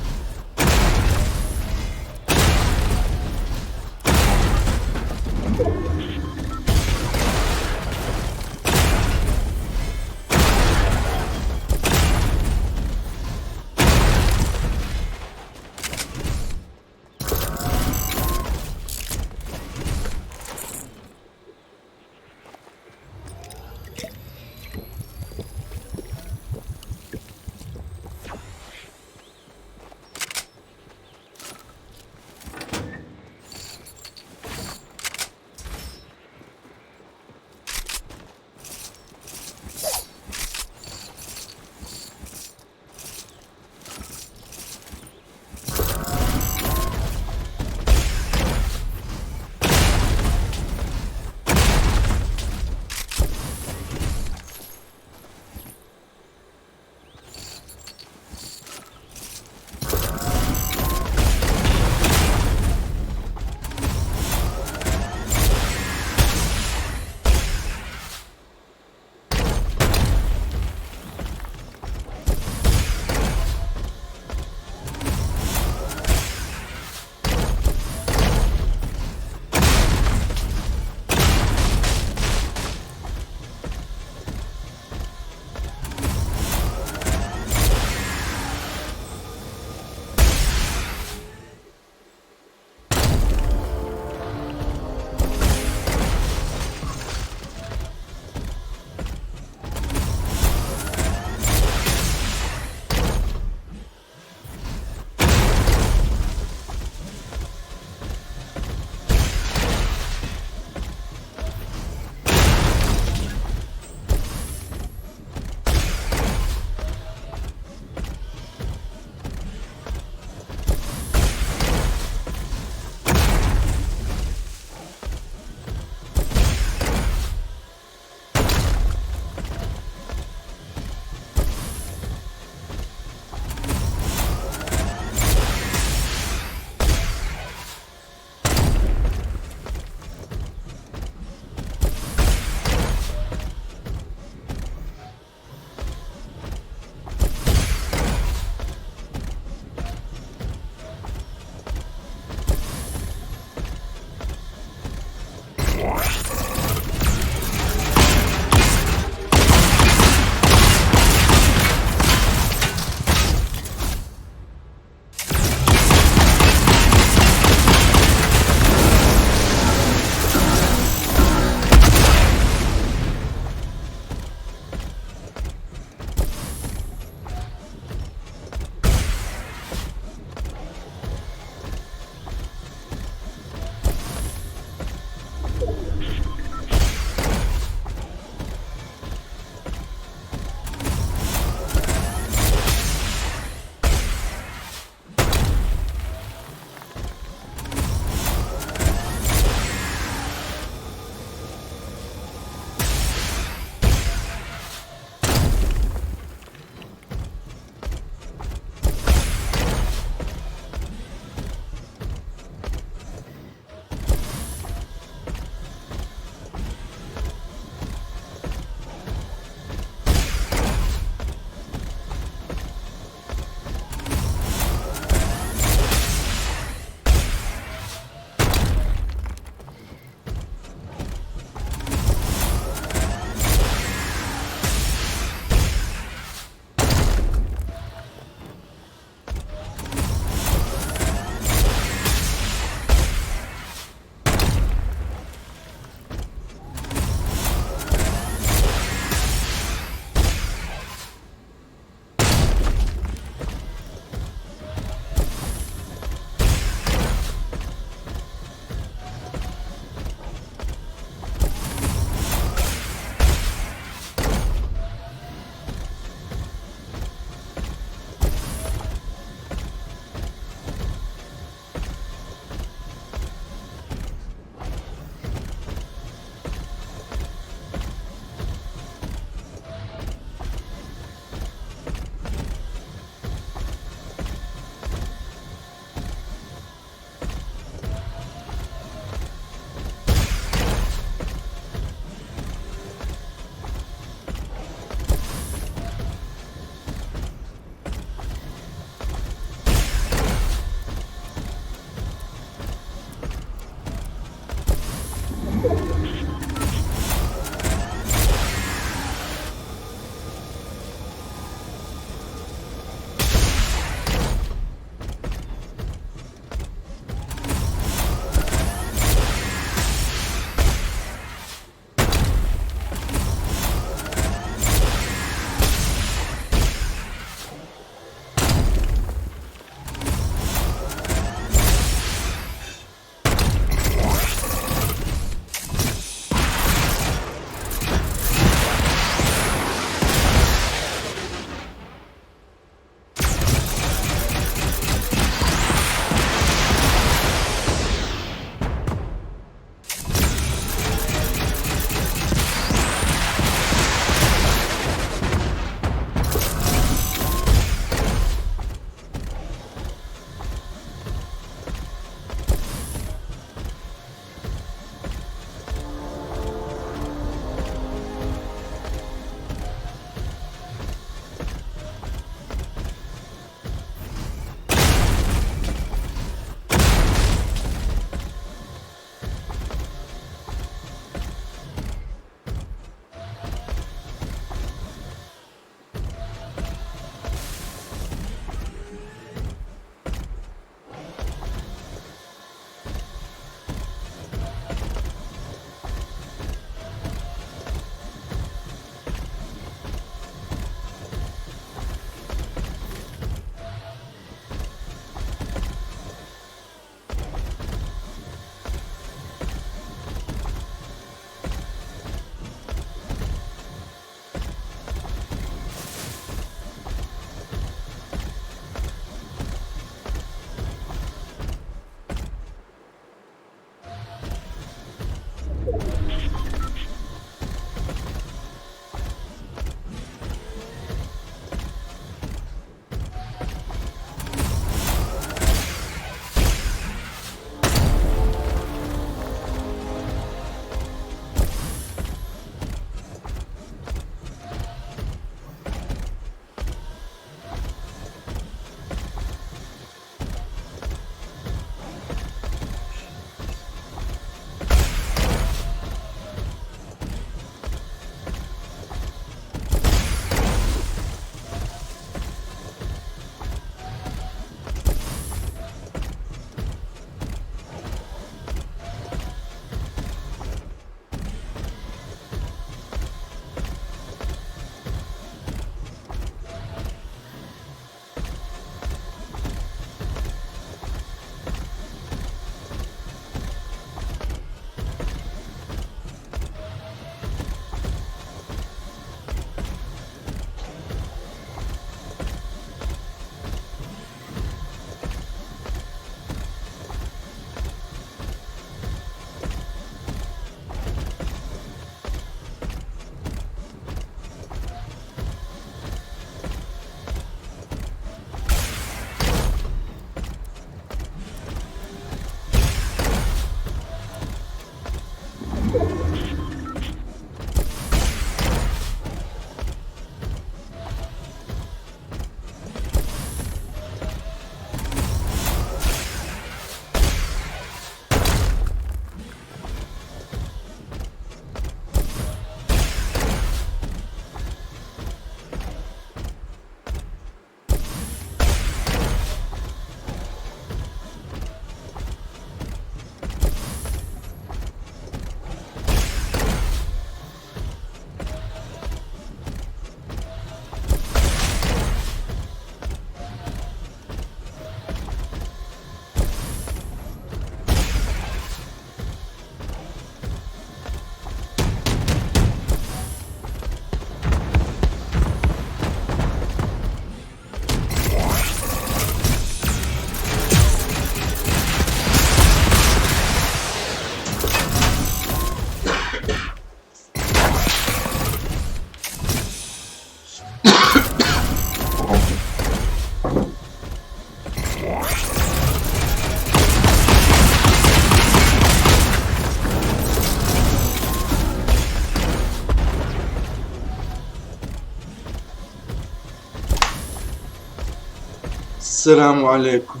السلام علیکم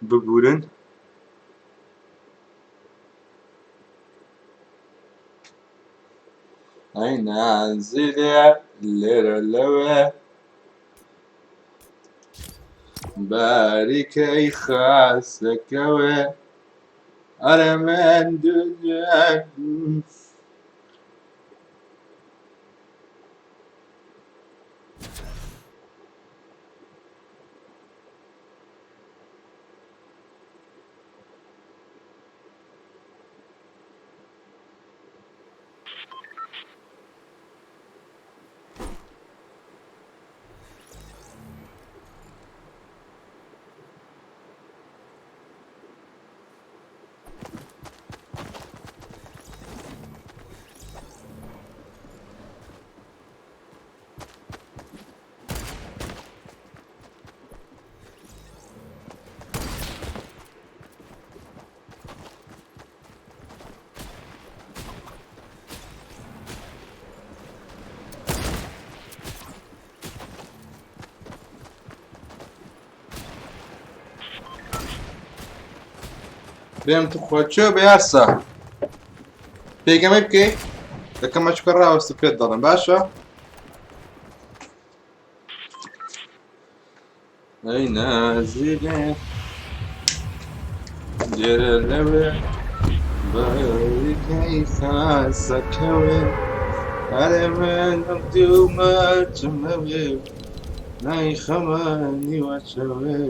ببورن ئەی نازلێ لێرە لەوێ باریکەی خاسەکەوێ ئەرێ من دنیا بێم توخوا چێ بە یاسا پێگەمەی بکەی دەکەمە چکە ڕاوەستە پێت دەڵێم باشە ئەی نازیلێ لێرە لەوێ باریکەی خاسەکەوێ ئەرێ من دوومە چمەوێ نایخەمە نیوەچەوێ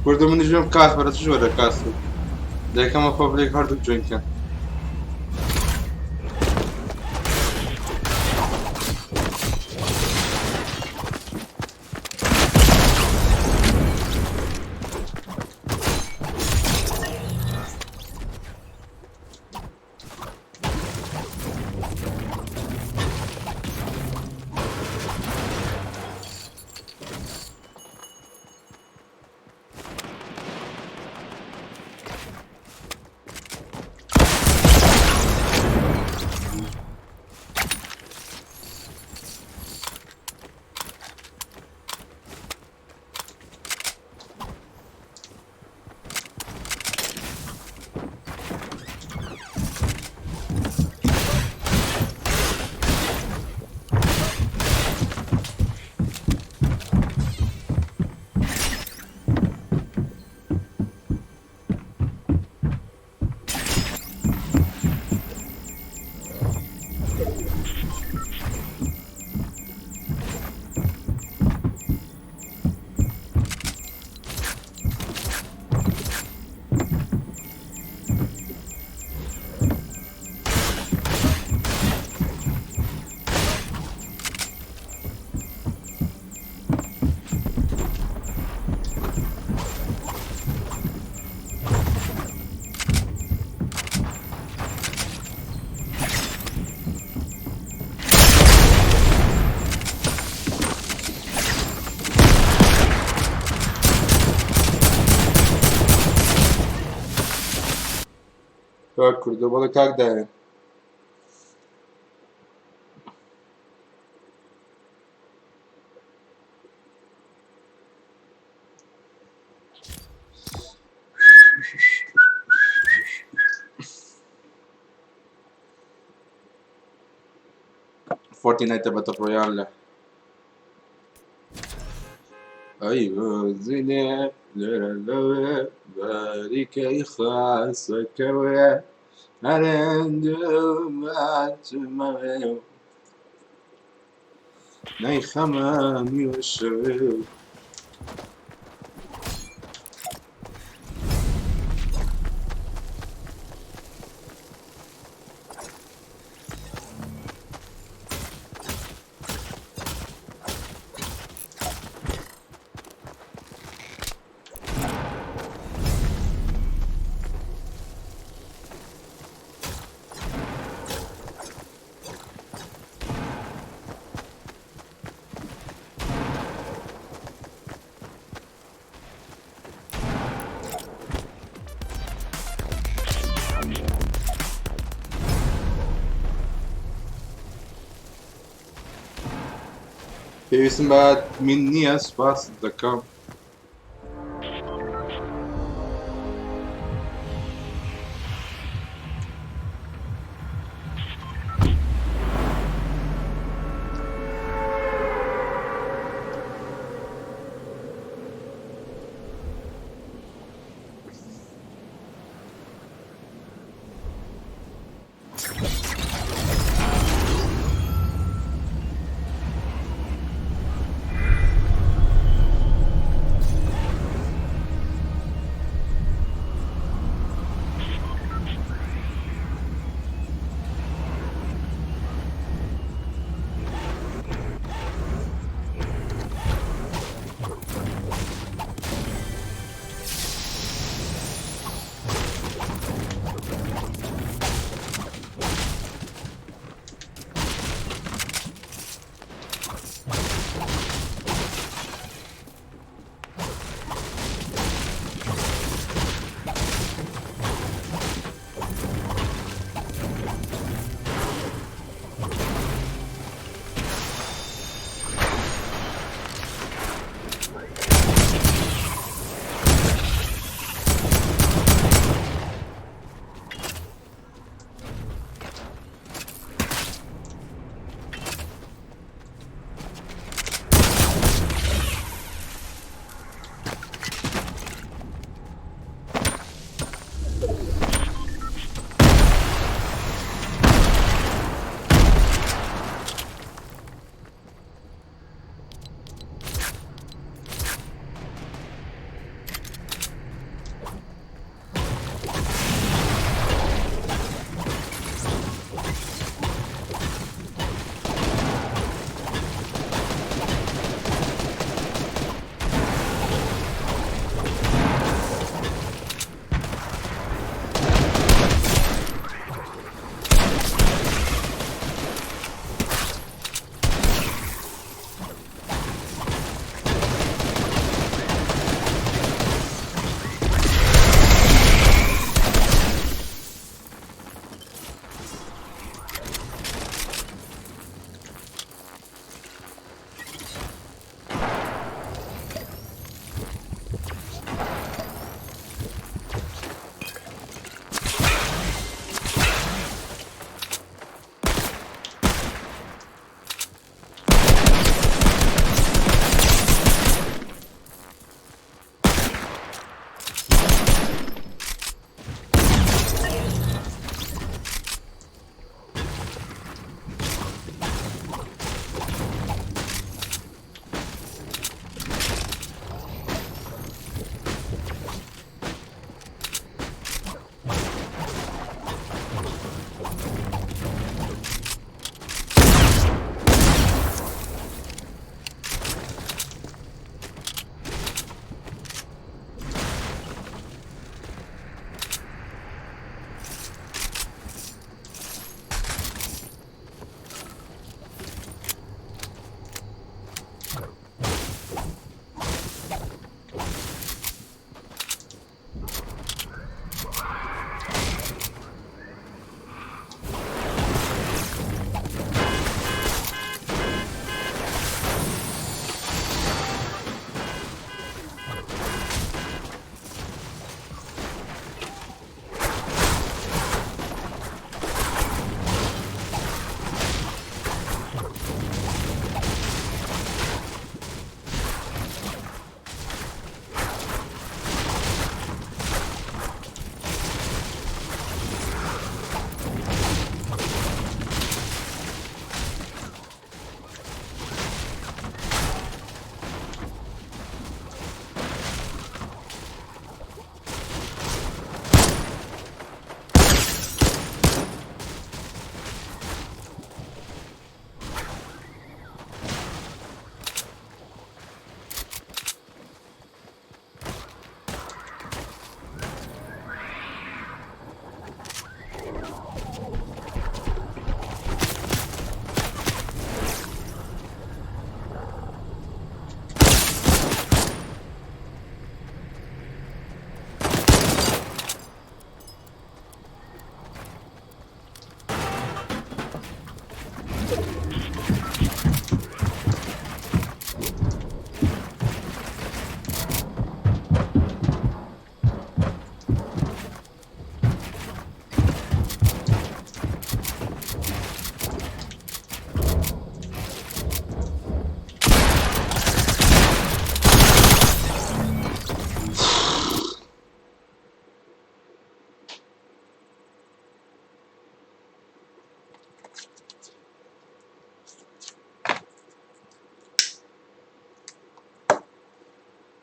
کوردە منیش بێم کاس بەرە چ وەرە کاس دەکەمە پەبلیک هەردوو جوێنکەن کاک کوردە بەڵێ کاک دایە فۆرتینایتە بەتە ڕۆیان لە ئەی زینێ لێرە لەوێ باریکەی خاسەکەوێ ئەرێندوماتمەوێ نەیخەمە نیوەشەوێ. پێویستم بە مین نییە سوپاست دەکەم.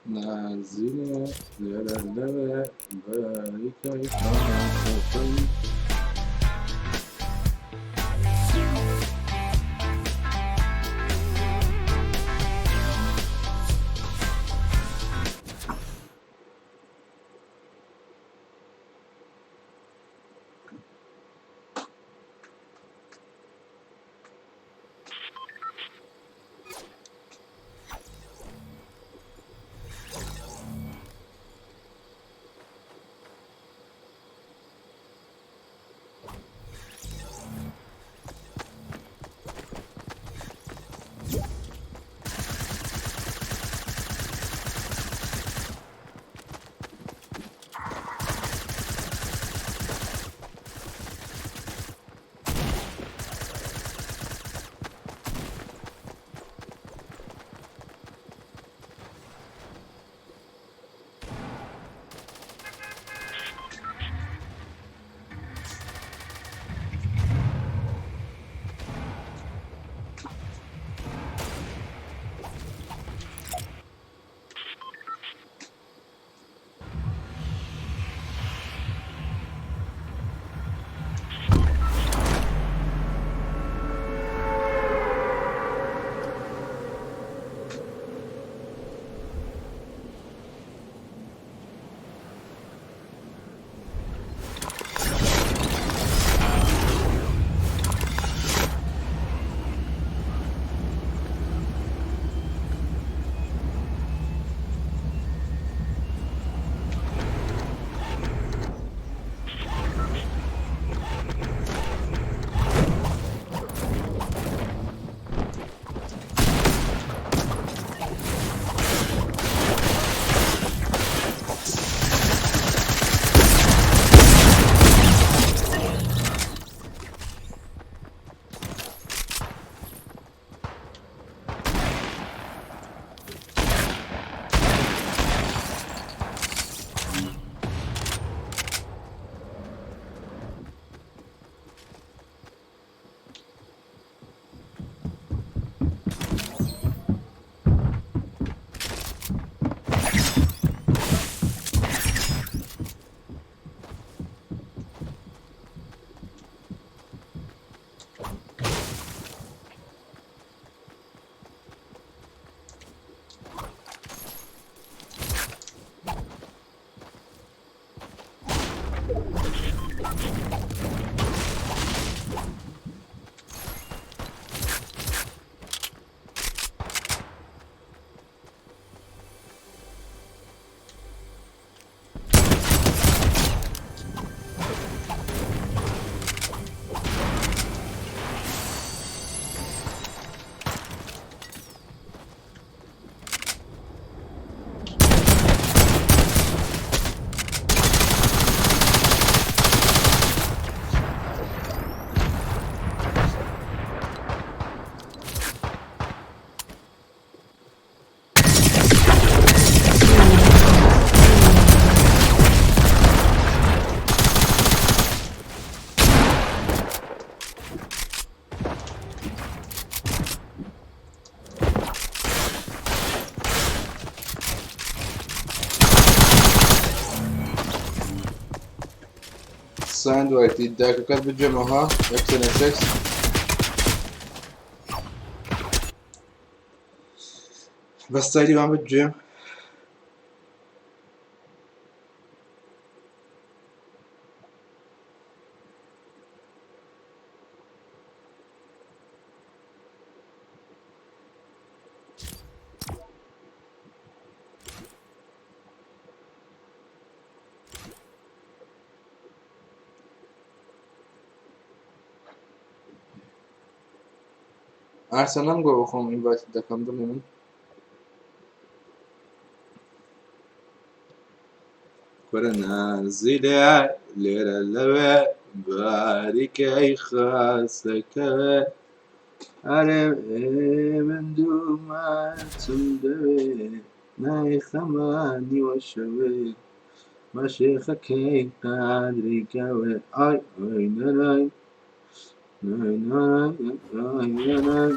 نازیلێ لێرە لەوێ باریکەی خاسەکەی. ساند وايت داكەکەت بجێمەوە ها X6. بەس سایلی وان بجێم. ئارسەنەم گۆ بخۆم ئینڤایت دەکەم دڵی من. کورە نازیلێ لێرە لەوێ باریکەی خاسەکەوێ ئەرێ من دووماچم دەوێ نایخەمە نیوە شەوێ مەشێخەکەی قادری کەوێ ئای ئای نەنای نای نای نای نای.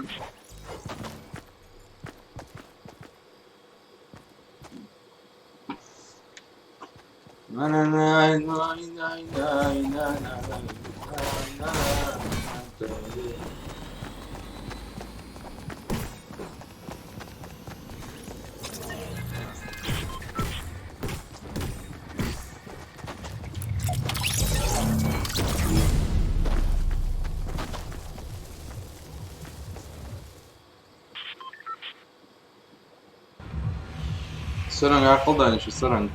سەرنگ عقل دانیشە سەرنگ.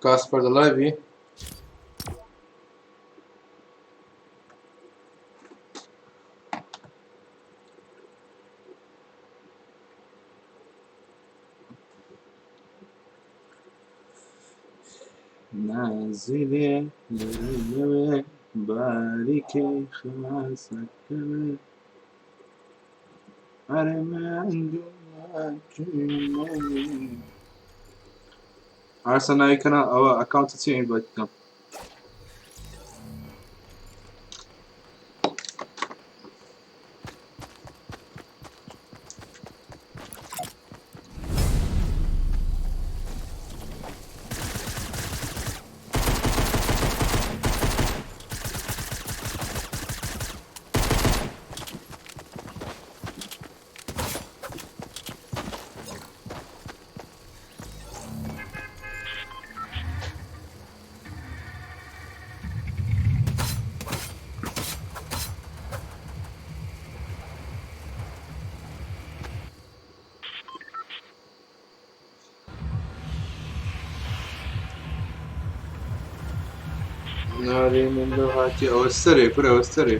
کاسپەر دە لایڤی؟ نازلێ لەوێ باریکەی خاسەکەوێ ئارسە ناوی کەناڵ ئەوە ئەکاونتی چی ئینڤایت بکەم؟ نارێ من لەو هاتی ئەوە سەرێ کورە ئەوە سەرێ.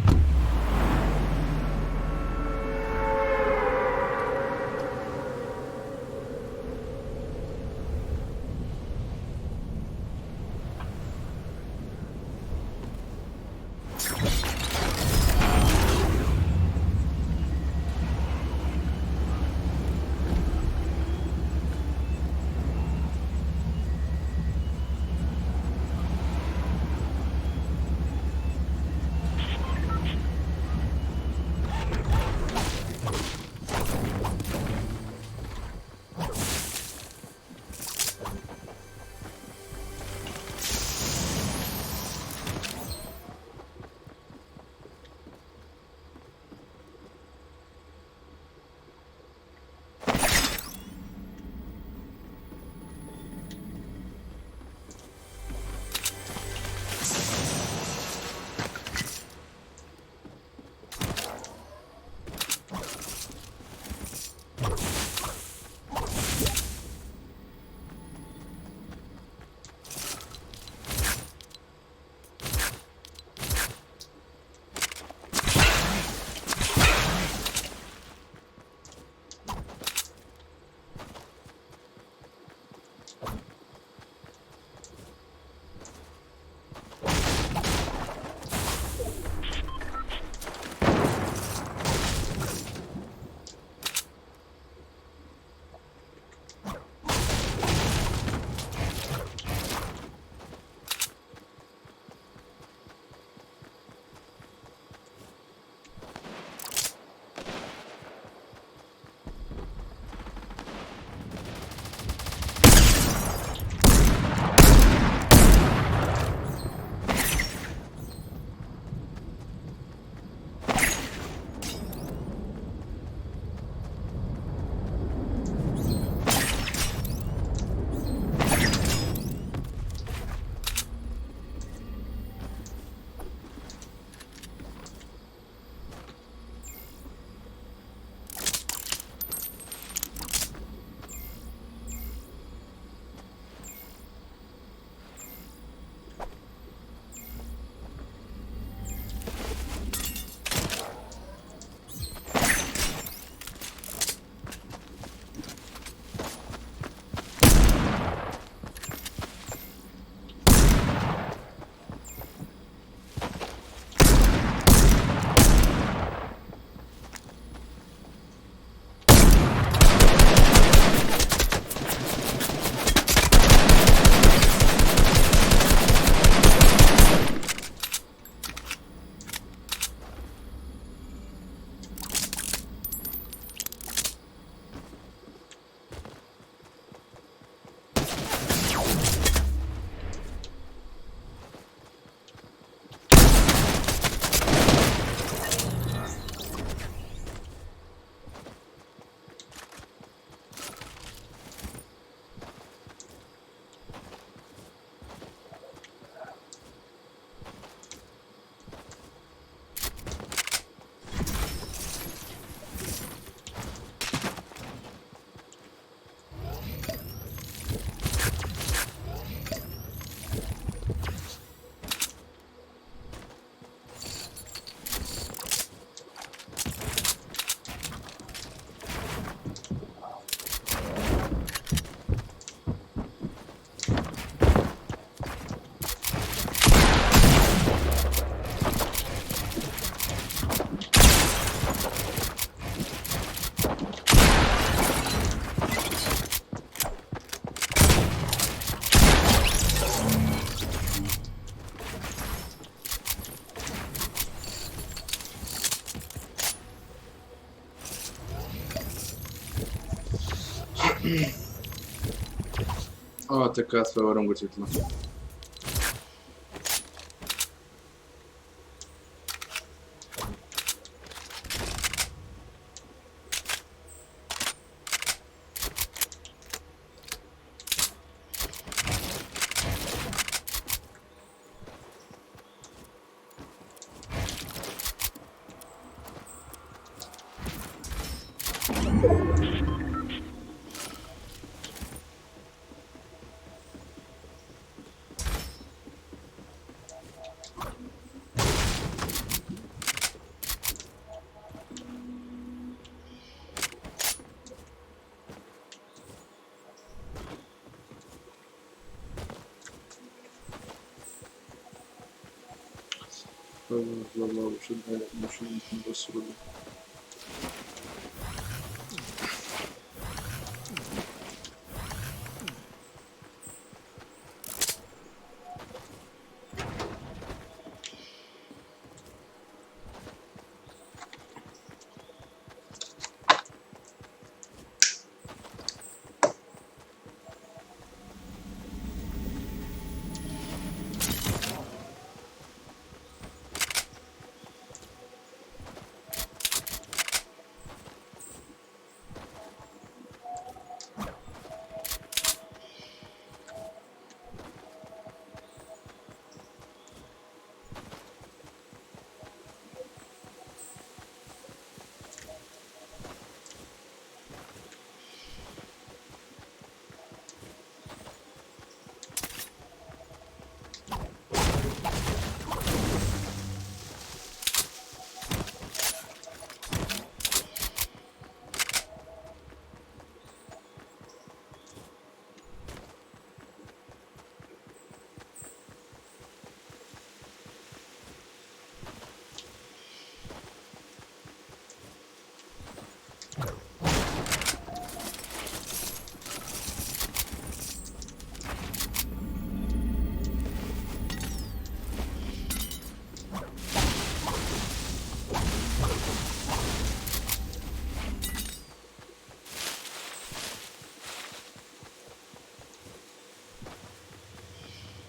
ئەوە تکاس وەرم گوتیتمە.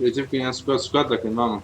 یەتی بکەین یان سوکات سوکات دەکەین مامە.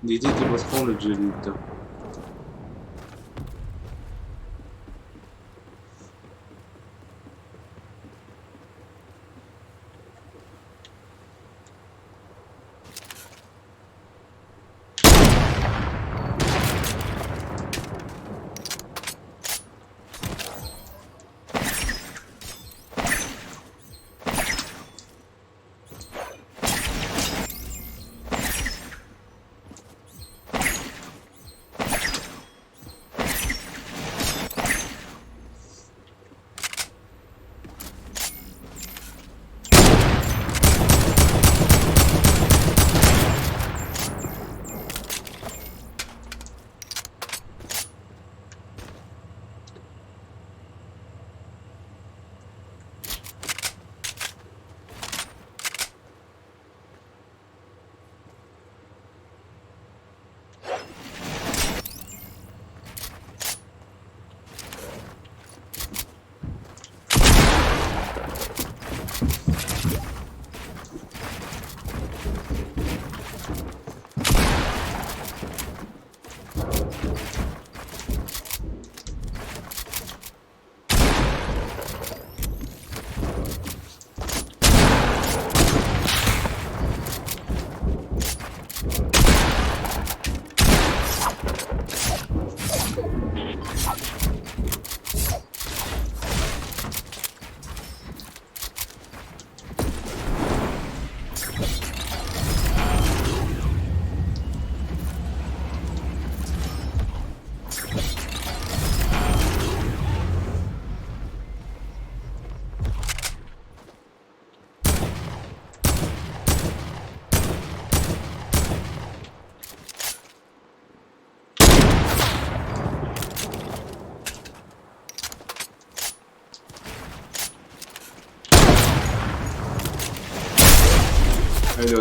دیدیتی بەس خۆم لە جێلی بدەم.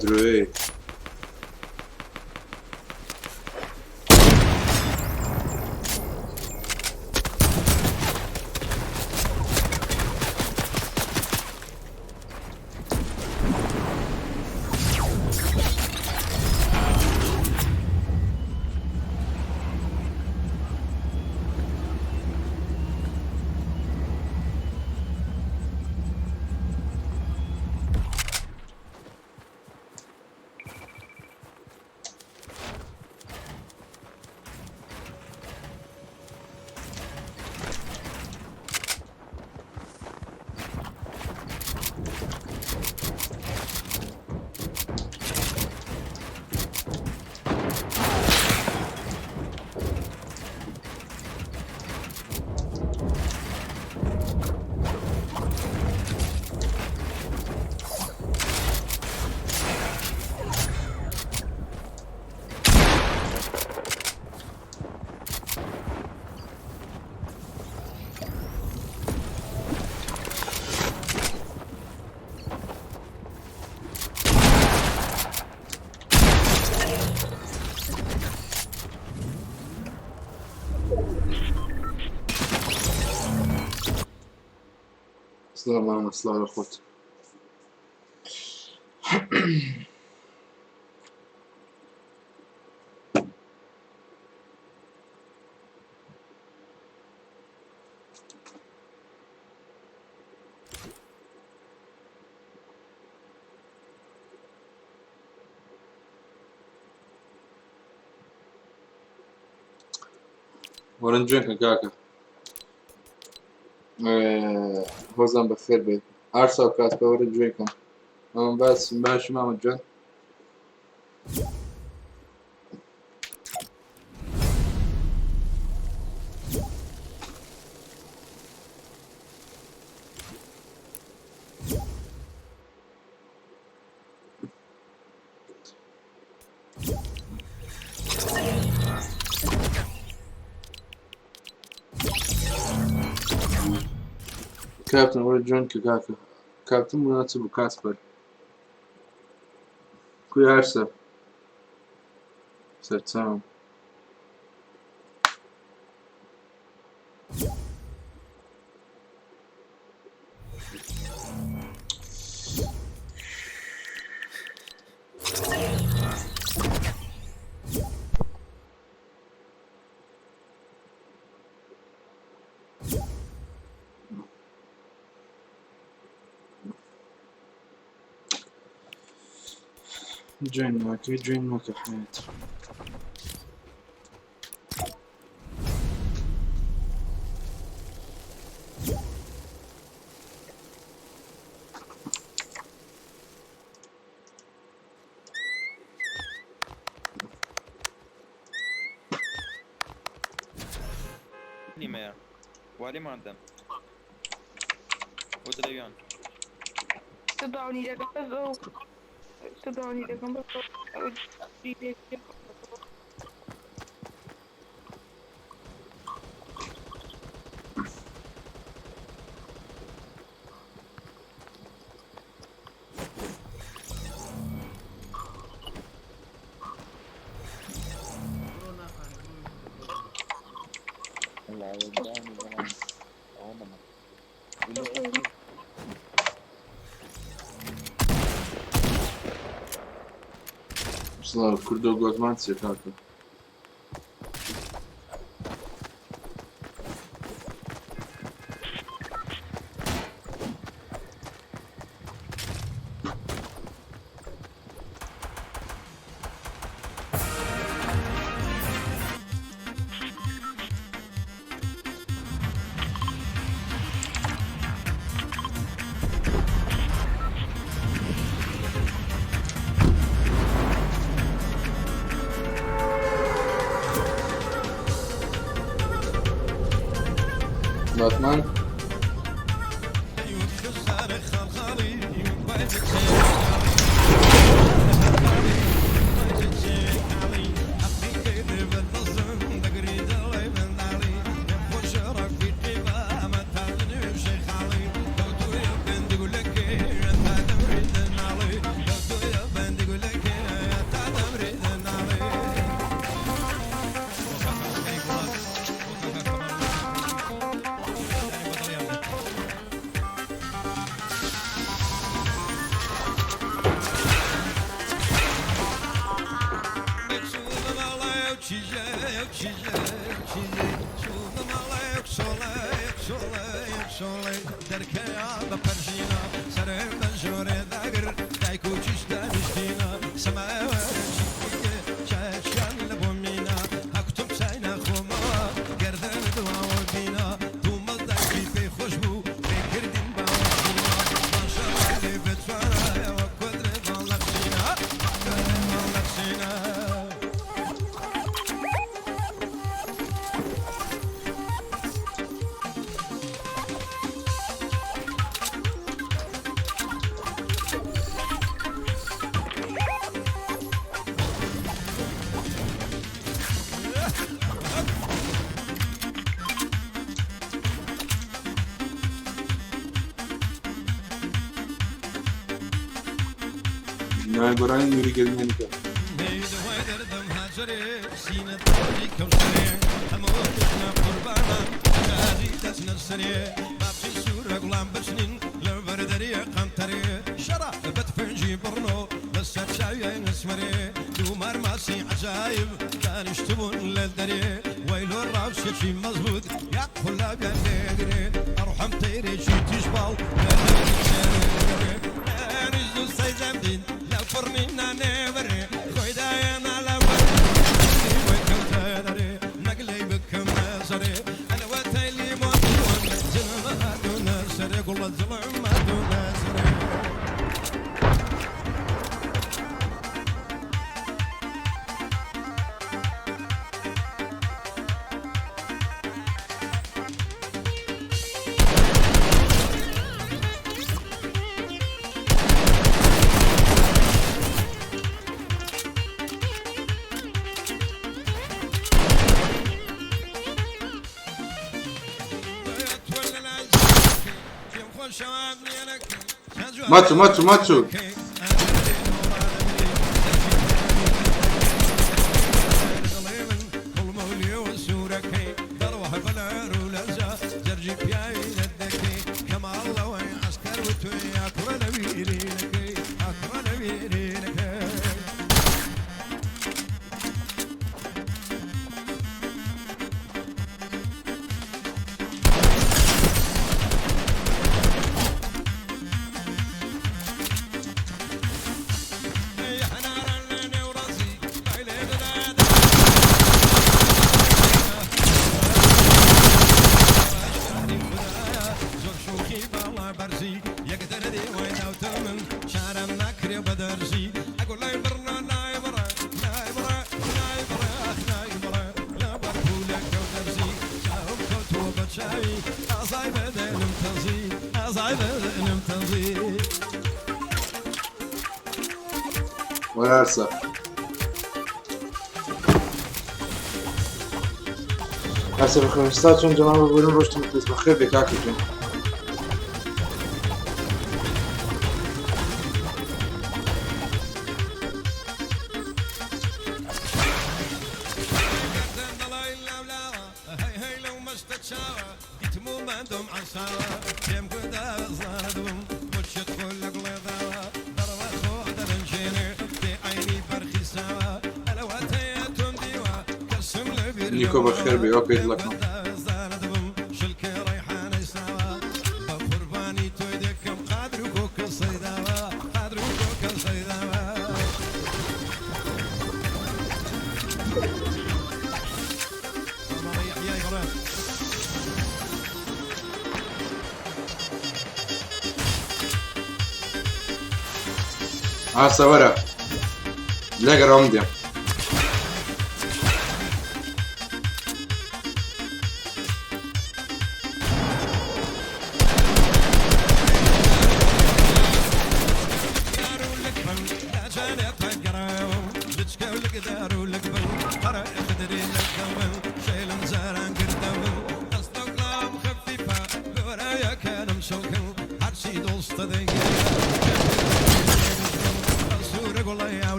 درۆیەی. سڵاو مامە سڵاو لە خۆت. وەرن جوێن کە کاکە هۆزان بەخێر بێت ئارسا و کاسپە وەرن جوێن کەم ئەم باس باش مامە جوێن. کاپتن وەرە جوێن کە کاکە کاپتن مناسب بوو کاسپەر کوی ئارسا سەرچاوم. جوێن ماکە جوێن ماکە حیات. سڵاو کوردۆ گۆتمان چیە کاکە؟ باتمان نایگۆرانی نوری گەرمیانیکە. ماتو ماتو ماتو. وەرسە هەرسە بەخێرستا چۆن جەناب ببورن ڕۆشتم دەست بەخێر بێ کاکە جون. نیکۆ بەخێر بێ وەک دڵەکەم. ئاسە وەرە لەگەرەوەم دێم.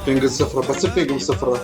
پینگ سفرە بە چ پینگم سفرە؟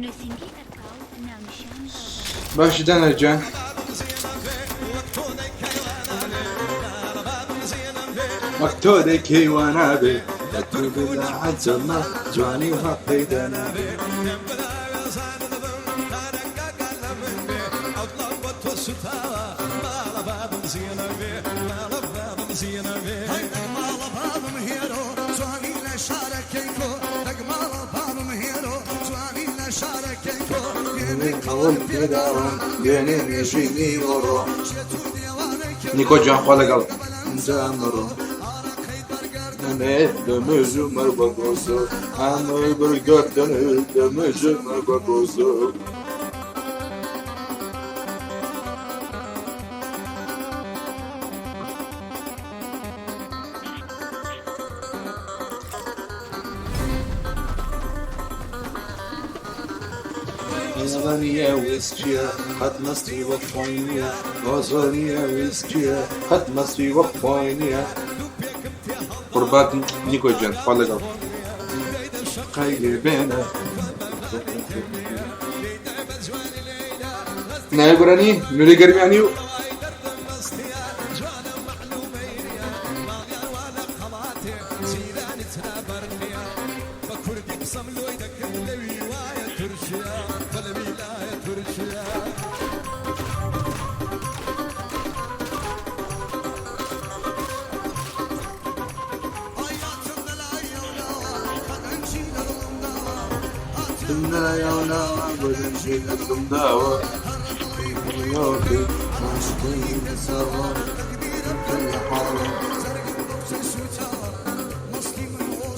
نووسینگەی ئەرکاو ناونیشان بەغدا. باشی دانەر گیان. وەک تۆ دەکەی وا نابێ لە تۆ بلا عەجەمە جوانی وا پەیدا نابێ. نیکۆ گیان خوا لەگەڵ ئازانیە ویسکیە قەت مەستی وەک خۆی نییە ئازانیە ویسکیە قەت مەستی وەک خۆی نییە. قوربات نیکۆ گیان خوا لەگەڵ قەی لێ بێنە. ناوی گۆرانی نوری گەرمیانی و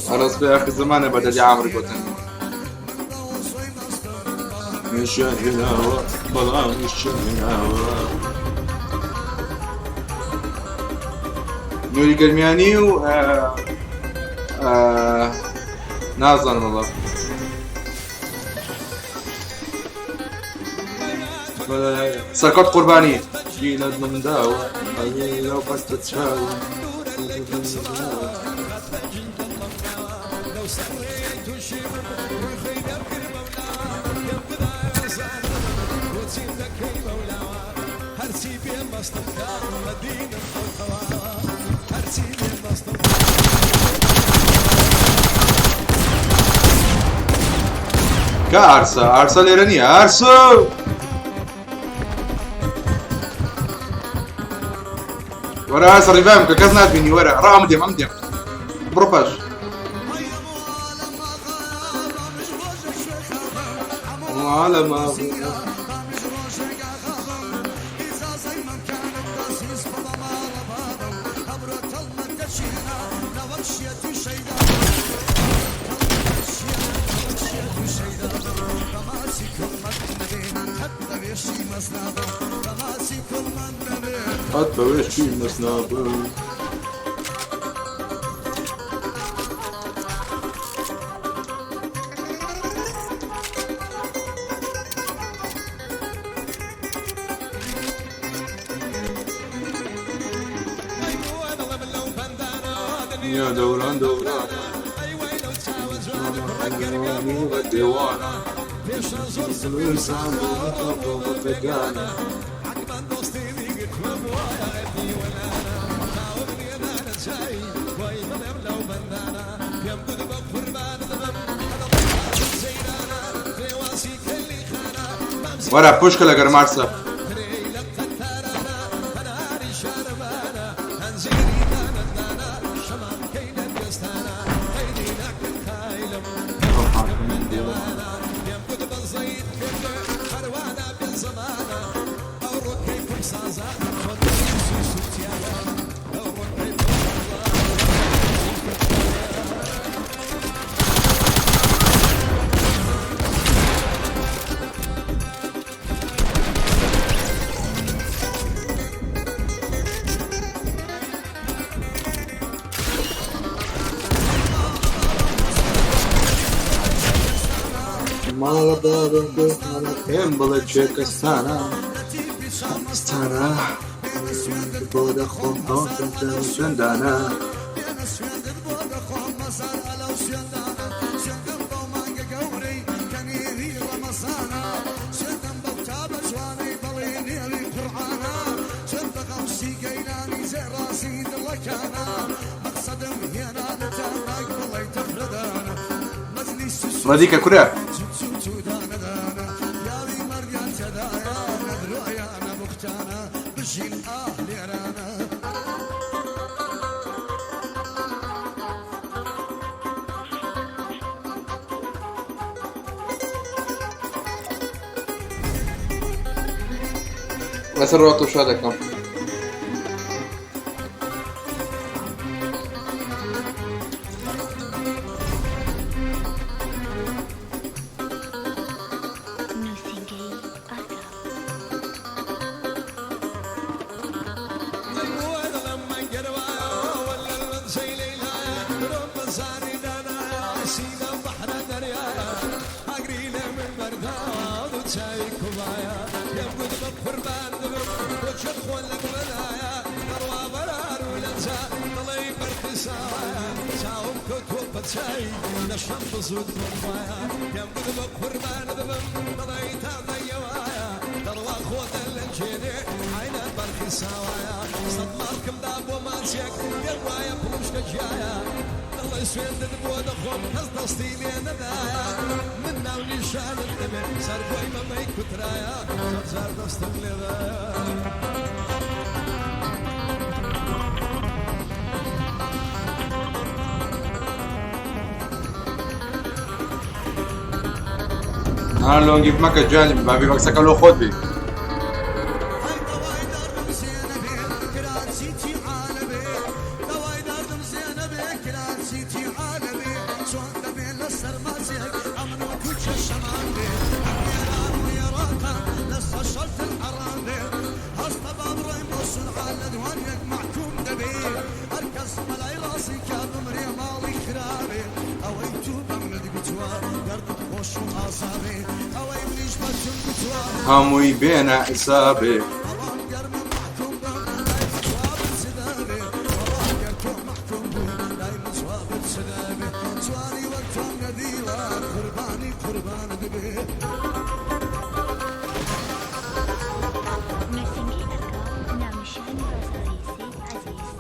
خلاص في اخر زمان بدل عمري قلت مش هنا بلا مش هنا نوری گەرمیانی و نازانم وەڵا. سەرکەوت قوربانی لە دڵمداوە لەو بەستە چاوە. کە ئارسا ئارسا لێرە نییە ئارسا وەرە ئارسا ڕیڤایم کە کەس ناتبینی وەرە ڕا ئەم دێم ئەم دێم بڕۆ پاش عالم قد بوشي مسنابل. يا دوران دوران وەرە پشکە لە گەرمارسە. ماڵە بابم گوتانە پێم بڵێ کێ کەسانە ستانە بۆ دەخۆم ئەو سوێندانە. ڕەدیکە کورە. لەسەر ڕۆ تۆشا دەکەم. نووسینگەی ئارگاو. ها لۆنگی مەکە جانی بابی بەکسەکە لۆ خۆت بی. هەمووی بێنە حیسابێ. نووسینگەی ئارگاو ناونیشانی بازاڕی سەید عەزیز.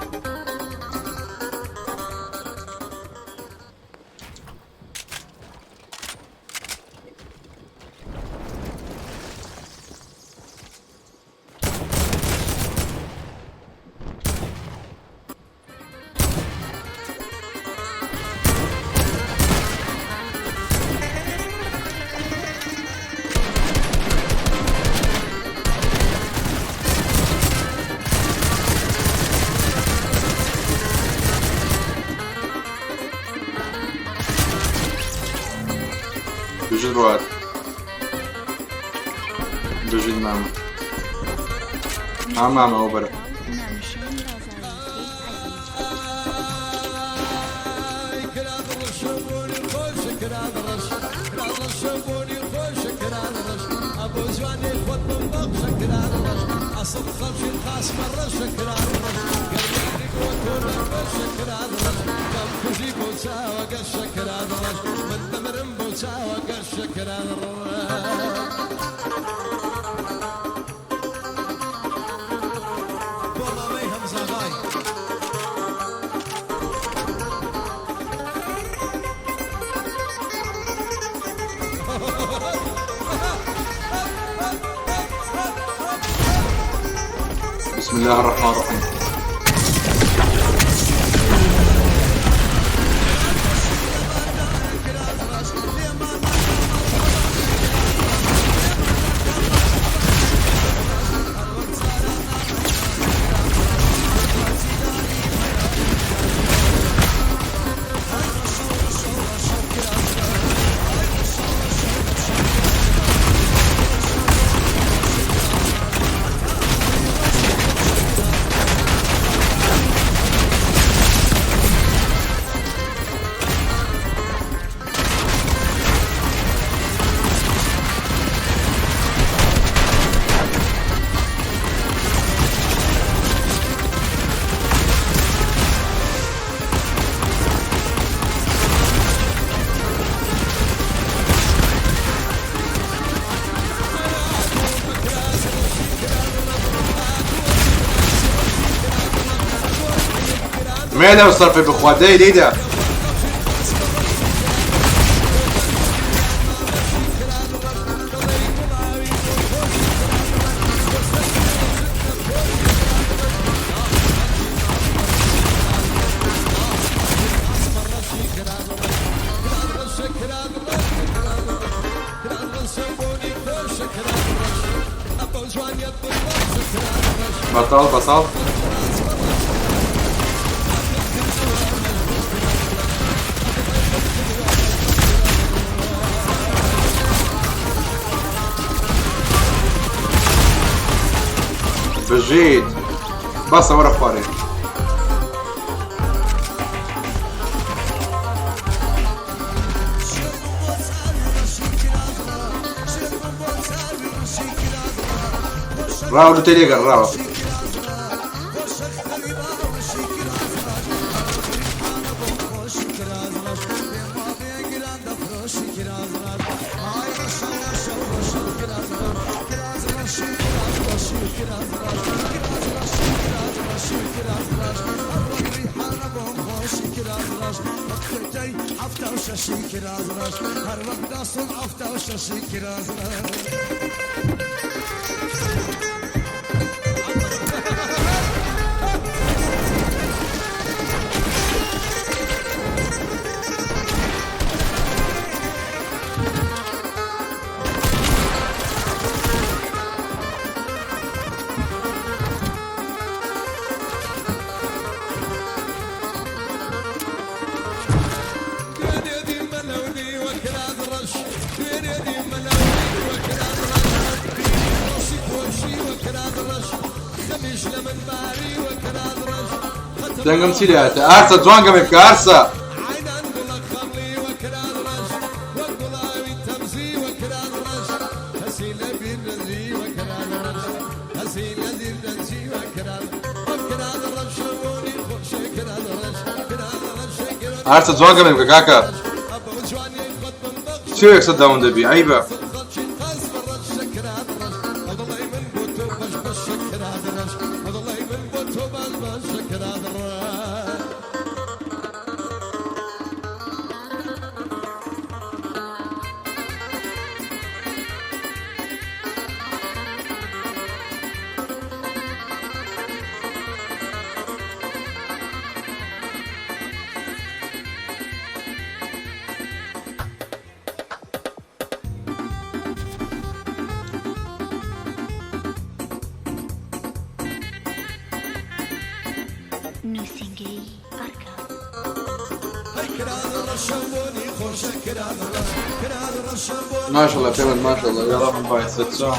بژیت ڕوات بژیت مامە ها مامە ئەو بەرە. ناونیشانی بازاڕی سەید عەزیز. بسم الله الرحمن الرحيم. مێلە و سەرفی بخوا دەی لێدا. بەتاڵ بەتاڵ. بژیت بەسە وەرە خوارێ. ڕاو لوتەی لێگەڕ ڕاوە. دەنگم چی لێهاتە ئارسە جوان گەمێ بکە ئارسە. ئارسە جوان گەمێ بکە کاکە. چی یەکسەر داون دەبی عەیبە. نووسینگەی ئەرکە. ماشاءالله پێمن ماشاءالله یاڵا من بای سەرچاو.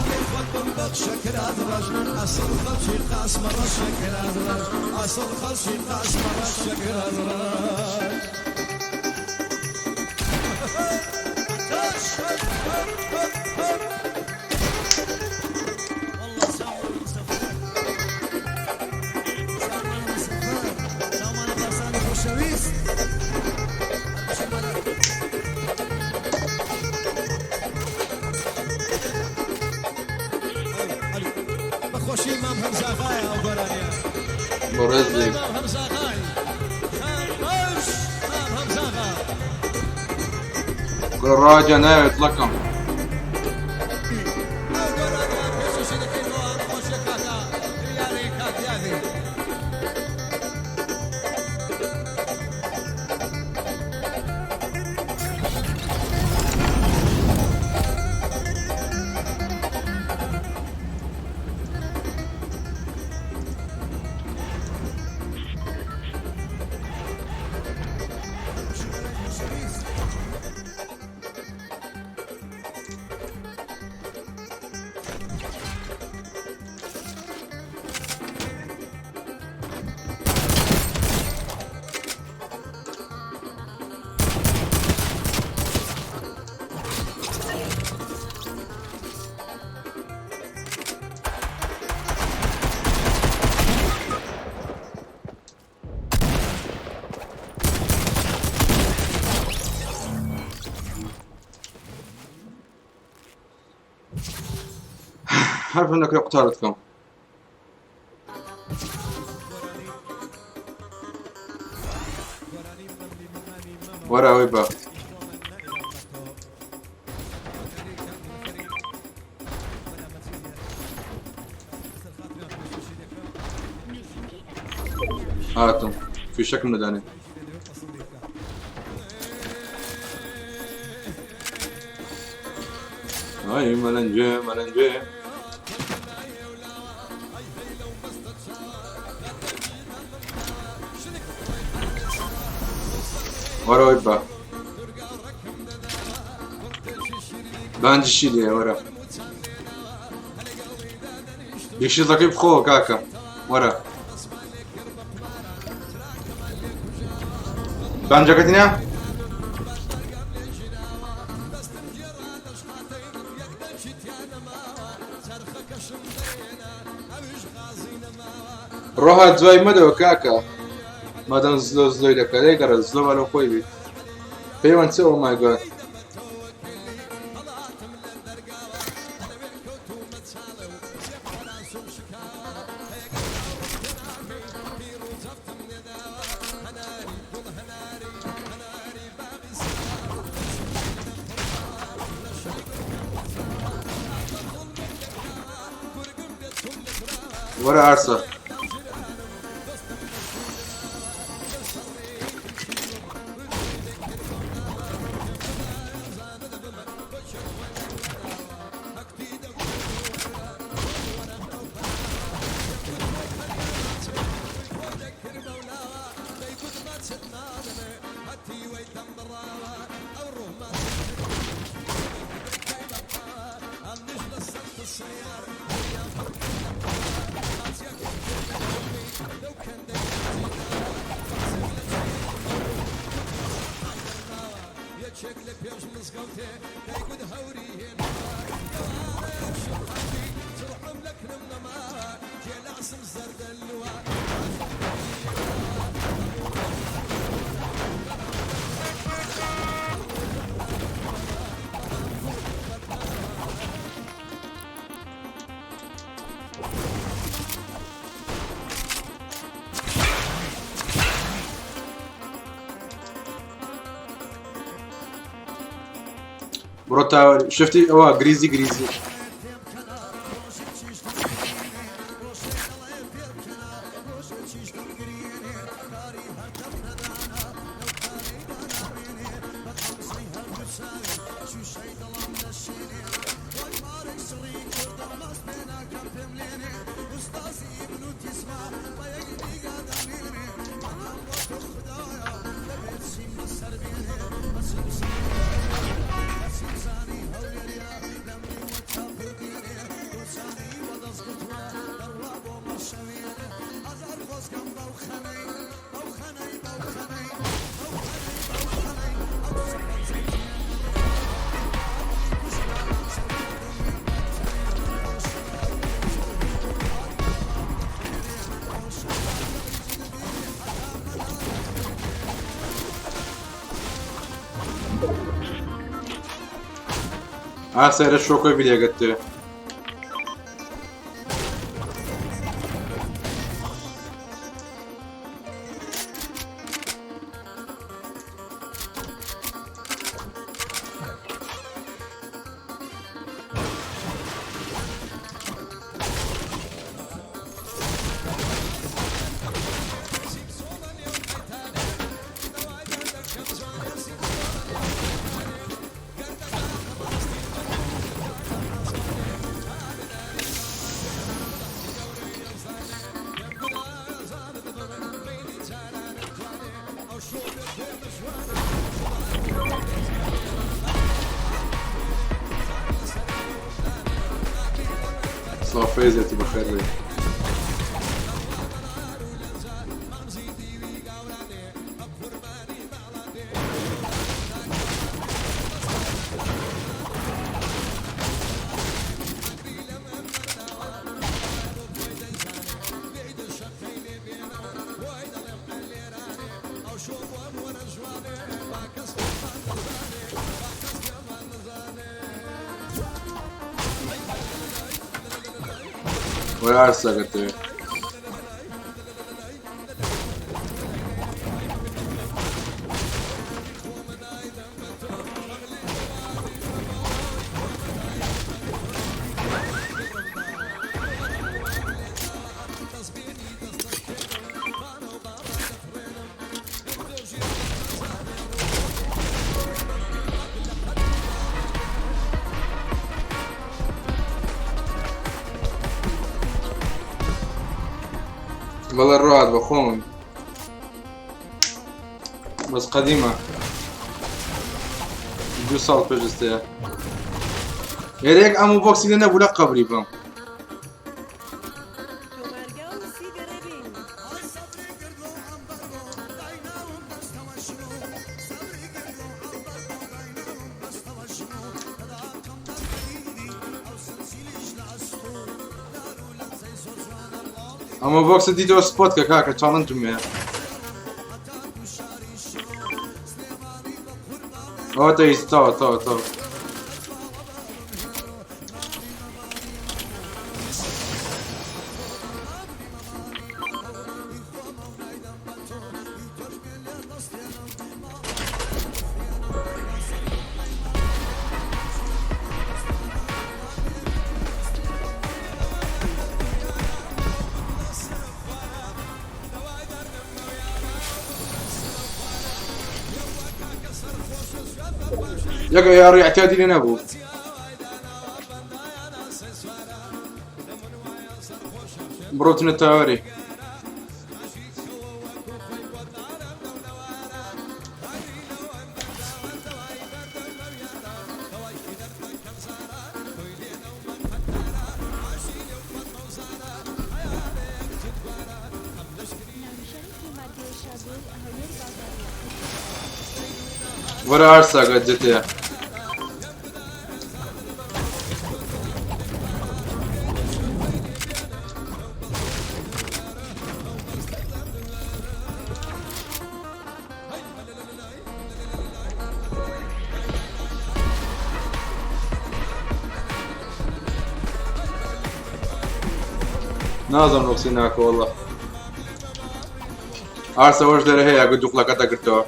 بەڕێزێک گەڕاجە ناوێت لەکەم. عارف انك قتالتكم. وەرە ئەوەی بە. هاتم فیشەکم دەدانێ. ئای مەلەنجێ مەلەنجێ. وەرە ئەوەی بە. بانجشی لێ وەرە. یەکشیزەکەی بخۆوە کاکە وەرە. بانجەکەت نییە؟ ڕۆها دوای مەدەوە کاکە مادەم زلۆ زلۆی دەکە لێگەڕە زلۆ بە لەو خۆی بیت پەیوەند چ ئۆ مای گاد. وەرە ئارسە. بڕۆ تاوەری شفتی ئەوە گریزی گریزی. ئا سەیرە شۆکۆی بیلێگەت تێ. سڵاو فەیزێتی بەخێر بێی. وەرە ئارسەکەت دەوێ. بەڵێ ڕوات بە خۆم بەس قەدیمە دوو ساڵ پێش ئێستەیە ئێرە یەک ئەم و بۆکسی لێ نەبوو لە قەبری بم ئەمە بۆکسە دیتەوە سپۆت کە کاکە چاڵنجم هەیە ئەوە تەویست تەوە تەوە تەوە یەکە یاڕی اعتیادی لێ نەبوو بڕۆتنە تاوەری وەرە ئارساگە جێتەیە نازم ڕۆکسی ناکە والله ئارسە وەش دەرە هەیە گە دوقلەکە دەگرتەوە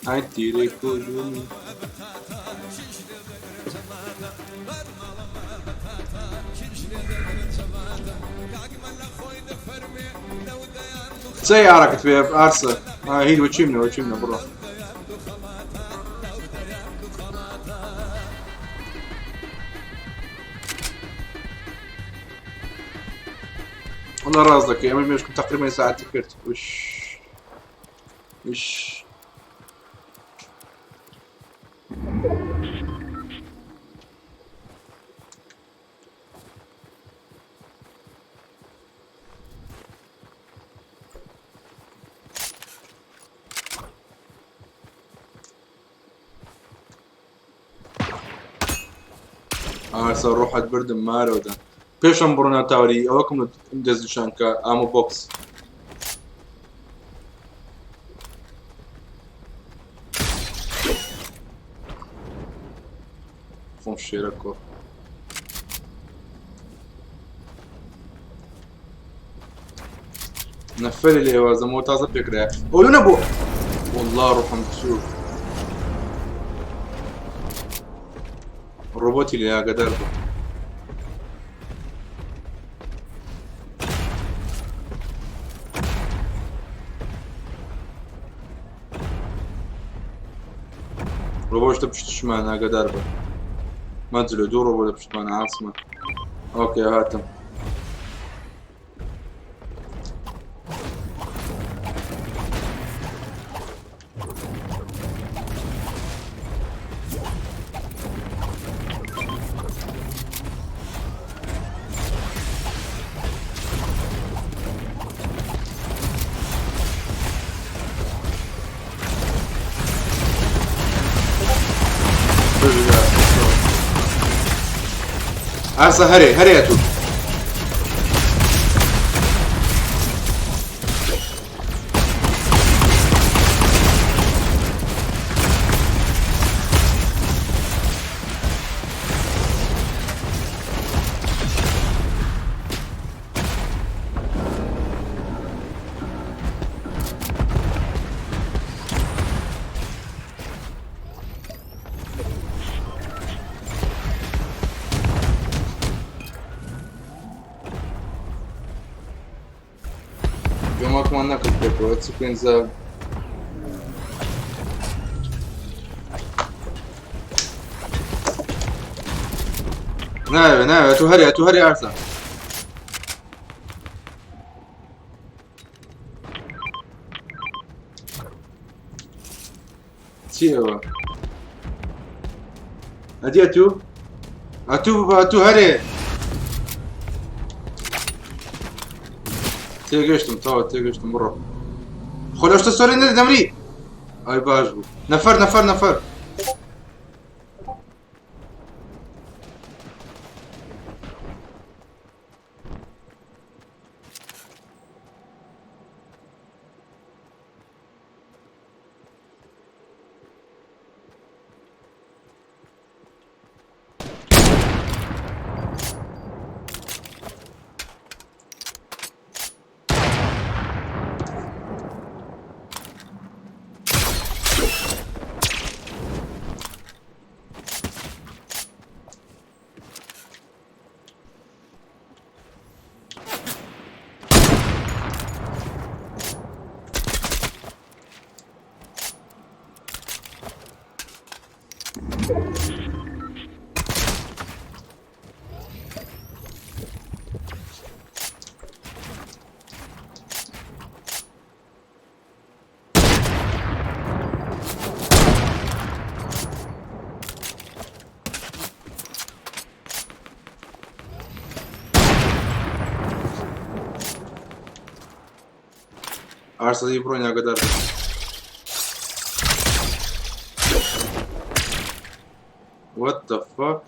ئای تیرێک کۆدومی سەیارەکەت پێ ئارسە هیچ وەچی منە وەچی منە بڕۆ والله ڕاست دەکەی ئەمە مێشکم تقریبا ساعتی کرد وش وش ئاسە ڕۆحت بردم مارەوەدا پێشم بڕۆ تاوری ئەوەکم دەستنیشان کە ئامۆ بۆکس خۆم شێرە کۆ نەفەری لێوازەمەوە تازە پێکرایە ئەو نەبوو والله ڕۆحم بچوو ڕۆبۆتی لێ ئاگادار بوو ڕۆبۆش لە پشتشمان ئاگادار بە مەجلە دوو ڕۆبۆ لە پشتمان عاسمە ئۆکێ هاتم ئاسە هەرێ هەرێ تو شەڕمان نەکرد پێکەوە چ پێنجە ناوێ ناوێ تو هەرێ تو هەرێ ئارسا چی ئەوە ئەدی ئەتوو ئەتوو بە ئەتوو هەرێ تێگەشتم تەواو تێگەشتم بڕۆ خۆ لە شتە سۆرێ نەدە دەمری ئای باش بوو نەفەر نەفەر نەفەر ئارسەدی بڕۆین ئاگادار بن. What the fuck?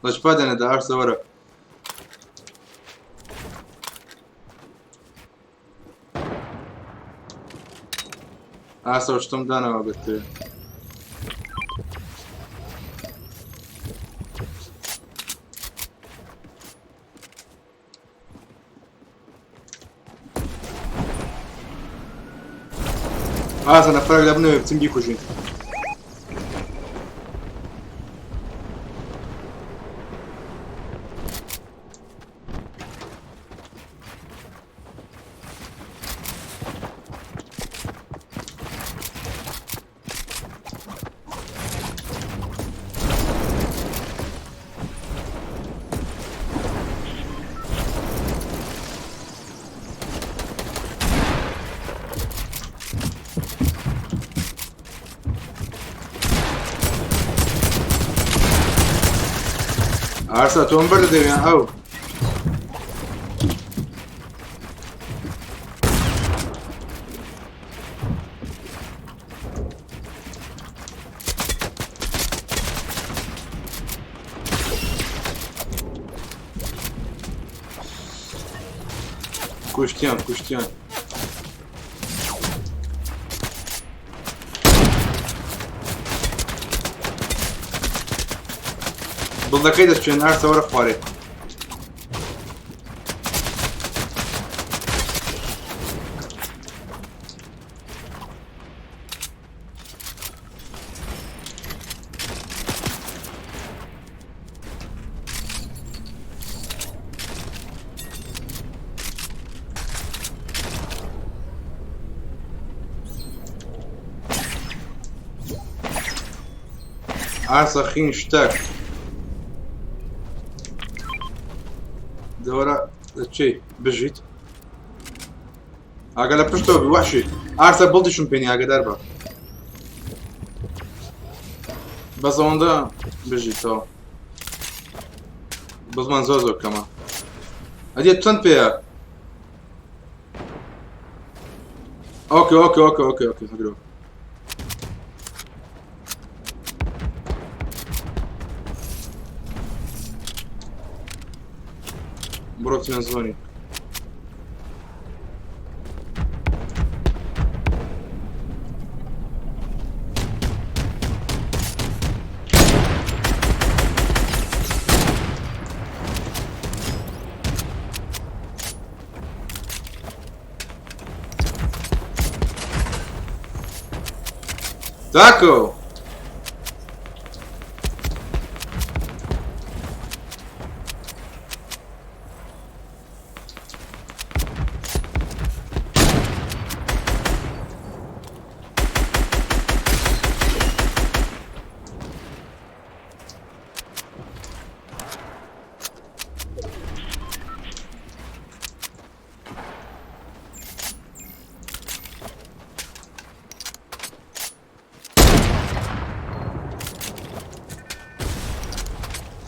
لەش پادێنەدا ئارسە وەرە. ئاسە شتم داناوە بەتێ. ئاسە نەفەرێک لە بنەوێ بچم بیکوژین. ئارسا تۆم بەردەدەوێن ئەو کوشتیان کوشتیان بڵدەکەی دەچێن ئارسە وەرە خوارێ ئاسە خین شتەک دەوەرە چی بژیت ئاگە لە پشتەوە بی وەحشی ئارسە بڵدیشم پێنی ئاگەدار بە بەس ئەوەندە بژیتەوە بەزمان زۆر زۆر کەمە ئەدیە چەند پێیە ئۆکێ ئۆکێ ئۆکێ ئۆکێ ئۆکێ هەگرەوە بڕۆ بچینە زۆنی تاکۆ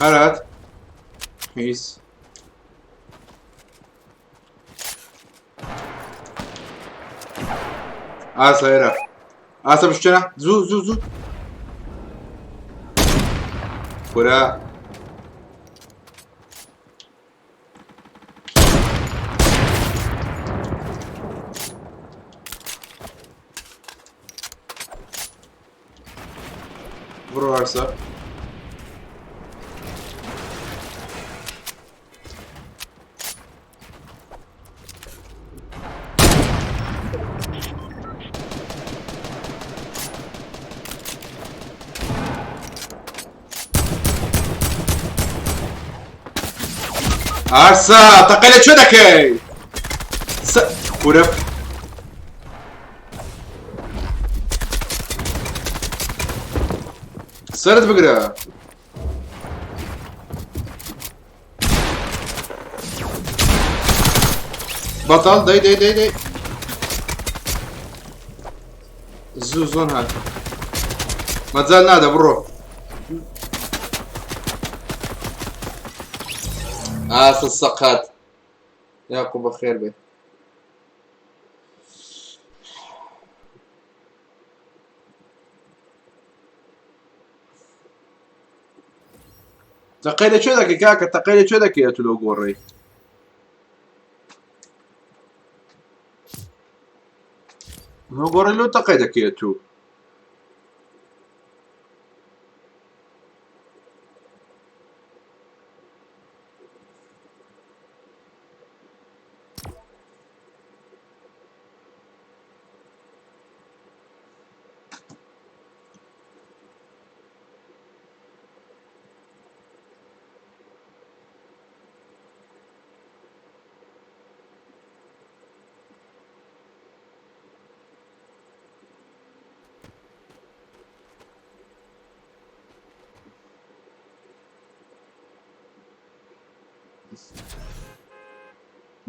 هەرات هیچ ئاسا ئێرە ئاسا بشتێنە زوو زوو زوو کورە بڕۆ ئاسا ئارسا تەقەی لە کوێ دەکەی؟ س کورە سەرت بگرە بەتاڵ دەی دەی دەی دەی زوو زۆن هات مەجال نادە بڕۆ ئاسە سەقات یاقوب بەخێر بێ تەقەی لە کوێ دەکەی کاکە تەقەی لە کوێ دەکەی ئەتو لەو گۆڕەی لەو گۆڕەی لۆ تەقەی دەکەی ئەتو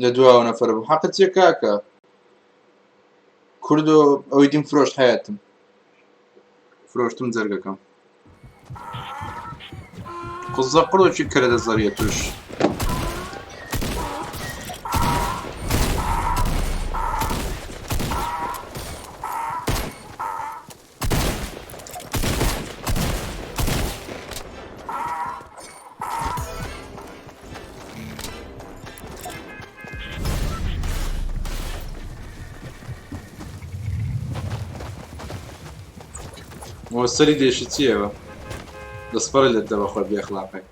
لە دواوە نەفەر بوو حەقت چیە کاکە کوردۆ ئەوەی دیم فرۆشت حیاتم فرۆشتم جەرگەکەم قزە قڕۆکی کەرە دەزەریە توش مۆسەری دێشی چییەوە دەسپەرە لێت دەبە خۆی بێخلاقی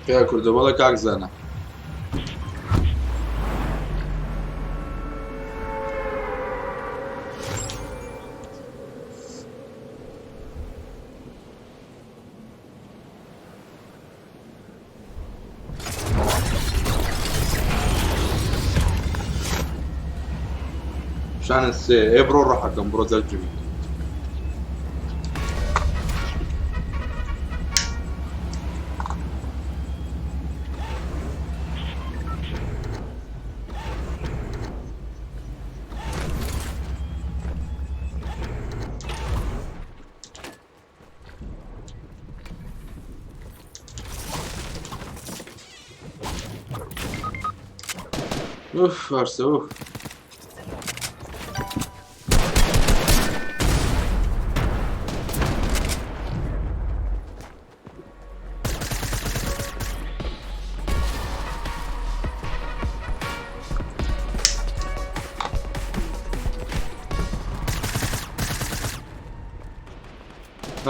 پیا کوردە بەڵێ کاک زانە شانە سێ ئێ بڕۆ ڕەحەکەم بڕۆ دەرجوی Uf varsa uf.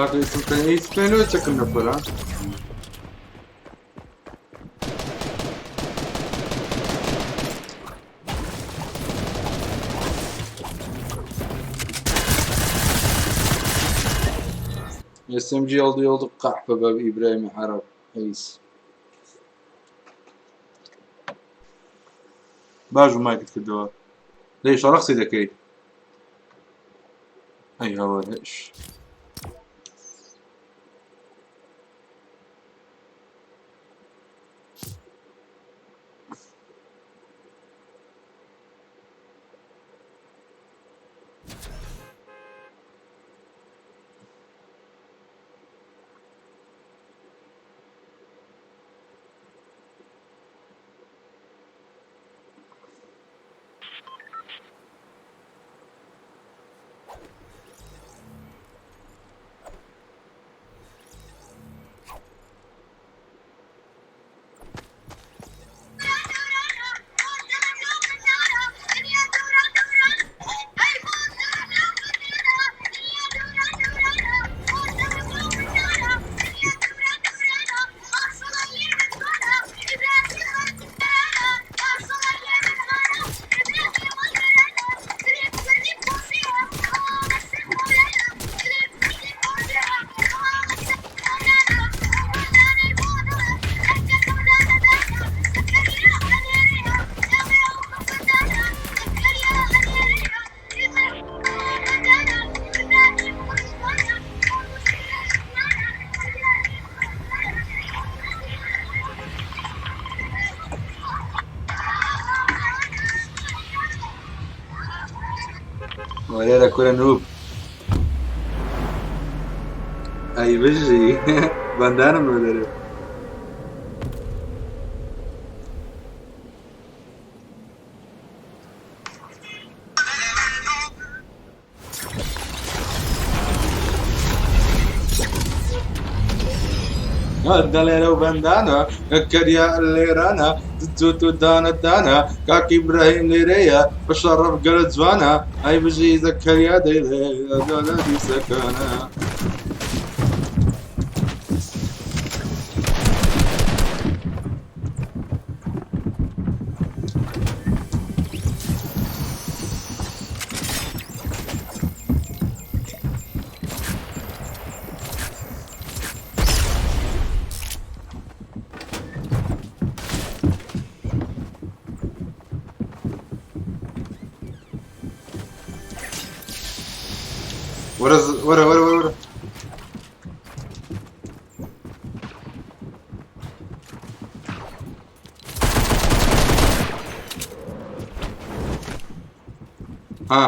کاکە ئیسم بکەن هیچ بکەن لۆ چەکم نەفەرە SMG oldu oldu قەحپە بە ئیبراهیمی عەرەب ئەیس باش مایکت کردەوە لێش ڕەقسی دەکەی ئەی هەوەش وەرێرە کورە نوب ئەی بژی بەندانم لۆ دەرێ دەڵێرە و بەندانە کەریا لێرانە زوت و دانە دانە کاک ئیبراهیم لێرەیە بە شەڕەف گەلە جوانە ئەی بژی زەکەریا دەیڵێ دانە سەکانە وەرە وەرە وەرە وەرە ها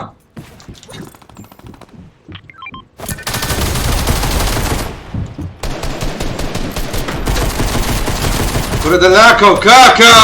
کورە دەلاکەو کاکە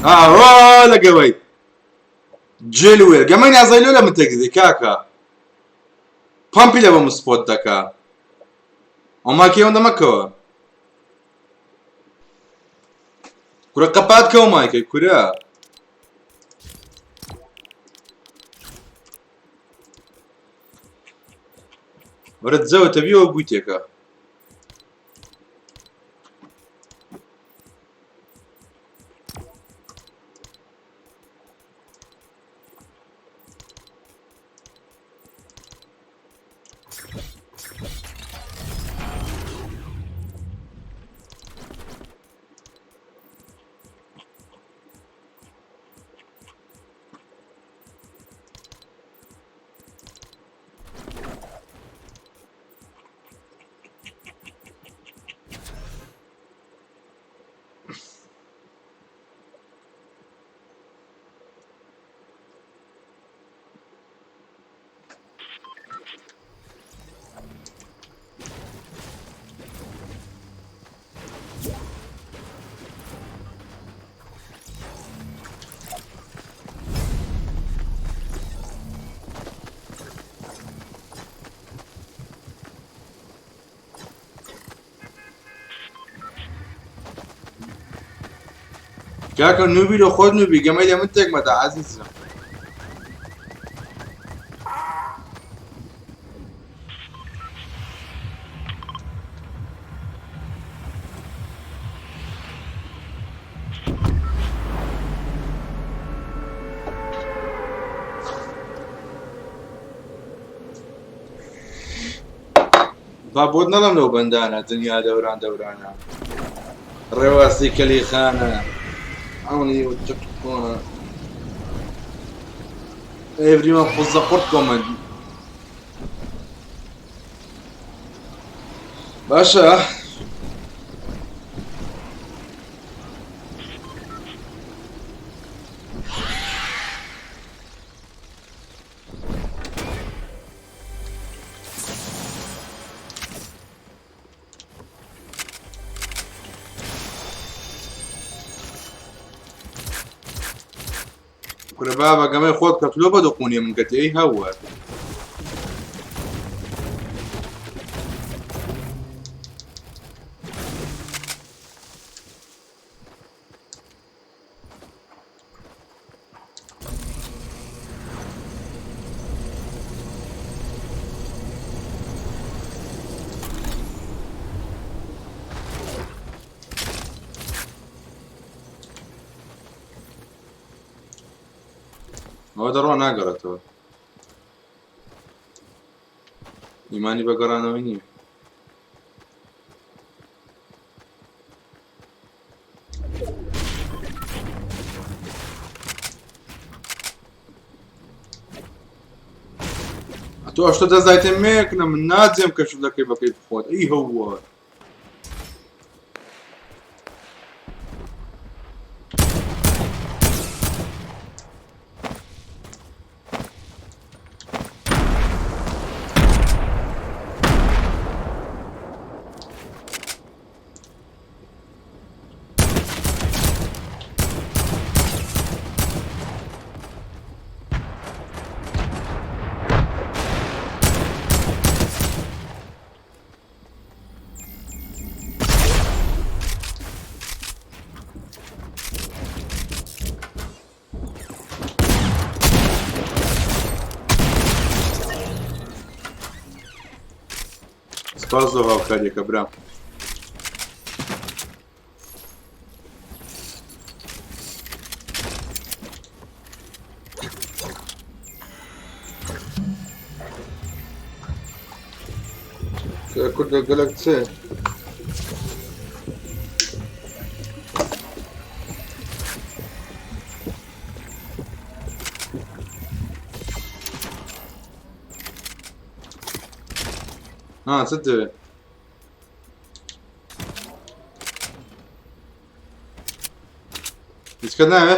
ئاوا لەگەوەی جێلوێر گەمەی نازای لۆ لە من تەگزی کاکە پەمپی لە بەم سپۆت دەکا ئەو ماکی ئەوەندە مەکەوە کورە قەپات کەو مایکەی کورە وەرە جەوە تەبیەوە گوتێکە کاکە نوبی لە خۆت نوبی گەمەی لە من تێک مەدە عەزیزم. با بۆت نەڵێم لەو بەندانە دنیا دەوران دەورانە ڕێواسی کەلی خانە ئەونی و کۆنە ئێڤریوان قوزە قورت کۆمەنت باشە کورە بابە گەمەی خۆت کە تلۆ بە دەقونێ من کەتی ئەی هەوە ئەوە دەڕۆ ناگەڕێتەوە ئیمانی بە گەڕانەوەی نییە. تۆ ئەشتە دەزایتە مێکنە من ناجێم کە شت دەکەی بەکەی بخۆت ئەی هەووە. سپاس زۆر هاوکاریەکە برام. کوردە گەلەک چێ ها چ دەوێ هیچ کەس ناوێ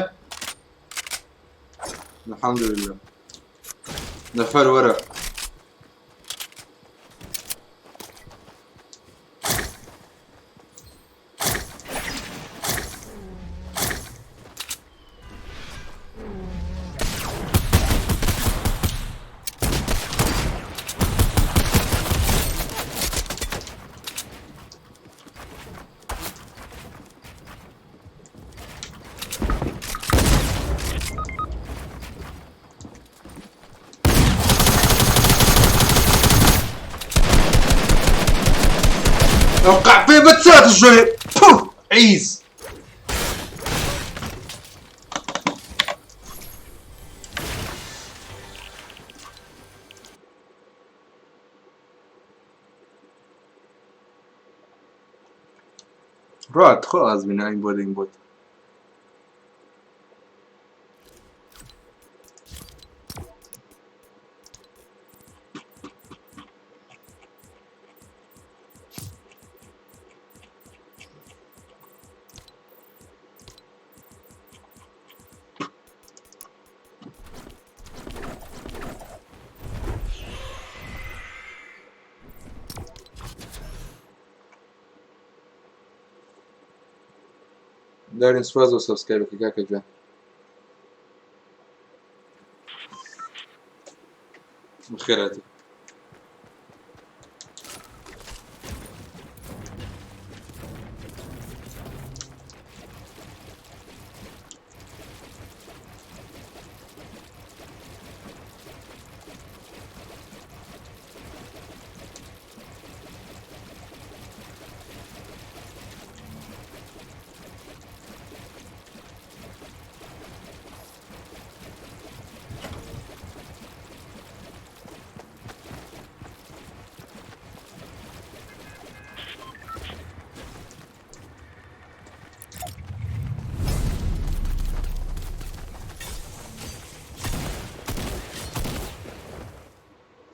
الحمدلله نەفەر وەرە وقع فيه بتسات الجوي بوف عيز رات خلاص من عين بود این بود دارین سوپاس بۆ سەبسکرایبەکە کاکە گیان. بەخێرهاتی.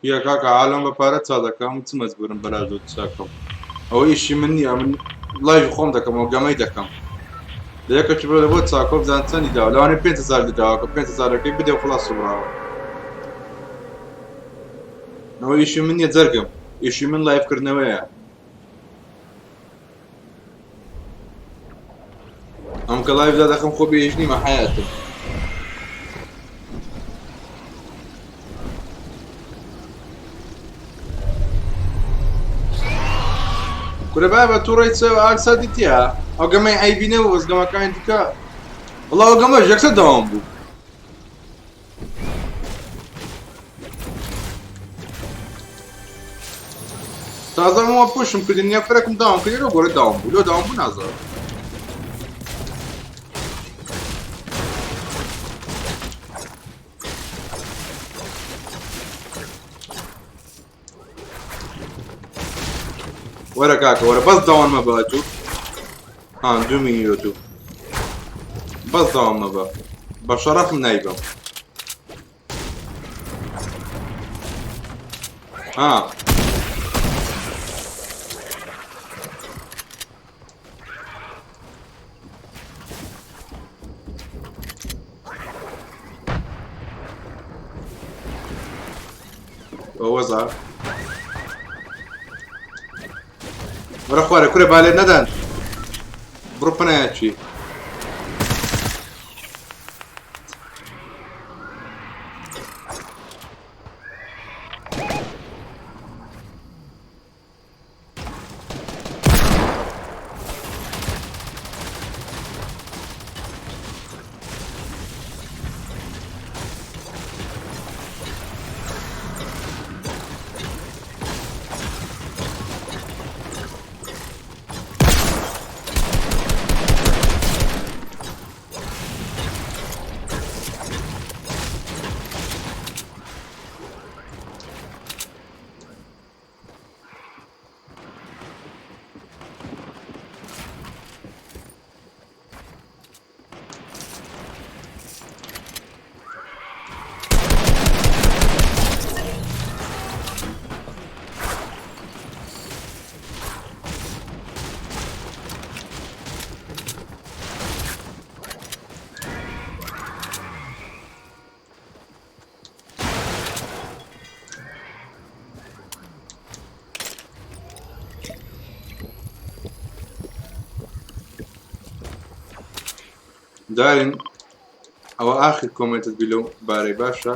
یا کاکە عالەم بە پارە چا دەکەم چ مەجبورم بەلاش لۆ چاکەم ئەوە ئیشی من نییە من لایڤ خۆم دەکەمەوە گەمەی دەکەم لە یەکەکی بڕۆ لە بۆ چاکۆ بزان چەندی داوە لەوانەیە 5000 داوە کە 5000ەکەی بدە و خلاص و بڕاوە ئەوە ئیشی من نییە جەرگم ئیشی من لایڤ کردنەوەیە ئەم کە لایڤ دادەخەم خۆ بێ ئیش نیمە حەیاتم کورە بابە تووڕەی چ ئاکسا دیتیە ئەو گەمەی عەیبی نەبوو بەس گەمەکانی دیکە وەڵا ئەو گەمەش یەکسەر دەوام بوو تازە ئەمە پوشم کردن نیە فرەکم داوام کردی لۆ گۆرە داوام بوو لۆ داوام بوو نازانم وەرە کاکە وەرە بەس داوان مەبە ئەتوو ها دوو مینی تو بەس داوان مەبە بە شەڕەفم نایبەم ها وەزا وەرە خوارە کورە بالێت نەدان بڕۆ پەنایەکی دارین ئەوە ئاخر کۆمێنتت بی لەو بارەی باشە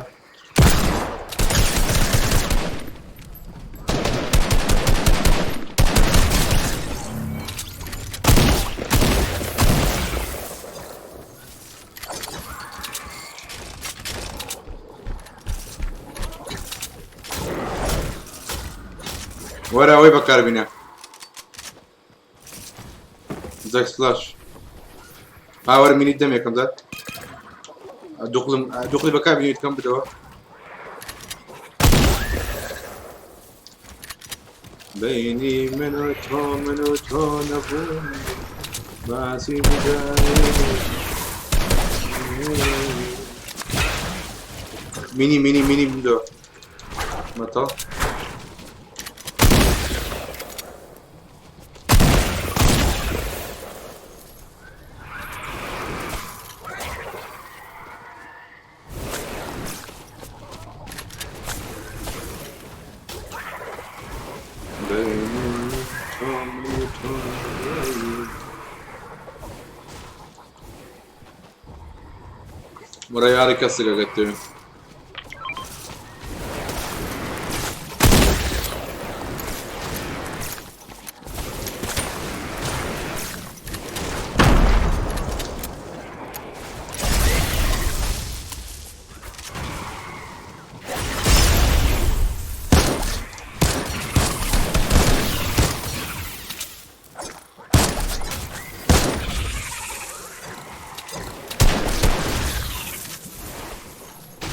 وەرە ئەوەی بەکاربینە زەک سلاش ئاوەر منی دەمێکم دات دوخلم دوخلی بەکاربینیت کەم بدەوە بینی من و تۆ من و تۆ نەبوون باسی مینی مینی مینی بدەوە مەتەڵ وەرە یاری کەسێک ئەگەتێ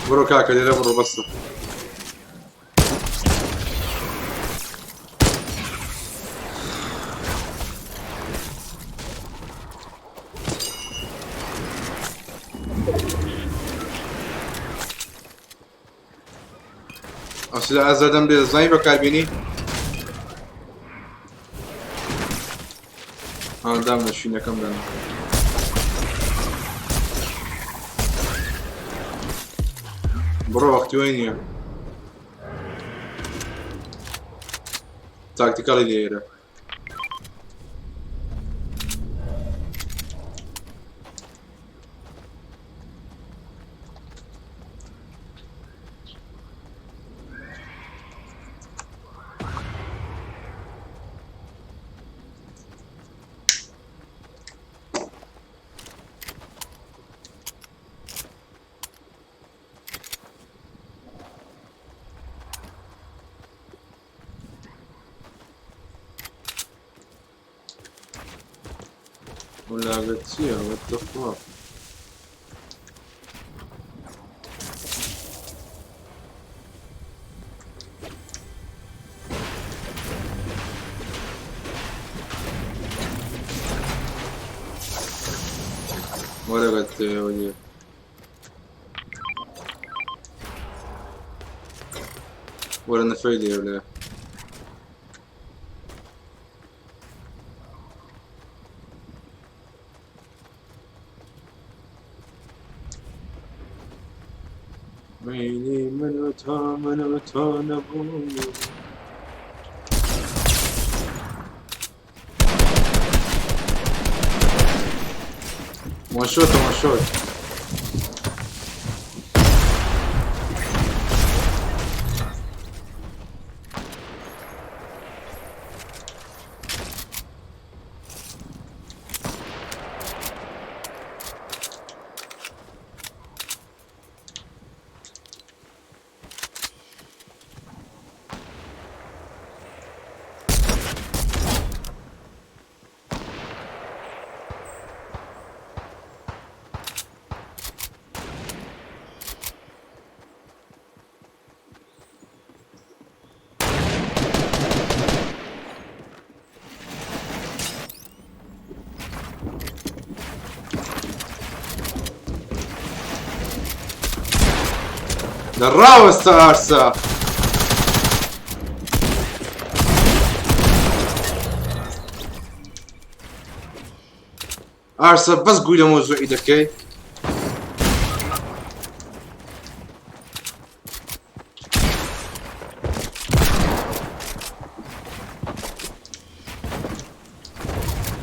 بڕۆ کاکە لێرە بڕۆ بەسە ئەو سلاحە زەردەم لێ دەزانی بەکاربێنی؟ ئاندام لە شینەکەم دەنا. بڕۆ وەختی وەی نییە. تاکتیکاڵی لێرە. ولا چییە what the fuck وەرە بەتەوە وەرە نەفەی لێ لە وەیلی من و تۆ من و تۆ نەبوو One shot, one shot. لە ڕاوەستە ئارسا. ئارسا بەس گوی لە مۆزوعی دەکەی.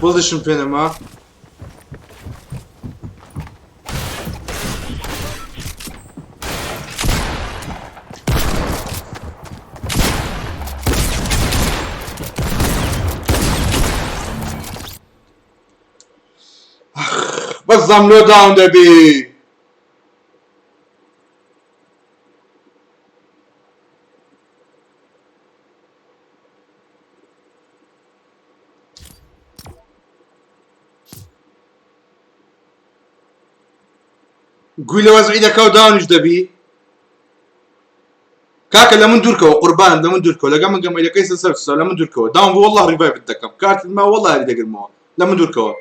بڵدشم پێ نەما. بەس زام لۆ داون دەبی. گوی لە وەزعی دەکا و داونیش دەبی. کاکە لە من دوورکەوە قوربانم لە من دوورکەوە لەگەڵ من گەمەیلەکەی سەر سەر لە من دوورکەوە داون بوو والله ڕیڤایڤت دەکەم کارتت ما والله هەری دەگرمەوە لە من دوورکەوە.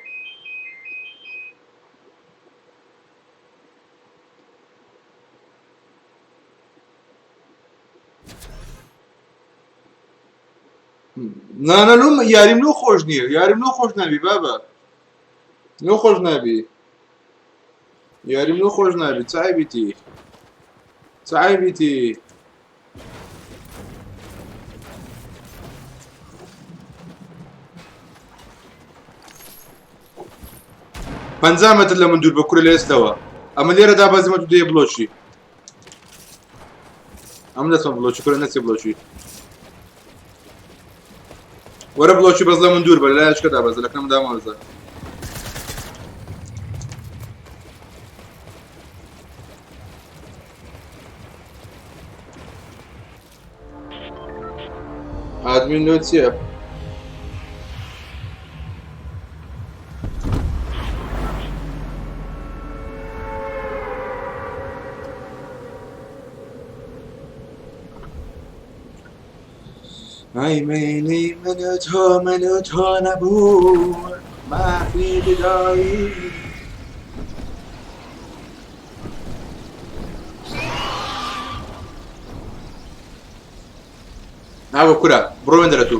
نانە لۆم یاریم لۆ خۆش نییە یاریم لۆ خۆش نابی بابە لۆ خۆش نابی یاریم لۆ خۆش نابی چایبیتی چایبیتی 50 متر لە من دوور بە کورە لە ئێستەوە ئەمە لێرە دابەزیمە تو دێ بڵۆچی ئەم دەچمە بڵۆچی کورە نەچێ بڵۆچی وەرە بڵۆچی بەس لە من دوور بە لە لایەکە دابەزە لە کەم دامەزە ئادمین لۆ چییە؟ ئای مەیلی من و تۆ من و تۆ نەبوو مافی جودایی ئاوە کورە بڕۆ وێندەرە تو.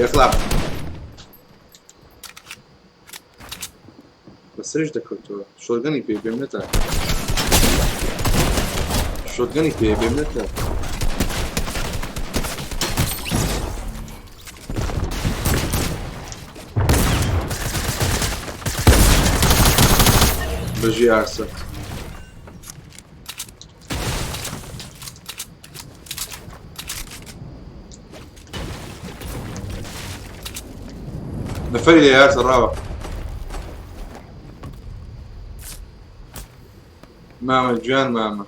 بە ئێخلاق بەسەریش دەکەوتەوە شۆرگەنی پێ بێم نەتا شۆتگەنی پێ بێم نەتا بژی ئارسە نەفەری لێ ئارسە ڕاوە مامە گیان مامە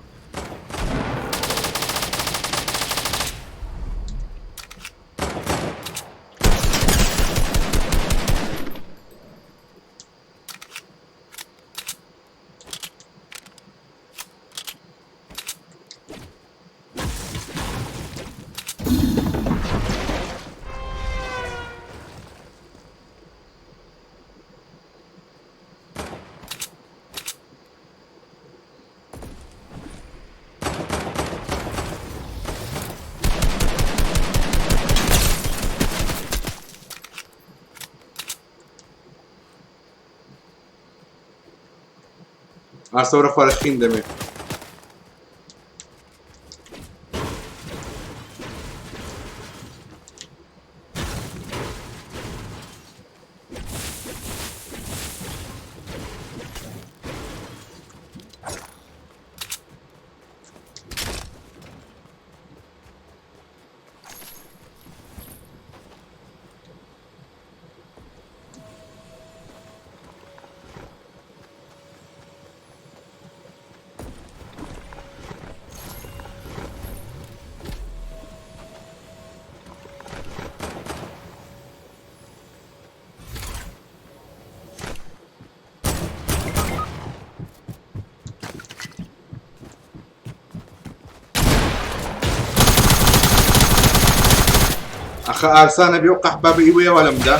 ئاستا وەرە خوارە خین دەمێ. ئەخە ئارسانە بێ و قەحپا بە ئیوەیە وا لەمدا.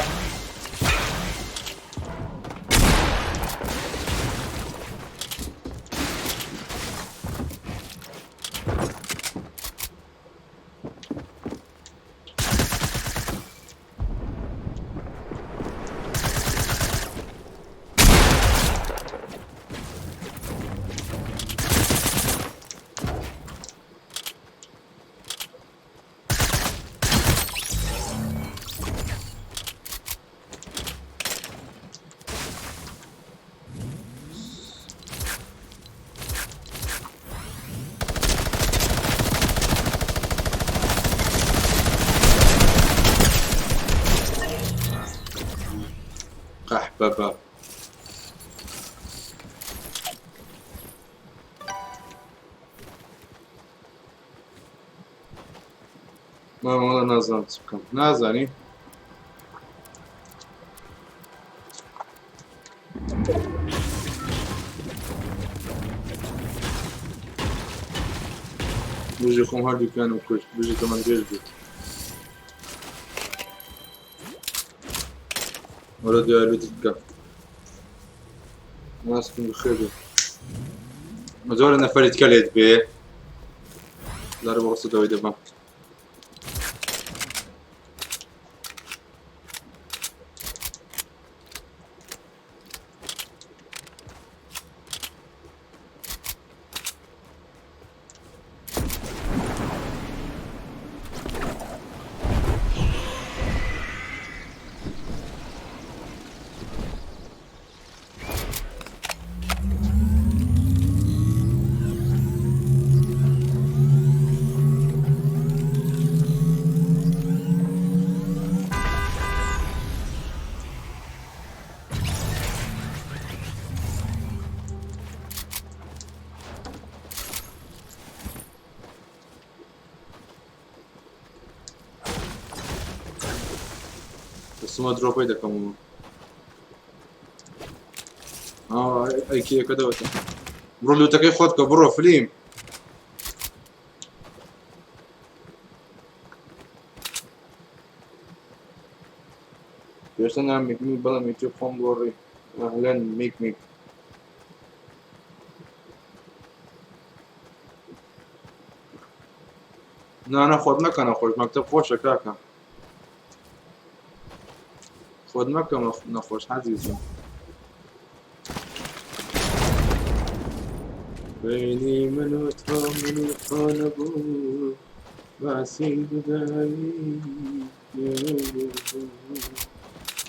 قەحپە بە. مامە وەڵا نازانم چ بکەم نازانی بژی خۆم هەردووکیانم کوشت بژی تەمەن درێژ بیت وەرە دوای لوتت بکە ناسکم بخێر بێ زۆرە نەفەری تکە لێت بێ لارە بۆ ڕستە دەوەی دەبم ئەسمە درۆپەی دەکەمەوە. ئەیکیەکە دەوەتە. بڕۆ لوتەکەی خۆت کە بڕۆ فلیم. پێشتر ناوم میک میک بەڵام یوتیوب خۆم گۆڕی. ئەهلەن میک میک. نا نا خۆت مەکە نەخۆش مەکتەب خۆشە کاکە. خۆت مەکە نەخۆش عەزیزم. بینی من و تۆ من و تۆ نەبوو باسی جودایی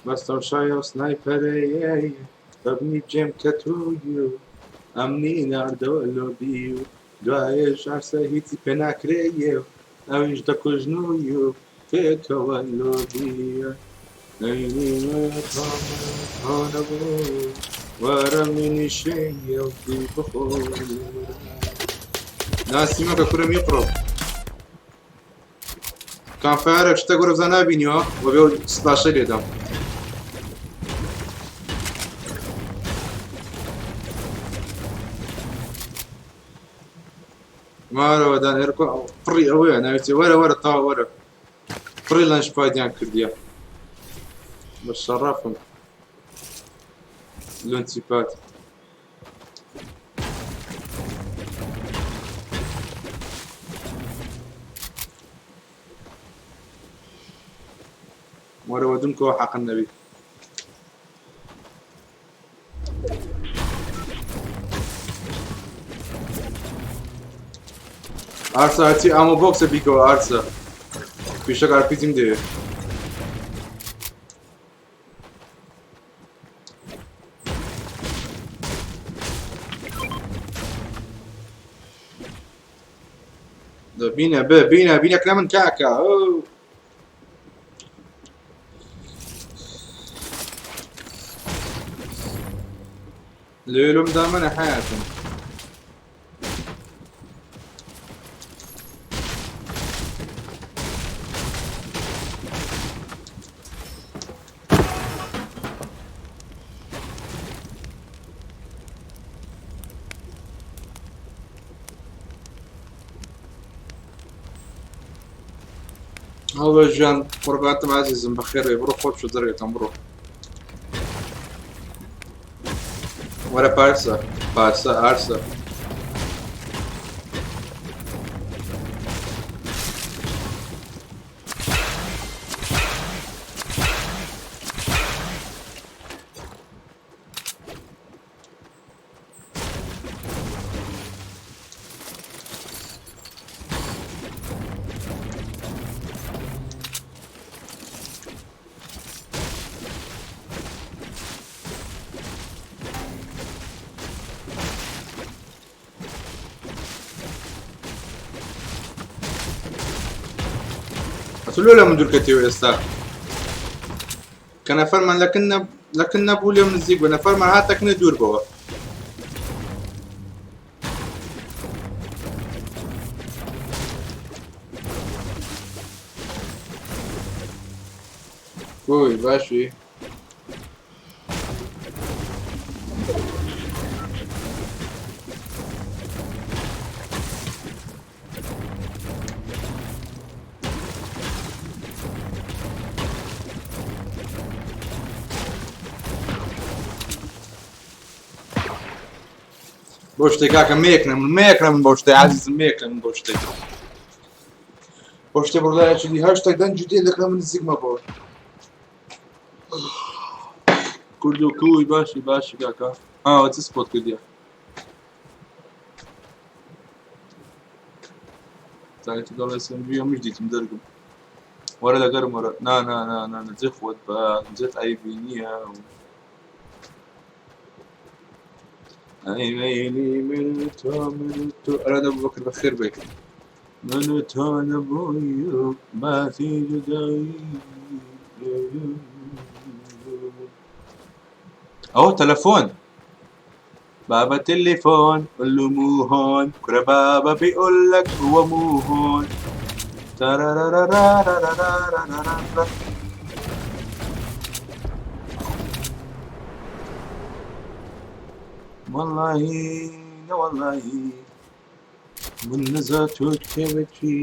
بەستەم شای و سنایپەرەیە بەبنی جێم کە توی و ئەمنی ناردەوە لۆبی و دوایێش ئارسە هیچی پێ ناکرێیە و ئەویش دەکوژن و و پێکەوە لۆبیە بینی من و تۆ من و تۆ نەبوو وەرە منیشەیە و دی بخۆ ناسیمەکە کورە میقڕۆ کامفایەرێک شتە گۆرە بزان نابینیەوە وە بێ سپاشە لێدەم. مارەوە دان هێرکۆ پڕی ئەوەیە ناویتی وەرە وەرە تا وەرە پڕی لەنج پادیان کردیە بە شەڕەفم لۆنچی پاد. وەرەوە دمکەوە حەقن نەبی. ئارسا هەرچی ئامۆ بۆکسە بیکەوە ئارسا پیشەک ئارپیجیم دەوێ. بینە بە بینە بینە کرا من کاکە ئەو لێلم دامەنە حیاتم. هەڵبە ژیان قوربانتم عزیزم بەخێرێ بڕۆ خۆت شو دەرێتم بڕۆ وەرە پارسە پارسە ئارسە. ئەتو لۆ لە من دوورکەتیەوە ئێستا کە نەفەرمان لەکن لەکن نەبوو لێم نزیک بە نەفەرمان هاتەکنە دوور بەوە. کۆی باشی بۆ شتێک کاکە مێکرە من مێکرە من بۆ شتێ عزیزم مێکرە من بۆ شتێک بۆ شتێ بڕدایەکی دی هەر شتێک دەنگی دێ لەکرە من نزیک مەبەوە. کوردو کوی باشی باشی کاکە ئاوە چ سپۆت کردیە تایت دەڵێ سمجی ئەمش دیتم دەرگم وەرە لەگەرم وەرە نا نا نا نا نجێ خۆت بە نجێت عەیبی نییە. ئەی مەیلی من و تۆ من و تۆ ئەرا دەبوو بەکر بەخێر بێت من و تۆ نەبووی و باسی جودایی. ئەوە تەلەفۆن بابا تليفون قول له مو هون كرة بابا بيقول لك هو مو هون تارارارارارارارارارا. وەڵاهی نەوەڵاهی من نزا تۆ کتێبەکی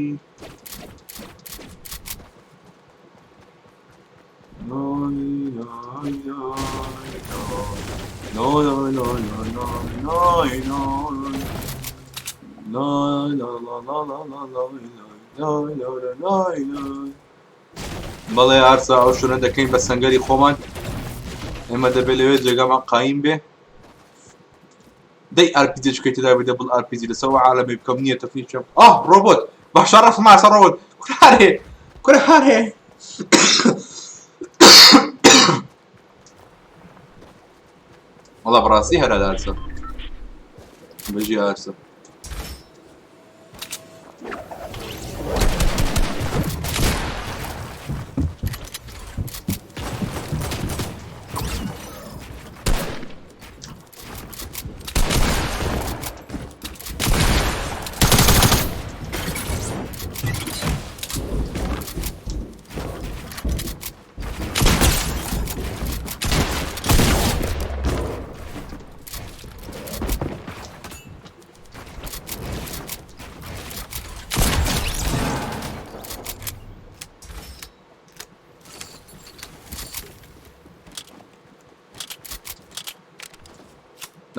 بەڵێ ئارسا ئەو شوێنە دەکەین بە سەنگەری خۆمان ئێمە دەبێت لەوێ جێگامان قایم بێ دەی ئارپیجی چکەی تێدا بێ دەبڵ ئارپیجی لەسەر عالەمی بکەم نییە تەکنیکم ئاه ڕۆبۆت باشە ڕەفم ئاسە ڕۆبۆت کورە کورە هارێ وەڵا بەڕاستی هەرا ئارسە بژی ئارسە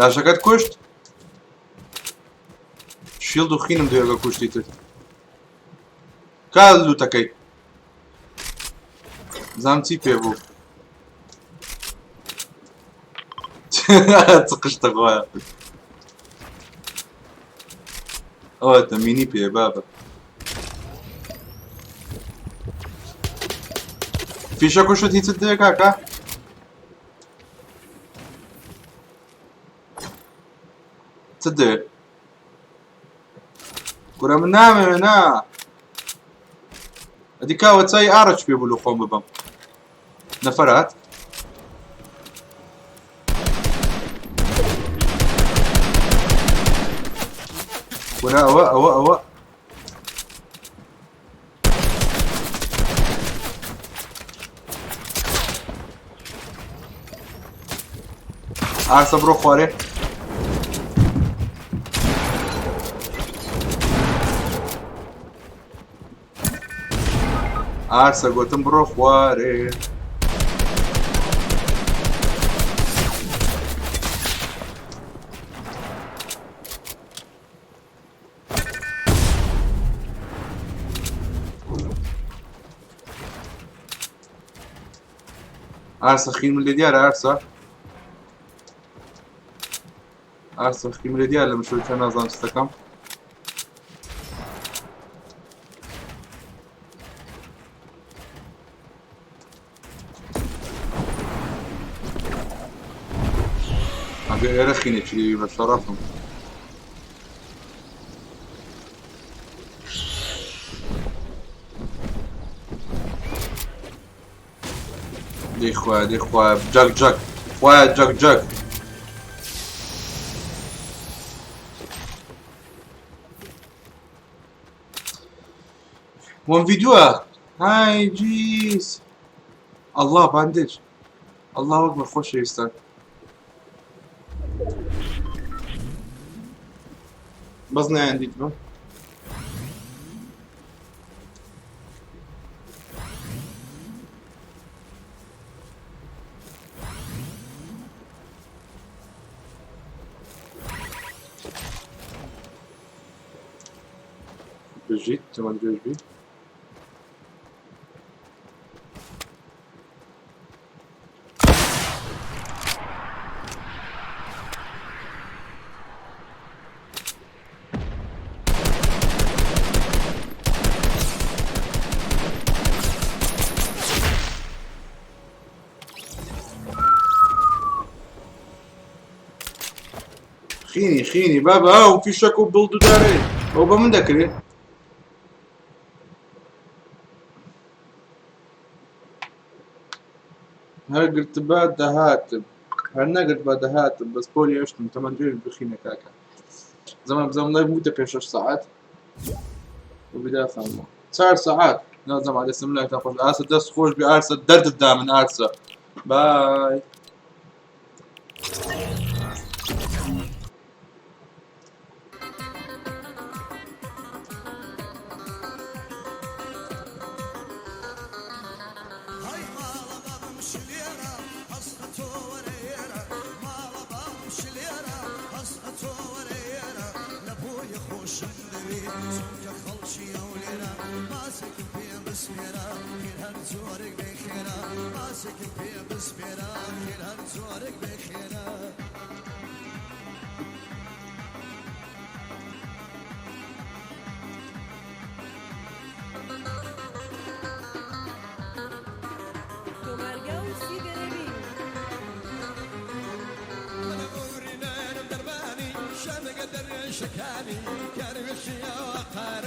لاشەکەت کوشت شیڵد و خینم دوێگە کوشتی تر کا لوتەکەی زام چی پێ بوو چ قشتە خۆیە ئەوە تەمینی پێ بابە فیشە کوشت هیچت دێ کاکە چت دەوێت کورە من نامەوێ نا ئەدی کاوە چای ئارەچ پێ بوو لە خۆم ببەم نەفەرات کورە ئەوە ئەوە ئەوە ئارسە بڕۆ خوارێ ئارسە گوتم بڕۆ خوارێ ئارسە خیم لێ دیارە ئارسە ئارسە خیم لێ دیارە لە مشۆ نازانم چ دەکەم ئەگەر ئێرە خینێکی لێوی بە شەڕەفم دەی خوایە دەی خوایە جەک جەک خوایە جەک جەک وەم ڤیدیۆە های جیس الله باندج الله اکبر خۆشەویستان بەس نایان دیتبم بژیت تەمەن درێژ بی خینی خینی بابا ئەو فیشەک و بڵد و دارێ ئەو بە من دەکرێ هەر گرتبا دەهاتم هەر نەگرتبا دەهاتم بەس پۆلی هەشتم تەمەن درێژ بخینە کاکە زەمان بزانم لای بووتە پێ شەش سەعات وبدا خانمە چار سەعات نازانم دەستم لایتان خۆش ئاسە دەست خۆش بێ ئارسە دەردت دا من ئارسە بای.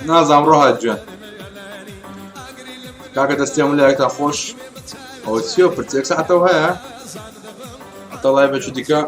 نازانم ڕۆهات گیان کاکە دەستی هەموو لایەکتان خۆش ئەوە چییە پرچێک ساعتەوە هەیە هەتا لایڤێکی دیکە.